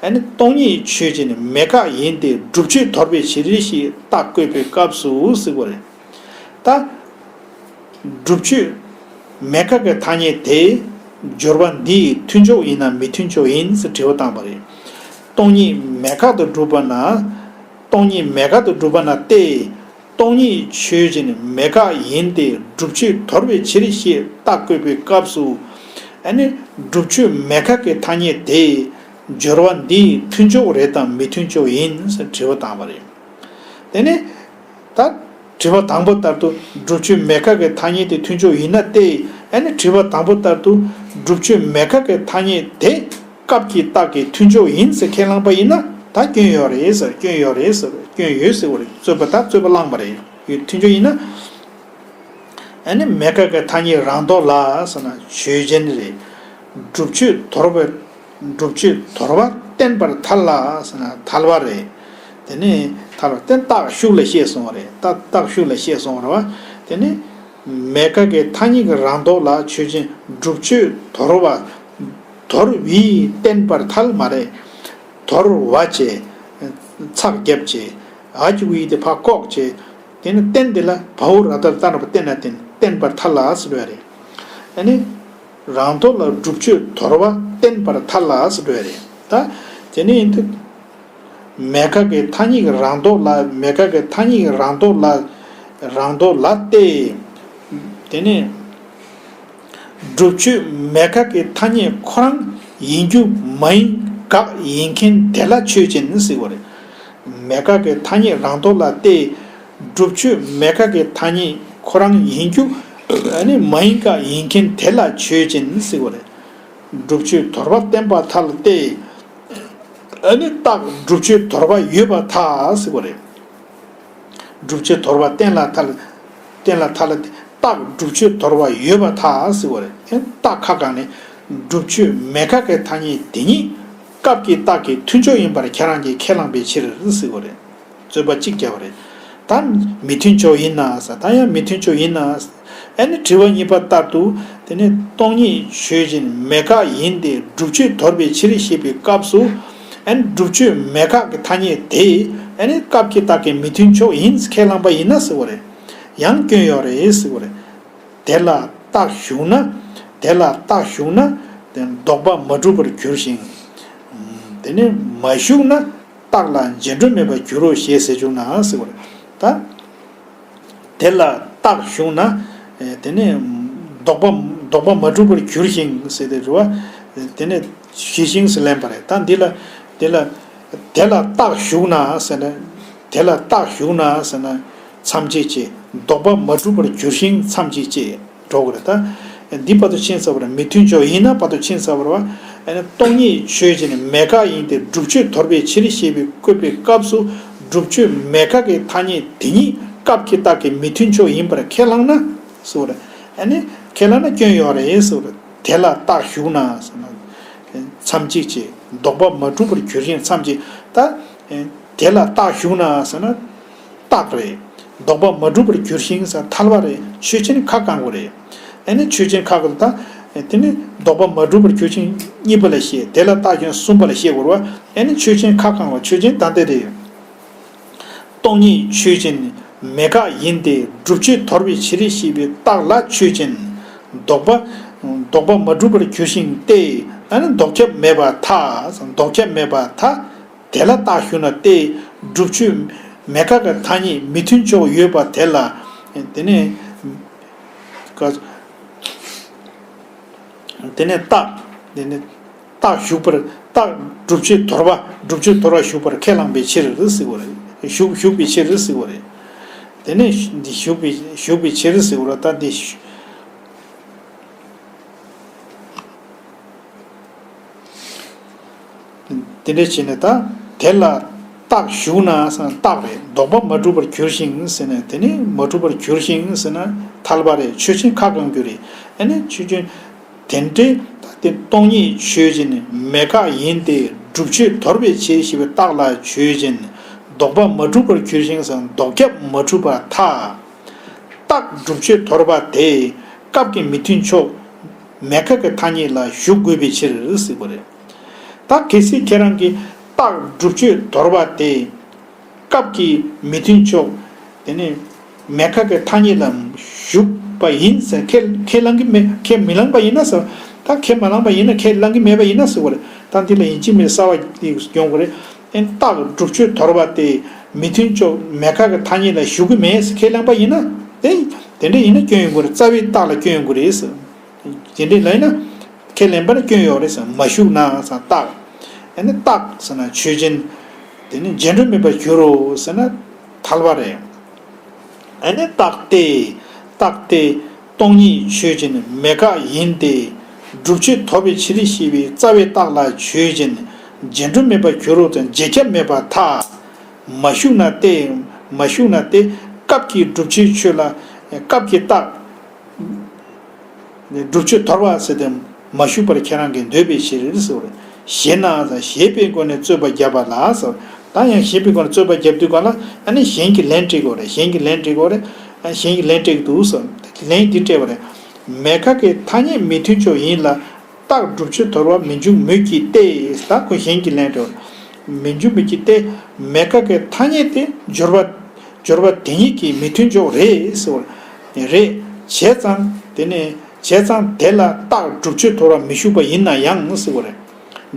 ཨ་ནི་སྟོང་ཉིད་ཆོས་ཅན་མེད་དགག་ཡིན་ཏེ། སྒྲུབ་ཆོས་དོར་བའི་ཕྱིར་ཞེས་རྟགས་བཀོད་པའི་སྐབས་སུ་ཟེར་བ་རེད། ད། སྒྲུབ་ཆོས་མེད་དགག་གི་ཐ་སྙད་དེ་སྦྱོར་བ་འདིའི་མཐུན་ཕྱོགས་ཡིན་ནམ་མི་མཐུན་ཕྱོགས་ཡིན་ཟེར་དྲི་བ་བཏང་བ་རེད། སྟོང་ཉིད་མེད་དགག་ཏུ་སྒྲུབ་པ་ན། སྟོང་ཉིད་མེད་དགག་ཏུ་སྒྲུབ་པ་ན་སྟེ། སྟོང་ཉིད་ཆོས་ཅན་མེད་དགག་ཡིན་ཏེ། སྒྲུབ་ཆོས་དོར་བའི་ཕྱིར་ཞེས་རྟགས་བཀོད་པའི་སྐབས་སུ། ཨ་ནི་སྒྲུབ་ཆོས་མེད་དགག་གི་ཐ་སྙད་དེ་སྦྱོར་བ་འདིའི་མཐུན་ཕྱོགས་རེད་དམ་མི་མཐུན་ཕྱོགས་ཡིན་ཟེར་དྲི་བ་བཏང་བ་རེད། དེ་ནས། ད། དྲི་བ་དང་པོ་ལྟར་དུ་སྒྲུབ་ཆོས་མེད་དགག་གི་ཐ་སྙད་དེ་མཐུན་ཕྱོགས་ཡིན་ན་སྟེ། ཨ་ནི་དྲི་བ་དང་པོ་ལྟར་དུ་སྒྲུབ་ཆོས་མེད་དགག་གི་ཐ་སྙད་དེ་སྐབས་ཀྱི་རྟགས་ཀྱི་མཐུན་ཕྱོགས་ཡིན་ཟེར་ཁས་བླངས་པ་ཡིན་ན། ད་སྐྱོན་ཡོད་རེད་ཟེར། སྐྱོན་ཡོད་རེད་ཟེར། སྐྱོན་ཡོད་ཟེར་བ་རེད། རྩོད་པ་ད་རྩོད་པ་བླངས་པ་རེད། ཡོད་མཐུན་ཕྱོགས་ཡིན་ན། ཨ་ནི་མེད་དགག་གི་ཐ་སྙད་རང་ལྡོག་ལ་ཟེར་ན་ཆོས་ཅན་རེད། སྒྲུབ་ཆོས་དོར་བ། སྒྲུབ་ཆོས་དོར་བ་བསྟན་པར་ཐལ་ལ་ཟེར་ན་ཐལ་བ་རེད། དེ་ནས་ཐལ་བ་བསྟན་རྟགས་ཤུགས་ལ་བཤད་སོང་བ་རེད། རྟགས་རྟགས་ཤུགས་ལ་བཤད་སོང་བ་རེད་བ། དེ་ནས་མེད་དགག་གི་ཐ་སྙད་ཀྱི་རང་ལྡོག་ལ་ཆོས་ཅན། སྒྲུབ་ཆོས་དོར་བ། དོར་བའི་བསྟན་པར་ཐལ་མ་རེད། དོར་བ་བྱས། ཚེག་བརྒྱབ་བྱས། འ་གི་གུ་འི་དེ་ཕར་བཀོག་བྱས། དེ་ནི་བསྟན་དེ་ལ་བའོ་ར་བཏགས་རྟ་ར་བ་བསྟན་ན་བསྟན། བསྟན་པར་ཐལ་ལ་ཟེར་བ་རེད། ཨ་ནི། རང་ལྡོག་ལ་སྒྲུབ་ཆོས་དོར་བ་བསྟན་པར་ཐལ་ལ་ཟེར་བ་རེད། ད། དེ་ནི་ཡིན་དུས། མེད་དགག་གི་ཐ་སྙད་ཀྱི་རང་ལྡོག་ལ། མེད་དགག་གི་ཐ་སྙད་ཀྱི་རང་ལྡོག་ལ། རང་ལྡོག་ལ་སྟེ། དེ་ནི། སྒྲུབ་ཆོས་མེད་དགག་གི་ཐ་སྙད་ཁོ་རང་ཡིན་རྒྱུ་མ་ཡིན་དགག་ཡིན་མཁན་དེ་ལ་ཆོས་ཅན་ཟེར་བ་རེད། མེད་དགག་གི་ཐ་སྙད་རང་ལྡོག་ལ་སྟེ། སྒྲུབ་ཆོས་མེད་དགག་གི་ཐ་སྙད་ཁོ་རང་ཡིན་རྒྱུ། ཨ་ནི་མ་ཡིན་དགག་ཡིན་མཁན་དེ་ལ་ཆོས་ཅན་ཟེར་བ་རེད། སྒྲུབ་ཆོས་དོར་བ་བསྟན་པར་ཐལ་ཏེ། ཨ་ནི་རྟགས་སྒྲུབ་ཆོས་དོར་བ་ཡོད་པར་ཐལ་ཟེར་བ་རེད། སྒྲུབ་ཆོས་དོར་བ་བསྟན་ལ་ཐལ། བསྟན་ལ་ཐལ་ཏེ། རྟགས་སྒྲུབ་ཆོས་དོར་བ་ཡོད་པར་ཐལ་ཟེར་བ་རེད། ཨེ་རྟགས་ཁ་བཀག་ནས། སྒྲུབ་ཆོས་མེད་དགག་གི་ཐ་སྙད་དེ་ཉིད་སྐབས་ཀྱི་རྟགས་ཀྱི་མཐུན་ཕྱོགས་ཡིན་པར་ཁྱེད་རང་གིས་ཁས་བླངས་པའི་ཕྱིར་ཟེར་བ་རེད། རྩོད་པ་གཅིག་བརྒྱབ་པ་རེད། ད་མི་མཐུན་ཕྱོགས་ཡིན་ན་ཟེར། ད་ཡང་མི་མཐུན་ཕྱོགས་ཡིན་ན་ཟེར། ཨ་ནི་དྲི་བ་གཉིས་པ་ལྟར་དུ། དེ་ནི་སྟོང་ཉིད་ཆོས་ཅན་མེད་དགག་ཡིན་ཏེ། སྒྲུབ་ཆོས་དོར་བའི་ཕྱིར་ཞེས་པའི་སྐབས་སུ། ཨ་ནི་སྒྲུབ་ཆོས་མེད་དགག་གི་ཐ་སྙད་དེ། ཨ་ནི་སྐབས་ཀྱི་རྟགས་ཀྱི་མི་མཐུན་ཕྱོགས་ཡིན་ཁས་བླངས་པ་ཡིན་ན་ཟེར་བ་རེད། ཡང་སྐྱོན་ཡོད་རེད་ཟེར་བ་རེད། དེ་ལ་རྟགས་ཞུགས་ན། དེ་ལ་རྟགས་ཞུགས་ན། དེ་ལྡོག་པ་མ་གྲུབ་པར་འགྱུར་ཞིང་། དེ་ནི་མ་ཞུགས་ན། རྟགས་ལ་རྗེས་འགྲོ་མེད་པར་འགྱུར་རོ་ཞེས་ཟེར་བྱུང་ན་ཟེར་བ་རེད། ད། དེ་ལ་རྟགས་ཞུགས་ན། ཨེ་དེ་ནི་ལྡོག་པ་ལྡོག་པ་མ་གྲུབ་པར་འགྱུར་ཞིང་ཟེར་ཏེ་རེད་བ། དེ་ནི་ཞི་ཞིང་ཟེར་ལེན་པ་རེད། ད་འདི་ལ། དེ་ལ། དེ་ལ་རྟགས་ཞུགས་ན་ཟེར་ན། དེ་ལ་རྟགས་ཞུགས་ན་ཟེར་ན། མཚམས་བཅད་ཅེས། ལྡོག་པ་མ་གྲུབ་པར་འགྱུར་ཞིང་མཚམས་བཅད་ཅེས་འགྲོ་དགོས་རེད། ད་འདི་བར་དུ་ཕྱིན་ཚར་བ་རེད། མི་མཐུན་ཕྱོགས་ཡིན་ན་བར་དུ་ཕྱིན་ཚར་བ་རེད་བ། ཨ་ནི་སྟོང་ཉིད་ཆོས་ཅན་མེད་དགག་ཡིན་ཏེ། སྒྲུབ་ཆོས་དོར་བའི་ཕྱིར་ཞེས་པའི་བཀོད་པའི་སྐབས་སུ། སྒྲུབ་ཆོས་མེད་དགག་གི་ཐ་སྙད་དེ་ཉིད་སྐབས་ཀྱི་རྟགས་ཀྱི་མི་མཐུན་ཕྱོགས་ཡིན་པར་ཁས་བླངས་ན་ཟེར་བ་རེད། ཨ་ནི་ཁས་བླངས་ན་སྐྱོན་ཡོད་རེད་ཟེར་བ་རེད། དེ་ལ་རྟགས་ཞུགས་ན་ཟེར་ན། མཚམས་གཅིག་བྱས། ལྡོག་པ་མ་གྲུབ་པར་འགྱུར་ཞིང་མཚམས་གཅིག། ད། དེ་ལ་རྟགས་ཞུགས་ན་ཟེར་ན། རྟགས་རེད། ལྡོག་པ་མ་གྲུབ་པར་འགྱུར་ཞིང་ཟེར་ཐལ་བ་རེད། ཆོས་ཅན་ཁ་བསྐང་དགོས་རེད། ཨ་ནི་ཆོས་ཅན་ཁ་བསྐང་ད། དེ་ནི་ལྡོག་པ་མ་གྲུབ་པར་འགྱུར་ཞིང་གཉིས་པ་ལ་བཤད། དེ་ལ་རྟགས་ཞུགས་ན་གསུམ་པ་ལ་བཤད་དགོས་རེད་བ། ཨ་ནི་ཆོས་ཅན་ཁ་བསྐང་བ། ཆོས་ཅན་ད་ལྟ་རེད། སྟོང་ཉིད་ཆོས་ཅན་མེད་དགག་ཡིན་ཏེ། སྒྲུབ་ཆོས་དོར་བའི་ཕྱིར་ཞེས་པའི་རྟགས་ལ་ཆོས་ཅན། ལྡོག་པ། ལྡོག་པ་མ་གྲུབ་པར་འགྱུར་ཞིང་སྟེ། ཨ་ནི་ལྡོག་ཁྱབ་མེད་པར་ཐལ། ལྡོག་ཁྱབ་མེད་པར་ཐལ། དེ་ལ་རྟགས་ཞུགས་ན་སྟེ། སྒྲུབ་ཆོས་མེད་དགག་གི་ཐ་སྙད་མི་མཐུན་ཕྱོགས་ཡོད་པ་དེ་ལ། དེ་ནས། དེ་ནས་རྟགས། དེ་ནས་རྟགས་ཞུགས་པར། རྟགས་སྒྲུབ་ཆོས་དོར་བ། སྒྲུབ་ཆོས་དོར་བ་ཞུགས་པར་ཁས་བླངས་པའི་ཕྱིར་ཟེར་བ་རེད། ཞུགས་ཞུགས་པའི་ཕྱིར་ཟེར་བ་རེད། དེ་ནས་འདི་ཞུགས་པའི་ཞུགས་པའི་ཕྱིར་ཟེར་བ་རེད། ད་འདི། དེ་འདྲ་བྱས་ནས་ད། དེ་ལ་རྟགས་ཞུགས་ན་ཟེར་ན་རྟགས་རེད། ལྡོག་པ་མ་གྲུབ་པར་འགྱུར་ཞིང་ཟེར་ན། དེ་ནི་མ་གྲུབ་པར་འགྱུར་ཞིང་ཟེར་ན་ཐལ་བ་རེད། ཆོས་ཅན་ཁ་བསྐང་རྒྱུ་རེད། ཨ་ནི་ཆོས་ཅན། དེ་འདྲའི་ད་དེ་སྟོང་ཉིད་ཆོས་ཅན་མེད་དགག་ཡིན་ཏེ། སྒྲུབ་ཆོས་དོར་བའི་ཕྱིར་ཞེས་པའི་རྟགས་ལ་ཆོས་ཅན། ལྡོག་པ་མ་གྲུབ་པར་འགྱུར་ཞིང་ཟེར་ན་ལྡོག་ཁྱབ་མ་གྲུབ་པར་ཐལ། རྟགས་བསྒྲུབ་ཆོས་དོར་བ་དེ་སྐབས་ཀྱི་མི་མཐུན་ཕྱོགས་མེད་དགག་གི་ཐ་སྙད་ལ་ཞུགས་དགོས་པའི་ཕྱིར་ཟེར་བ་རེད། ད་གལ་སྲིད་ཁྱེད་རང་གིས་རྟགས་བསྒྲུབ་ཆོས་དོར་བ་དེ་སྐབས་ཀྱི་མི་མཐུན་ཕྱོགས་དེ་ནི་མེད་དགག་གི་ཐ་སྙད་ལ་ཞུགས་པ་ཡིན་ཟེར་ཁས་ཁས་བླང་གི་མེད། ཁས་མི་བླངས་པ་ཡིན་ན་ཟེར། ད་ཁས་མ་བླངས་པ་ཡིན་ན་ཁས་བླང་གི་མེད་པ་ཡིན་ན་ཟེར་བ་རེད། ད་འདི་ལ་ཡིན་གཅིག་མིན་གསལ་བ་ཡོང་གི་རེད། ཨེ་རྟགས་བསྒྲུབ་ཆོས་དོར་བ་དེ་མི་མཐུན་ཕྱོགས་མེད་དགག་གི་ཐ་སྙད་ལ་ཞུགས་ཀྱི་མེད་ཟེར་ཁས་བླངས་པ་ཡིན་ན། དེ་དེ་འདྲ་ཡིན་ན་སྐྱོན་ཡོང་གི་རེད། རྩ་བའི་རྟགས་ལ་སྐྱོན་ཡོང་གི་རེད་ཟེར། དེ་འདྲ་ལབ་ན་ཁས་ལེན་པར་སྐྱོན་ཡོད་རེད་ཟེར། མ་ཞུགས་ན་ཟེར་རྟགས། ཨ་ནི་རྟགས་ཟེར་ན་ཆོས་ཅན། དེ་ནི་རྗེས་འགྲོ་མེད་པར་འགྱུར་རོ་ཟེར་ན་ཐལ་བ་རེད། ཨ་ནི་རྟགས་ཏེ། རྟགས་ཏེ། སྟོང་ཉིད་ཆོས་ཅན་མེད་དགག་ཡིན་ཏེ། བསྒྲུབ་ཆོས་དོར་བའི་ཕྱིར་ཞེས་པའི་རྩ་བའི་རྟགས་ལ་ཆོས་ཅན། རྗེས་འགྲོ་མེད་པར་འགྱུར་རོ་ཟེར་རྗེས་ཁྱབ་མེད་པར་ཐལ། མ་ཞུགས་ན་སྟེ། མ་ཞུགས་ན་སྟེ། སྐབས་ཀྱི་བསྒྲུབ་བྱའི་ཆོས་ལ། སྐབས་ཀྱི་རྟགས། བསྒྲུབ་བྱ་དོར་བ་ཟེར་ཏེ་མ་ཞུགས་པར་ཁྱེད་རང་གིས་འདོད་པའི་ཕྱིར་ཟེར་བ་རེད། ཞེ་ན་ཟེར་ཞེས་པའི་སྒོ་ནས་རྩོད་པ་བརྒྱབ་པ་ལ་ཟེར། ད་ཡང་ཞེས་པའི་སྒོ་ནས་རྩོད་པ་བརྒྱབ་དུས་ག་ལ་ཨ་ནི་གཞན་གྱིས་ལན་སྤྲད་དགོས་རེད། གཞན་གྱིས་ལན་སྤྲད་དགོས་རེད། ཨ་གཞན་གྱིས་ལན་སྤྲད་ཀྱི་འདུག་ཟེར། ལན་འདི་སྤྲད་པ་རེད། མེད་དགག་གི་ཐ་སྙད་མི་མཐུན་ཕྱོགས་ཡིན་ལ། རྟགས་བསྒྲུབ་བྱ་དོར་བ་མི་འབྱུང་མོད་ཀྱི་སྟེ། ད་ཁོ་གཞན་གྱིས་ལན་སྤྲད་པ་རེད། མི་འབྱུང་མོད་ཀྱི་སྟེ། མེད་དགག་གི་ཐ་སྙད་དེ་སྦྱོར་བ། སྦྱོར་བ་དེ་ཉིད་ཀྱི་མི་མཐུན་ཕྱོགས་རེད་ཟེར་བ་རེད། བྱས་ཙང་དེ་ནི་བྱས་ཙང་དེ་ལ་རྟགས་བསྒྲུབ་བྱ་དོར་བ་མི་ཞུགས་པ་ཡིན་ན་ཡང་ཟེར་བ་རེད།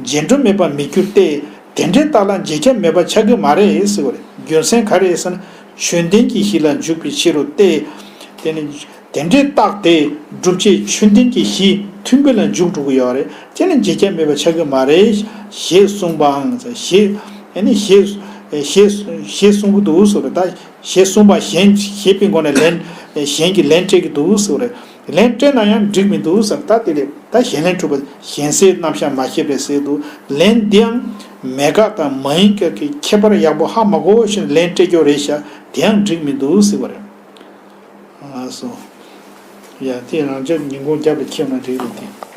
རྗེས་འགྲོ་མེད་པར་མི་འགྱུར་ཏེ། དེ་འདྲའི་རྟགས་ལ་རྗེས་ཁྱབ་མེད་པ་ཆགས་ཀྱི་མ་རེད་ཟེར་བ་རེད། རྒྱུ་མཚན་ག་རེ་ཟེར་ན་ཆོས་ལྡན་གྱི་གཞི་ལ་འཇུག་པའི་ཕྱིར་རོ་སྟེ། དེ་ནི་དེ་འདྲའི་རྟགས་དེ་སྒྲུབ་བྱེད་ཆོས་ལྡན་གྱི་གཞི་མཐུན་པའི་ལ་འཇུག་འགྲོ་གི་ཡོད་རེད། དེ་ནི་རྗེས་ཁྱབ་མེད་པ་ཆགས་ཀྱི་མ་རེད། ཞེས་གསུངས་པའང་ཞེས་ཨ་ནི་ཞེས་ཞེས་ཞེས་གསུང་གི་འདུག་ཟེར་བ་རེད། ད། ཞེས་གསུངས་པ་གཞན་ཞེས་པའི་སྒོ་ནས་ལན། གཞན་གྱིས་ལན་སྤྲད་ཀྱི་འདུག་ཟེར་བ་རེད། ལན་སྤྲད་ན་ཡང་འགྲིག་མི་འདུག་ཟེར། ད་དེ་ལས་ད་གཞན་ལན་འཁྲུལ་པ་གཞན་སེལ་རྣམ་གཞག་མ་ཤེས་པས་ཟེར་འདུག་ལན་འདིའང་མེད་དགག་དང་མ་ཡིན་དགག་གི་ཁྱད་པར་ཡག་པོ་ཧ་མ་གོ་ཞིང་ལན་སྤྲད་རྒྱུ་རེད་ཤག་དེའང་འགྲིག་མི་འདུག་ཟེར་བ་རེད། ཨ་སོ། ཡ་དེ་རང་ཅག་ཉིན་གུང་རྒྱབ་ལ་ཁྱེར་ན་འགྲིག་རེད་དེ།